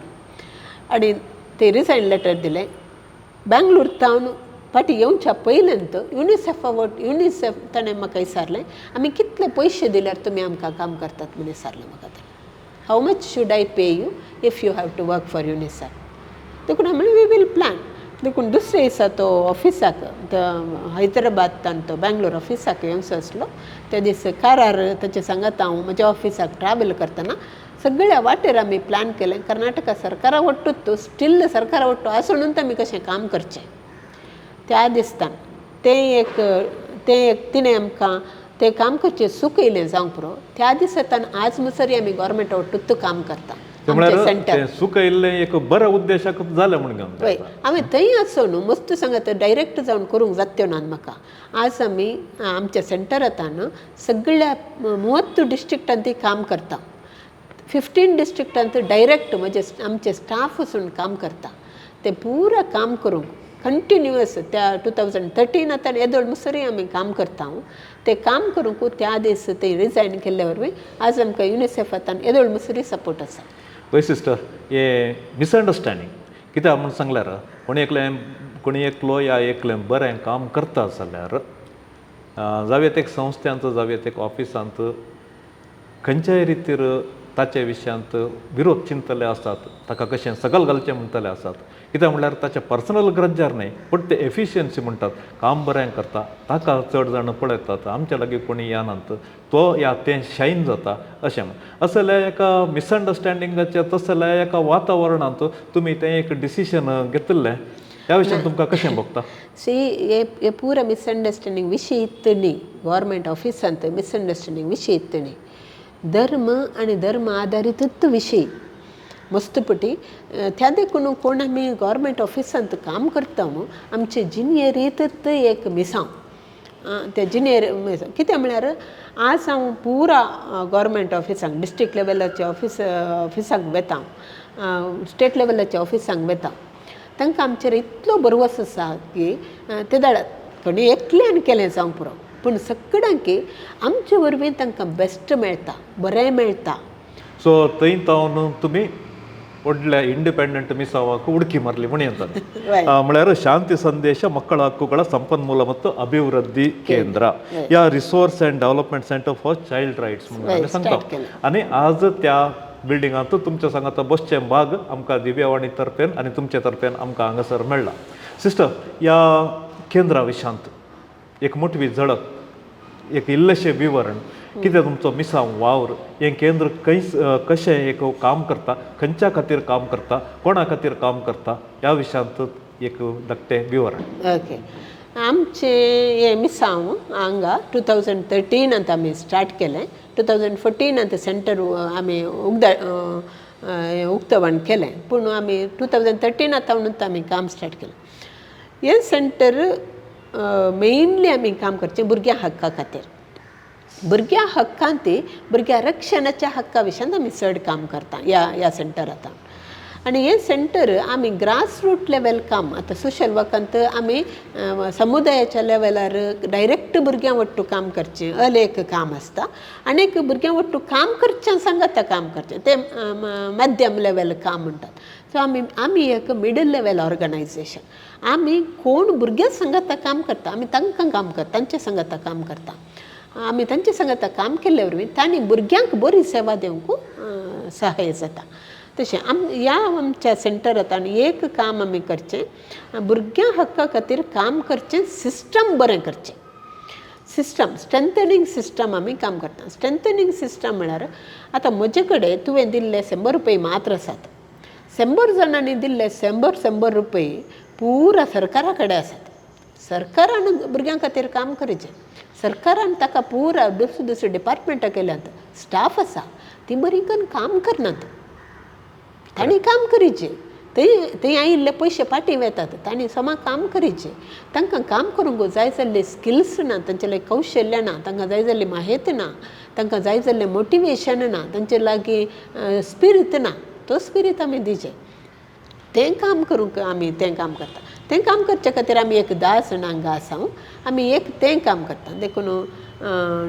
आनी ते रिजायन लेटर दिलें. बेंगलोर तावन फाटीं येवच्या पयल्यांत युनिसेफा वट युनिसेफ ताणें म्हाका विचारलें आमी कितले पयशे दिल्यार तुमी आमकां काम करतात म्हूण विचारलें म्हाका ताणें. How much should I pay you if you have to work for UNICEF. देखून हांवें म्हणलें we will plan. देखून दुसरे दिसा तो ऑफिसाक हैदराबाद तान तो बेंगलोर ऑफिसाक येवचो आसलो. त्या दीस कारार ताचे सांगात हांव म्हज्या ऑफिसाक ट्रॅवल करतना सगळ्या वाटेर आमी प्लॅन केलें. कर्नाटका सरकारा वट्टूच स्टील सरकारा वट्टू आसून आमी कशें काम करचें त्या दिसतान तें एक तें एक तिणें आमकां तें काम करचें सुकयलें जावंक पुरो. त्या दिसांतल्यान आज मुसरी आमी गव्हर्मेंटा वट्टूच काम करता. म्हळ्यार सुकयल्लें एक बऱ्या उद्देशाक जालें म्हूण. हय, हांवें थंय आसून मस्त सांगता डायरेक्ट जावन करूंक जाता ना म्हाका. आज आमी आमच्या सेंटरांत सगळ्या 30 डिस्ट्रिक्टांत ती काम करता. 15 डिस्ट्रिक्टांत डायरेक्ट म्हजे आमचे स्टाफ वचून काम करता. ते पुरा काम करूंक कंटिन्युअस त्या 2013 आतां येदोळ मुसरी आमी काम करता. ते काम करूंक त्या दीस ते रिजायन केल्ले वरवीं आज आमकां युनिसेफांत येदोळ मुसरी सपोर्ट आसा. पळय सिस्टर, हे मिसअंडरस्टँडींग कित्याक म्हूण सांगल्यार कोणी एकलें कोणी एकलो या एकलें बरें काम करता जाल्यार जावं एक संस्थांत जावं एक ऑफिसांत खंयच्याय रितीर ताच्या विशयांत विरोध चिंतले आसात, ताका कशें सकल घालचें म्हणटले आसात. कित्याक म्हणल्यार ताच्या पर्सनल ग्रज्जार न्हय पूण ते एफिशियन्सी म्हणटात, काम बरें करता ताका चड जाण पळयतात, आमच्या लागीं कोणी येनात, तो या तें शायन जाता अशें म्हण. असल्या एका मिसअंडरस्टँडिंगाच्या तसल्या एका वातावरणांत तुमी तें एक डिसिशन घेतिल्लें, ह्या विशयान तुमकां कशें भोगता? सी, हे पुरा मिसअंडरस्टँडींग विशय इत्त न्ही, गव्हर्मेंट ऑफिसांत मिसअंडरस्टँडींग विशय इत्त न्ही, धर्म आनी धर्म आदारीतूच विशय मस्तपटी. त्या देखून कोण आमी गव्हर्मेंट ऑफिसांत काम करता आमचे जिनियरींतच एक मिसांव ते जिनियर कितें म्हळ्यार आज हांव पुरा गव्हर्मेंट ऑफिसांक डिस्ट्रिक्ट लेवलाच्या ऑफिसांक वेता, स्टेट लेवलाच्या ऑफिसांक वेता. तांकां आमचेर इतलो भरवंस आसा की ते धाडात. कोणी एकल्यान केलें जावंक पुरो, पूण सगळ्यांकी आमचे वरवीं तांकां बेस्ट मेळटा, बरें मेळटा. सो थंय तावन तुमी व्हडल्या इंडिपेंडंट ಮಿಸಾವಾಕ್ ಉಡುಕಿ ಮಾರಲಿ म्हण येतात. म्हळ्यार ಶಾಂತಿ ಸಂದೇಶ ಮಕ್ಕಳ ಹಕ್ಕುಗಳ ಸಂಪನ್ಮೂಲ ಮತ್ತು ಅಭಿವೃದ್ಧಿ ಕೇಂದ್ರ या resource and development centre for child rights म्हणून आमी सांगता. आनी आज त्या बिल्डिंगांत तुमच्या सांगाता बसचें भाग आमकां दिव्यावाणी तर्फेन आनी तुमचे तर्फेन आमकां हांगासर मेळ्ळा. सिस्टर, ह्या केंद्रा विशांत एक मोटवी झळक, एक इल्लेशें विवरण, कितें तुमचो मिसांव वावर, हें केंद्र खंय कशें एक काम करता, खंयच्या खातीर काम करता, कोणा खातीर काम करता, ह्या विशयांत एक धाकटें विवरण. ओके, आमचें हें मिसांव हांगा 2013 आमी स्टार्ट केलें. 2014 सेंटर आमी उक्तावण केलें, पूण आमी 2013 सावन आमी काम स्टार्ट केलें. हें सेंटर मेनली आमी काम करचें भुरग्यां हक्का खातीर. भुरग्यां हक्कान ती भुरग्यां रक्षणाच्या हक्का विशयांत आमी चड काम करता ह्या ह्या सेंटरांत. आनी हें सेंटर आमी ग्रास रूट लेवल काम, आतां सोशल वर्कांत आमी समुदायाच्या लेवलार डायरेक्ट भुरग्यां वट्टू काम करचें अलें एक काम आसता, आनी एक भुरग्यां वट्टू काम करचें सांगाता काम करचें तें मध्यम लेवल काम म्हणटात. सो आमी आमी एक मिडल लेवल ऑर्गनायजेशन. आमी कोण भुरग्यां सांगाता काम करता, आमी तांकां काम करता, तांच्या सांगाता काम करता. आमी तांच्या सांगाता काम केल्ले वरवीं तांणी भुरग्यांक बरी सेवा दिवंक सहाय जाता. तशें ह्या आमच्या सेंटरांत आनी एक काम आमी करचें, भुरग्यां हक्का खातीर काम करचें, सिस्टम बरें करचें, सिस्टम स्ट्रेंथनींग सिस्टम आमी काम करता. स्ट्रेंथनींग सिस्टम म्हळ्यार आतां म्हजे कडेन तुवें दिल्ले 100 रुपये मात्र आसात. 100 जाणांनी दिल्ले 100 रुपये पुरा सरकारा कडेन आसात. सरकारान भुरग्यां खातीर काम करचें, सरकारान ताका पुरा दुसरे दुसरे डिपार्टमेंटां केल्यात, स्टाफ आसा, ती बरी करून काम करनात. तांणी काम करीचें, थंय थंय आयिल्ले पयशे फाटीं वेतात. तांणी समा काम करीचें. तांकां काम करूंक जाय जाल्ले स्किल्स ना, तांचे लागीं कौशल्य ना, तांकां जाय जाल्ली माहिती ना, तांकां जाय जाल्लें मोटिवेशन ना, तांचे लागीं स्पिरीत ना. तो स्पिरीत आमी दिवचें. तें काम करूंक आमी तें काम करता. तें काम करचे खातीर आमी एक 10 जाणां हांगा आसा, आमी एक तें काम करता. देखून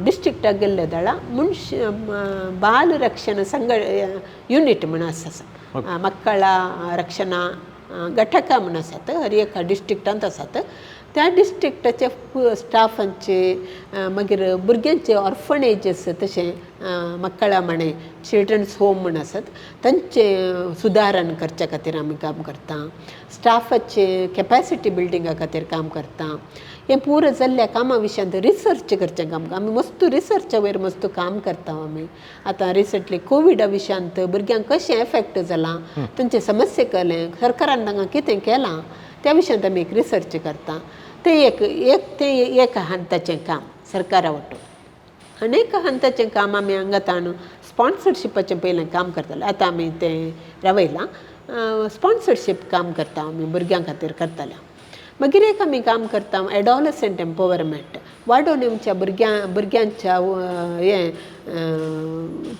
डिस्ट्रिक्टाक गेल्ले दळा मनश बाल रक्षण संघ युनीट म्हूण आसा, मक्कळ रक्षणा घटक म्हूण आसात, हर एका डिस्ट्रिक्टांत आसात. त्या डिस्ट्रिक्टाचे स्टाफांचे, मागीर भुरग्यांचे ऑर्फनेजस, तशें मक्कळा म्हणे चिल्ड्रन्स होम म्हूण आसात, तांचें सुदारण करच्या खातीर आमी काम करता. स्टाफाचे कॅपेसिटी बिल्डिंगा खातीर काम करता. हें पुरो जाल्ल्या कामा विशयांत रिसर्च करचें काम, आमी मस्त रिसर्चा वयर मस्त काम करता. आमी आतां रिसंटली कोविडा विशयांत भुरग्यांक कशें एफेक्ट जालां, तांचे समस्या कळ्ळें, सरकारान तांकां कितें केलां, त्या विशयांत आमी एक रिसर्च करता. तें एक एक तें एक हंताचें काम सरकारा वटून. आनी एक हंताचें काम आमी हांगा ताणू स्पॉन्सरशिपाचें पयलें काम करताले, आतां आमी तें रावयलां. स्पॉन्सरशीप काम करता आमी भुरग्यां खातीर करताले. मागीर एक आमी काम करता एडोलसंट एम्पवरमेंट, वाडोवन येवच्या भुरग्यांच्या हें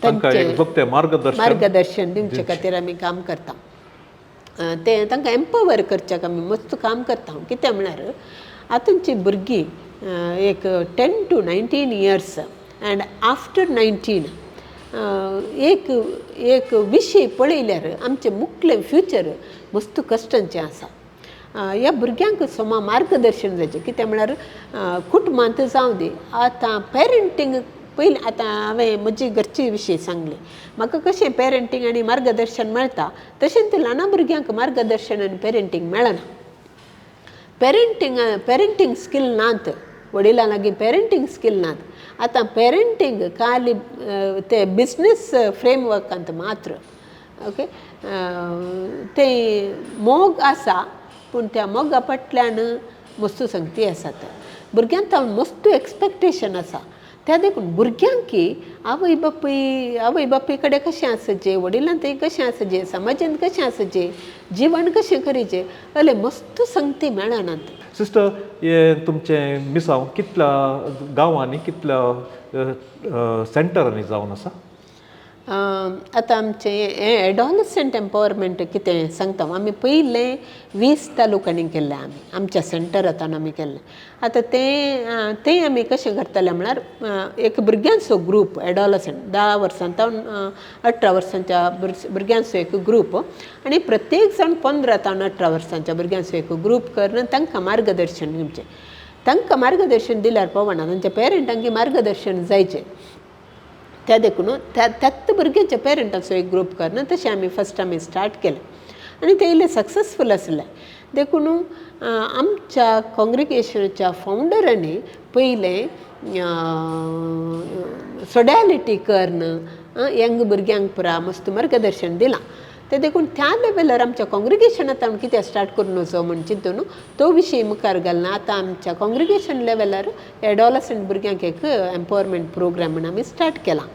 तांचें मार्गदर्शन दिवचे खातीर आमी काम करता. तें तांकां एम्पावर करच्याक आमी मस्त काम करता. कितें म्हळ्यार आतांची भुरगीं एक 10 to 19 years and after 19 एक एक विशय पळयल्यार आमचें मुखलें फ्युचर मस्त कश्टांचें आसा. ह्या भुरग्यांक समा मार्गदर्शन जायचें. कितें म्हळ्यार कुटुंबांत जावं दी, आतां पेरंटींग पयलीं, आतां हांवें म्हजी घरची विशय सांगली, म्हाका कशें पेरंटींग आनी मार्गदर्शन मेळटा तशेंच ल्हान भुरग्यांक मार्गदर्शन आनी पेरंटींग मेळना. पेरंटींग स्कील नात, वडिलां लागीं पेरंटींग स्कील नात. आतां पेरंटींग खाली ते बिजनेस फ्रेमवर्कांत मात्र, ओके, तें मोग आसा, पूण त्या मोगा फाटल्यान मस्तू संगती आसात. भुरग्यांक मस्तू एक्सपेक्टेशन आसा, त्या देखून भुरग्यांकी आवय बापूय कडेन कशें आसचें, वडिलां थंय कशें आसचें, समाजांत कशें आसचें, जिवन कशें करीचें, अले मस्त संगती मेळनात. सिस्टर, हें तुमचें मिसांव कितल्या गांवांनी, कितल्या सेंटरांनी जावन आसा? आतां आमचें हें एडोलसंट एम्पावरमेंट कितें सांगता, आमी पयलें 20 तालुक्यांनी केल्लें, आमी आमच्या सेंटरांत आमी केल्लें. आतां तें तें आमी कशें करताले म्हळ्यार एक भुरग्यांचो ग्रूप एडोलसंट 10 वर्सां तावन 18 वर्सांच्या भुरग्यांचो एक ग्रूप आनी प्रत्येक जाण 15 तावन 18 वर्सांच्या भुरग्यांचो एक ग्रूप करून तांकां मार्गदर्शन दिवचें. तांकां मार्गदर्शन दिल्यार पवना, तांच्या पेरंटांक मार्गदर्शन जायचें. त्या देखून त्याच भुरग्यांच्या पेरंटाचो एक ग्रूप करून तशें आमी फस्ट आमी स्टार्ट केलें आनी ते इल्लें सक्सेसफूल आसलें. देखून आमच्या काँग्रिगेशनाच्या फावंडरांनी पयलें सोडॅलिटी करून यंग भुरग्यांक पुरा मस्त मार्गदर्शन दिलां. तें देखून त्या लेवलार आमच्या काँग्रिगेशनांत आमी कितें स्टार्ट करून वचो म्हूण चिंतून तो विशय मुखार घालना. आतां आमच्या काँग्रिगेशन लेवलार एडोलसंट भुरग्यांक एक एम्पावरमेंट प्रोग्राम म्हूण आमी स्टार्ट केलां.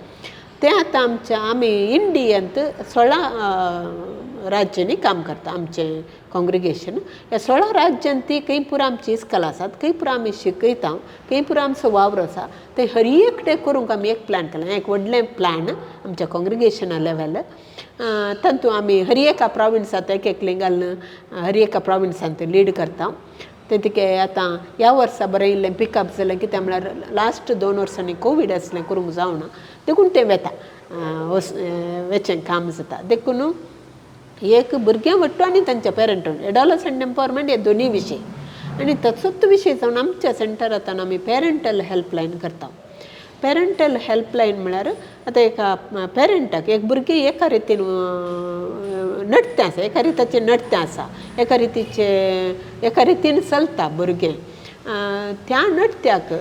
तें आतां आमच्या आमी इंडियेंत 16 राज्यांनी काम करता आमचें काँग्रिगेशन. ह्या 16 राज्यांत ती खंय पुरा आमची इस्कलां आसात, खंय पुरा आमी शिकयता, खंय पुरा आमचो वावर आसा. ते हर एकटें करूंक आमी एक प्लॅन केलां, एक व्हडलें प्लॅन आमच्या काँग्रिगेशना लेवल. तातूंत आमी हर एका प्रोविन्सांत एक एकलें घालून हर एका प्रोविन्सांत लीड करता. तें तिके आतां ह्या वर्सा बरें इल्लें पिकअप जालें, कित्याक म्हळ्यार लास्ट 2 वर्सांनी कोवीड आसलें, करूंक जावना, देखून तें वेता वेचें काम जाता. देखून एक भुरग्यां वट्टू आनी तांच्या पेरंट एडोलसंट एम्पावरमेंट हे दोनूय विशय आनी तसोच विशय जावन आमच्या सेंटरांत आमी पेरंटल हेल्पलायन करता. पेरंटल हेल्पलायन म्हळ्यार आतां एका पेरंटाक एक भुरगें एका रितीन नडतें आसा, एका रितीचें नडतें आसा, एका रितीचें एका रितीन चलता भुरगें, त्या नडत्याक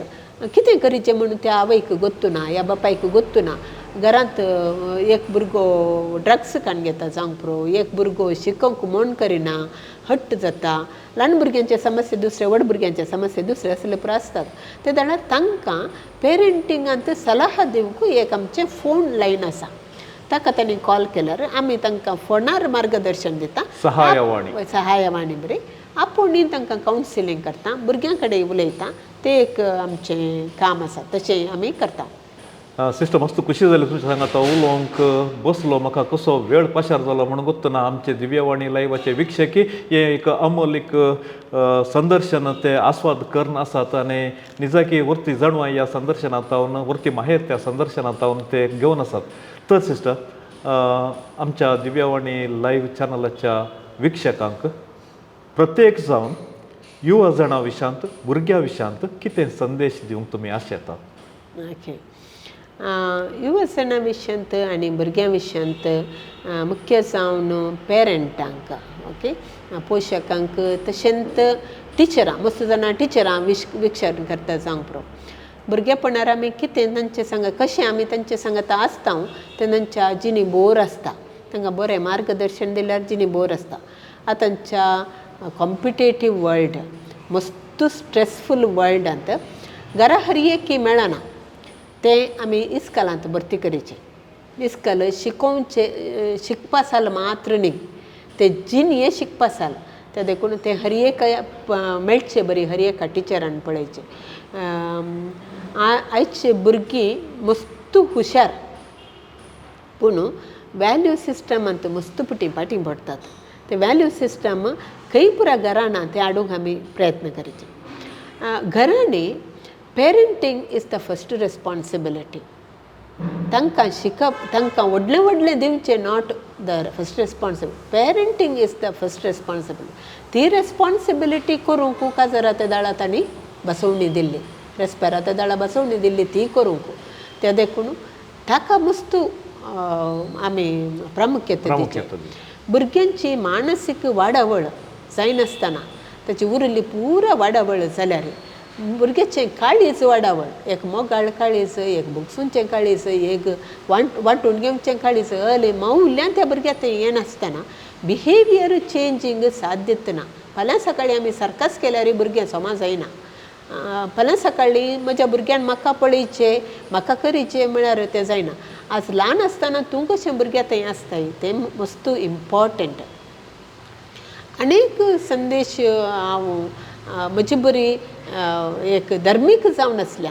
कितें करीचें म्हणून त्या आवयक गोत्तू ना ह्या बापायक गोत्तू ना. घरांत एक भुरगो ड्रग्स काण घेता जावंक पुरो, एक भुरगो शिकोवंक मन करिना, हट्ट जाता, ल्हान भुरग्यांचे समस्या दुसरे, व्हड भुरग्यांचे समस्या दुसरे असले पुरो आसतात. ते जाणां तांकां पेरंटिंगांत सलाह दिवंक एक आमचें फोन लायन आसा, ताका तांणी कॉल केल्यार आमी तांकां फोनार मार्गदर्शन दिता, सहायवाणी, सहायवाणी बरी आपूण तांकां कावन्सिलींग करता, भुरग्यां कडेन उलयता. तें एक आमचें काम आसा, तशें आमी करता. सिस्टर मस्त खुशी जाली तुमच्या सांगात उलोवंक बसलो, म्हाका कसो वेळ पाशार जालो म्हणून गोत्तना. आमचे दिव्यवाणी लायवाचे वीक्षकी हे एक अमोलीक संदर्शन ते आस्वाद करून आसात आनी निजाकी वरती जाणवाय ह्या संदर्शनांत वरती माहेर त्या संदर्शनांत ते घेवन आसात. तर सिस्टर आमच्या दिव्यवाणी लायव्ह चॅनलाच्या वीक्षकांक प्रत्येक जावन युवा जाणां विशांत भुरग्यां विशांत कितें संदेश दिवंक तुमी आशेतात? ओके, युवजना विशयांत आनी भुरग्यां विशयांत मुख्य जावन पेरंटांक, ओके, पोशकांक, तशेंच टिचरां, मस्त जाणां टिचरां विक्षण करता जावंक पुरो. भुरगेपणार आमी कितें तांचे सांगा कशें आमी तांचे सांगात आसता तें तांच्या जिणी बोर आसता, तांकां बरें मार्गदर्शन दिल्यार जिणी बोर आसता. आतांच्या कॉम्पिटेटीव वर्ल्ड, मस्त स्ट्रेसफूल वर्ल्डांत घरा हर एक मेळना, तें आमी इस्कलांत भरती करीचें. इस्कल शिकोवचें शिकपा साल मात्र न्ही, तें जिणये शिकपा साल. तें देखून तें हर एक मेळचें बरी हर एका टिचरान पळयचें. आयची भुरगीं मस्त हुशार, पूण वॅल्यू सिस्टमांत मस्त पुटी फाटीं पडटात. तें वॅल्यू सिस्टम खंय पुरा घराना तें हाडूंक आमी प्रयत्न करचे. घरांनी Parenting is the first responsibility. तांकां शिकप, तांकां व्हडलें व्हडलें दिवचें not the first responsibility, parenting is the first responsibility. ती रेस्पॉन्सिबिलिटी करूंक काजरा दाळा तांणी बसवणी दिल्ली, रेस्पेरा दाळा बसवणी दिल्ली ती करूंक. ते देखून ताका मस्त आमी प्रामुख्यता दिवची. भुरग्यांची मानसीक वाडावळ जायनासतना ताची उरिल्ली पुरा वाडावळ जाल्यार भुरग्याचें काळीज वाडावळ, एक मोगाळ काळीज, एक भोगसूंचें काळीज, एक वांटून घेवचें काळीज, अले मौल्यान त्या भुरग्याक तें येनासतना बिहेवियर चेंजींग साध्यत ना. फाल्यां सकाळीं आमी सर्कस केल्यार भुरगें समा जायना. फाल्यां सकाळीं म्हज्या भुरग्यान म्हाका पळयचें म्हाका करीचें म्हळ्यार तें जायना. आज ल्हान आसतना तूं कशें भुरग्याक थंय आसताय तें मस्त इम्पॉर्टंट. आनीक संदेश हांव म्हजी बरी एक धर्मीक जावन आसल्या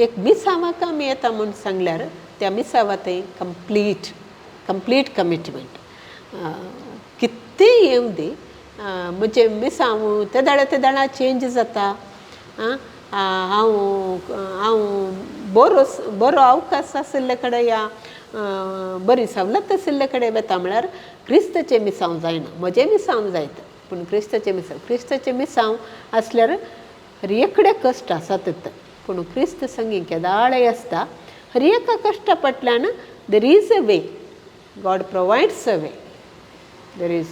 एक मिसावाक आमी येता म्हूण सांगल्यार त्या मिसांवा थंय कंप्लीट कंप्लीट कमिटमेंट. कितेंय येवं दी, म्हजें मिसांव तेदाळा तेदाळा चेंज जाता. हांव हांव बरो बरो अवकाश आशिल्ले कडेन या बरी सवलत आशिल्ले कडेन वता म्हळ्यार क्रिस्ताचें मिसांव जायना, म्हजें मिसांव जायत पूण क्रिस्ताचें मिसांव, क्रिस्ताचें मिसांव आसल्यार हर एकडे कश्ट आसातच, पूण क्रिस्त संगी केदाळय आसता. हर एका कश्टा फाटल्यान there is a way, God provides a way, there is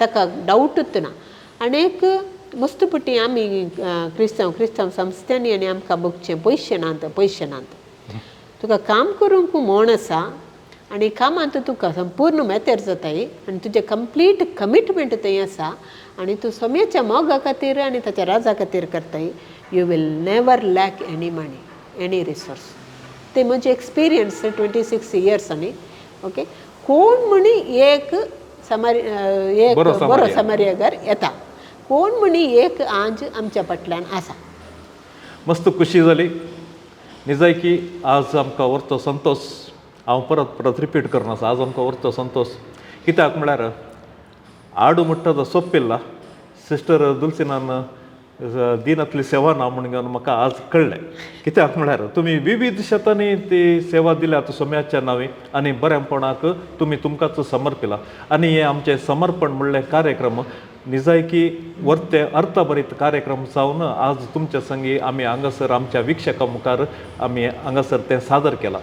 ताका डावटूच ना. आनी एक मस्त पटी आमी क्रिस्तांव क्रिस्तांव संस्थांनी आनी आमकां भोगचें पयशे नात, पयशे नात. तुका काम करूंक म्हण आसा आनी कामांत तुका संपूर्ण मेतेर जाताय आनी तुजें कंप्लीट कमिटमेंट थंय आसा आनी तूं सोम्याच्या मोगा खातीर आनी ताच्या राजा खातीर करताय, you will never lack any money, any resource. ते म्हजे एक्सपिरियन्स 26 इयर्स आनी ओके. कोण म्हणी एक समारी एक बरो बरो समारिया. समारियागर येता, कोण म्हणी एक आंज आमच्या फाटल्यान आसा. मस्त खुशी जाली निजायकी आज आमकां व्हरतो संतोश. हांव परत परत रिपीट करून आसा, आज आमकां व्हरतो संतोश कित्याक म्हळ्यार आडू म्हणटा तो सोंपिल्ला सिस्टर दुलसिनान दिनांतली सेवा ना म्हूण घेवन म्हाका आज कळ्ळें. कित्याक म्हळ्यार तुमी विविध शेतांनी ती सेवा दिल्यात सोम्याच्या नांवी आनी बरेपणाक तुमी तुमकांच समर्पिला आनी हे आमचें समर्पण म्हणलें कार्यक्रम निजायकी वर्ते अर्थभरीत कार्यक्रम जावन आज तुमच्या संगी आमी हांगासर आमच्या वीक्षकां मुखार आमी हांगासर तें सादर केलां.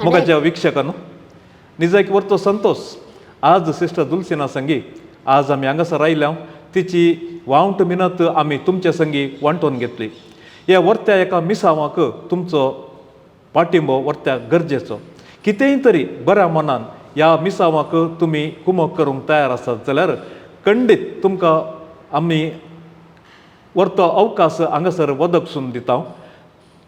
मोगाच्या वीक्षकांनो, निजायकी वर्तो संतोश आज सिस्टर दुलसिना संगी आज आमी हांगासर आयल्या, तिची वावंट मिनत आमी तुमच्या संगी वांटून घेतली. ह्या वर्त्या एका मिसांवाक तुमचो पाठिंबो वर्त्या गरजेचो. कितेंय तरी बऱ्या मनान ह्या मिसांवाक तुमी कुमक करूंक तयार आसात जाल्यार खंडीत तुमकां आमी वर्तो अवकाश हांगासर वदकसून दिता.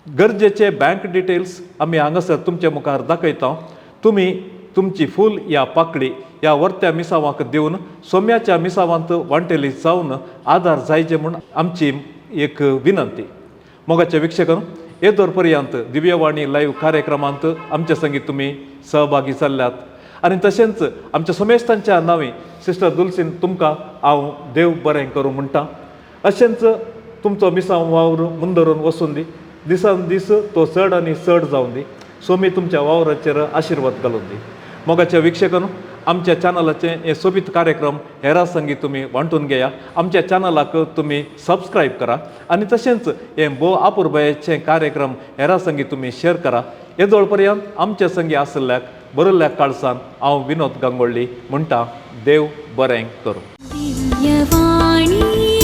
गरजेचे बँक डिटेल्स आमी हांगासर तुमचे मुखार दाखयता. तुमी तुमची फूल या पाकळी ह्या वर्त्या मिसांवाक दिवन सोम्याच्या मिसांवांत वांटेली जावन आदार जायचे म्हूण आमची एक विनंती. मोगाच्या वीक्षकांनो, येदोर पर्यंत दिव्यवाणी लायव्ह कार्यक्रमांत आमच्या संगीत तुमी सहभागी जाल्ल्यात आनी तशेंच आमच्या समेस्तांच्या नांवी सिस्टर दुलसीन तुमकां हांव देव बरें करूं म्हणटा. अशेंच तुमचो मिसांव वावर मुंदरून वचून दी, दिसान दीस तो चड आनी चड जावन दी. सोमी तुमच्या वावराचेर आशिर्वाद घालून दी. मोगाच्या वीक्षकांनो, आमच्या चॅनलाचे हे सोबीत कार्यक्रम हेरा संगी तुमी वांटून घेया. आमच्या चॅनलाक तुमी सबस्क्रायब करा आनी तशेंच हे भोव आपुरबायेचे कार्यक्रम हेरा संगी तुमी शेअर करा. येदोळ पर्यंत आमच्या संगी आशिल्ल्याक बरयल्ल्या काळसान हांव विनोद गांगोळ्ळी म्हणटा, देव बरें करूं. दिव्यवाणी.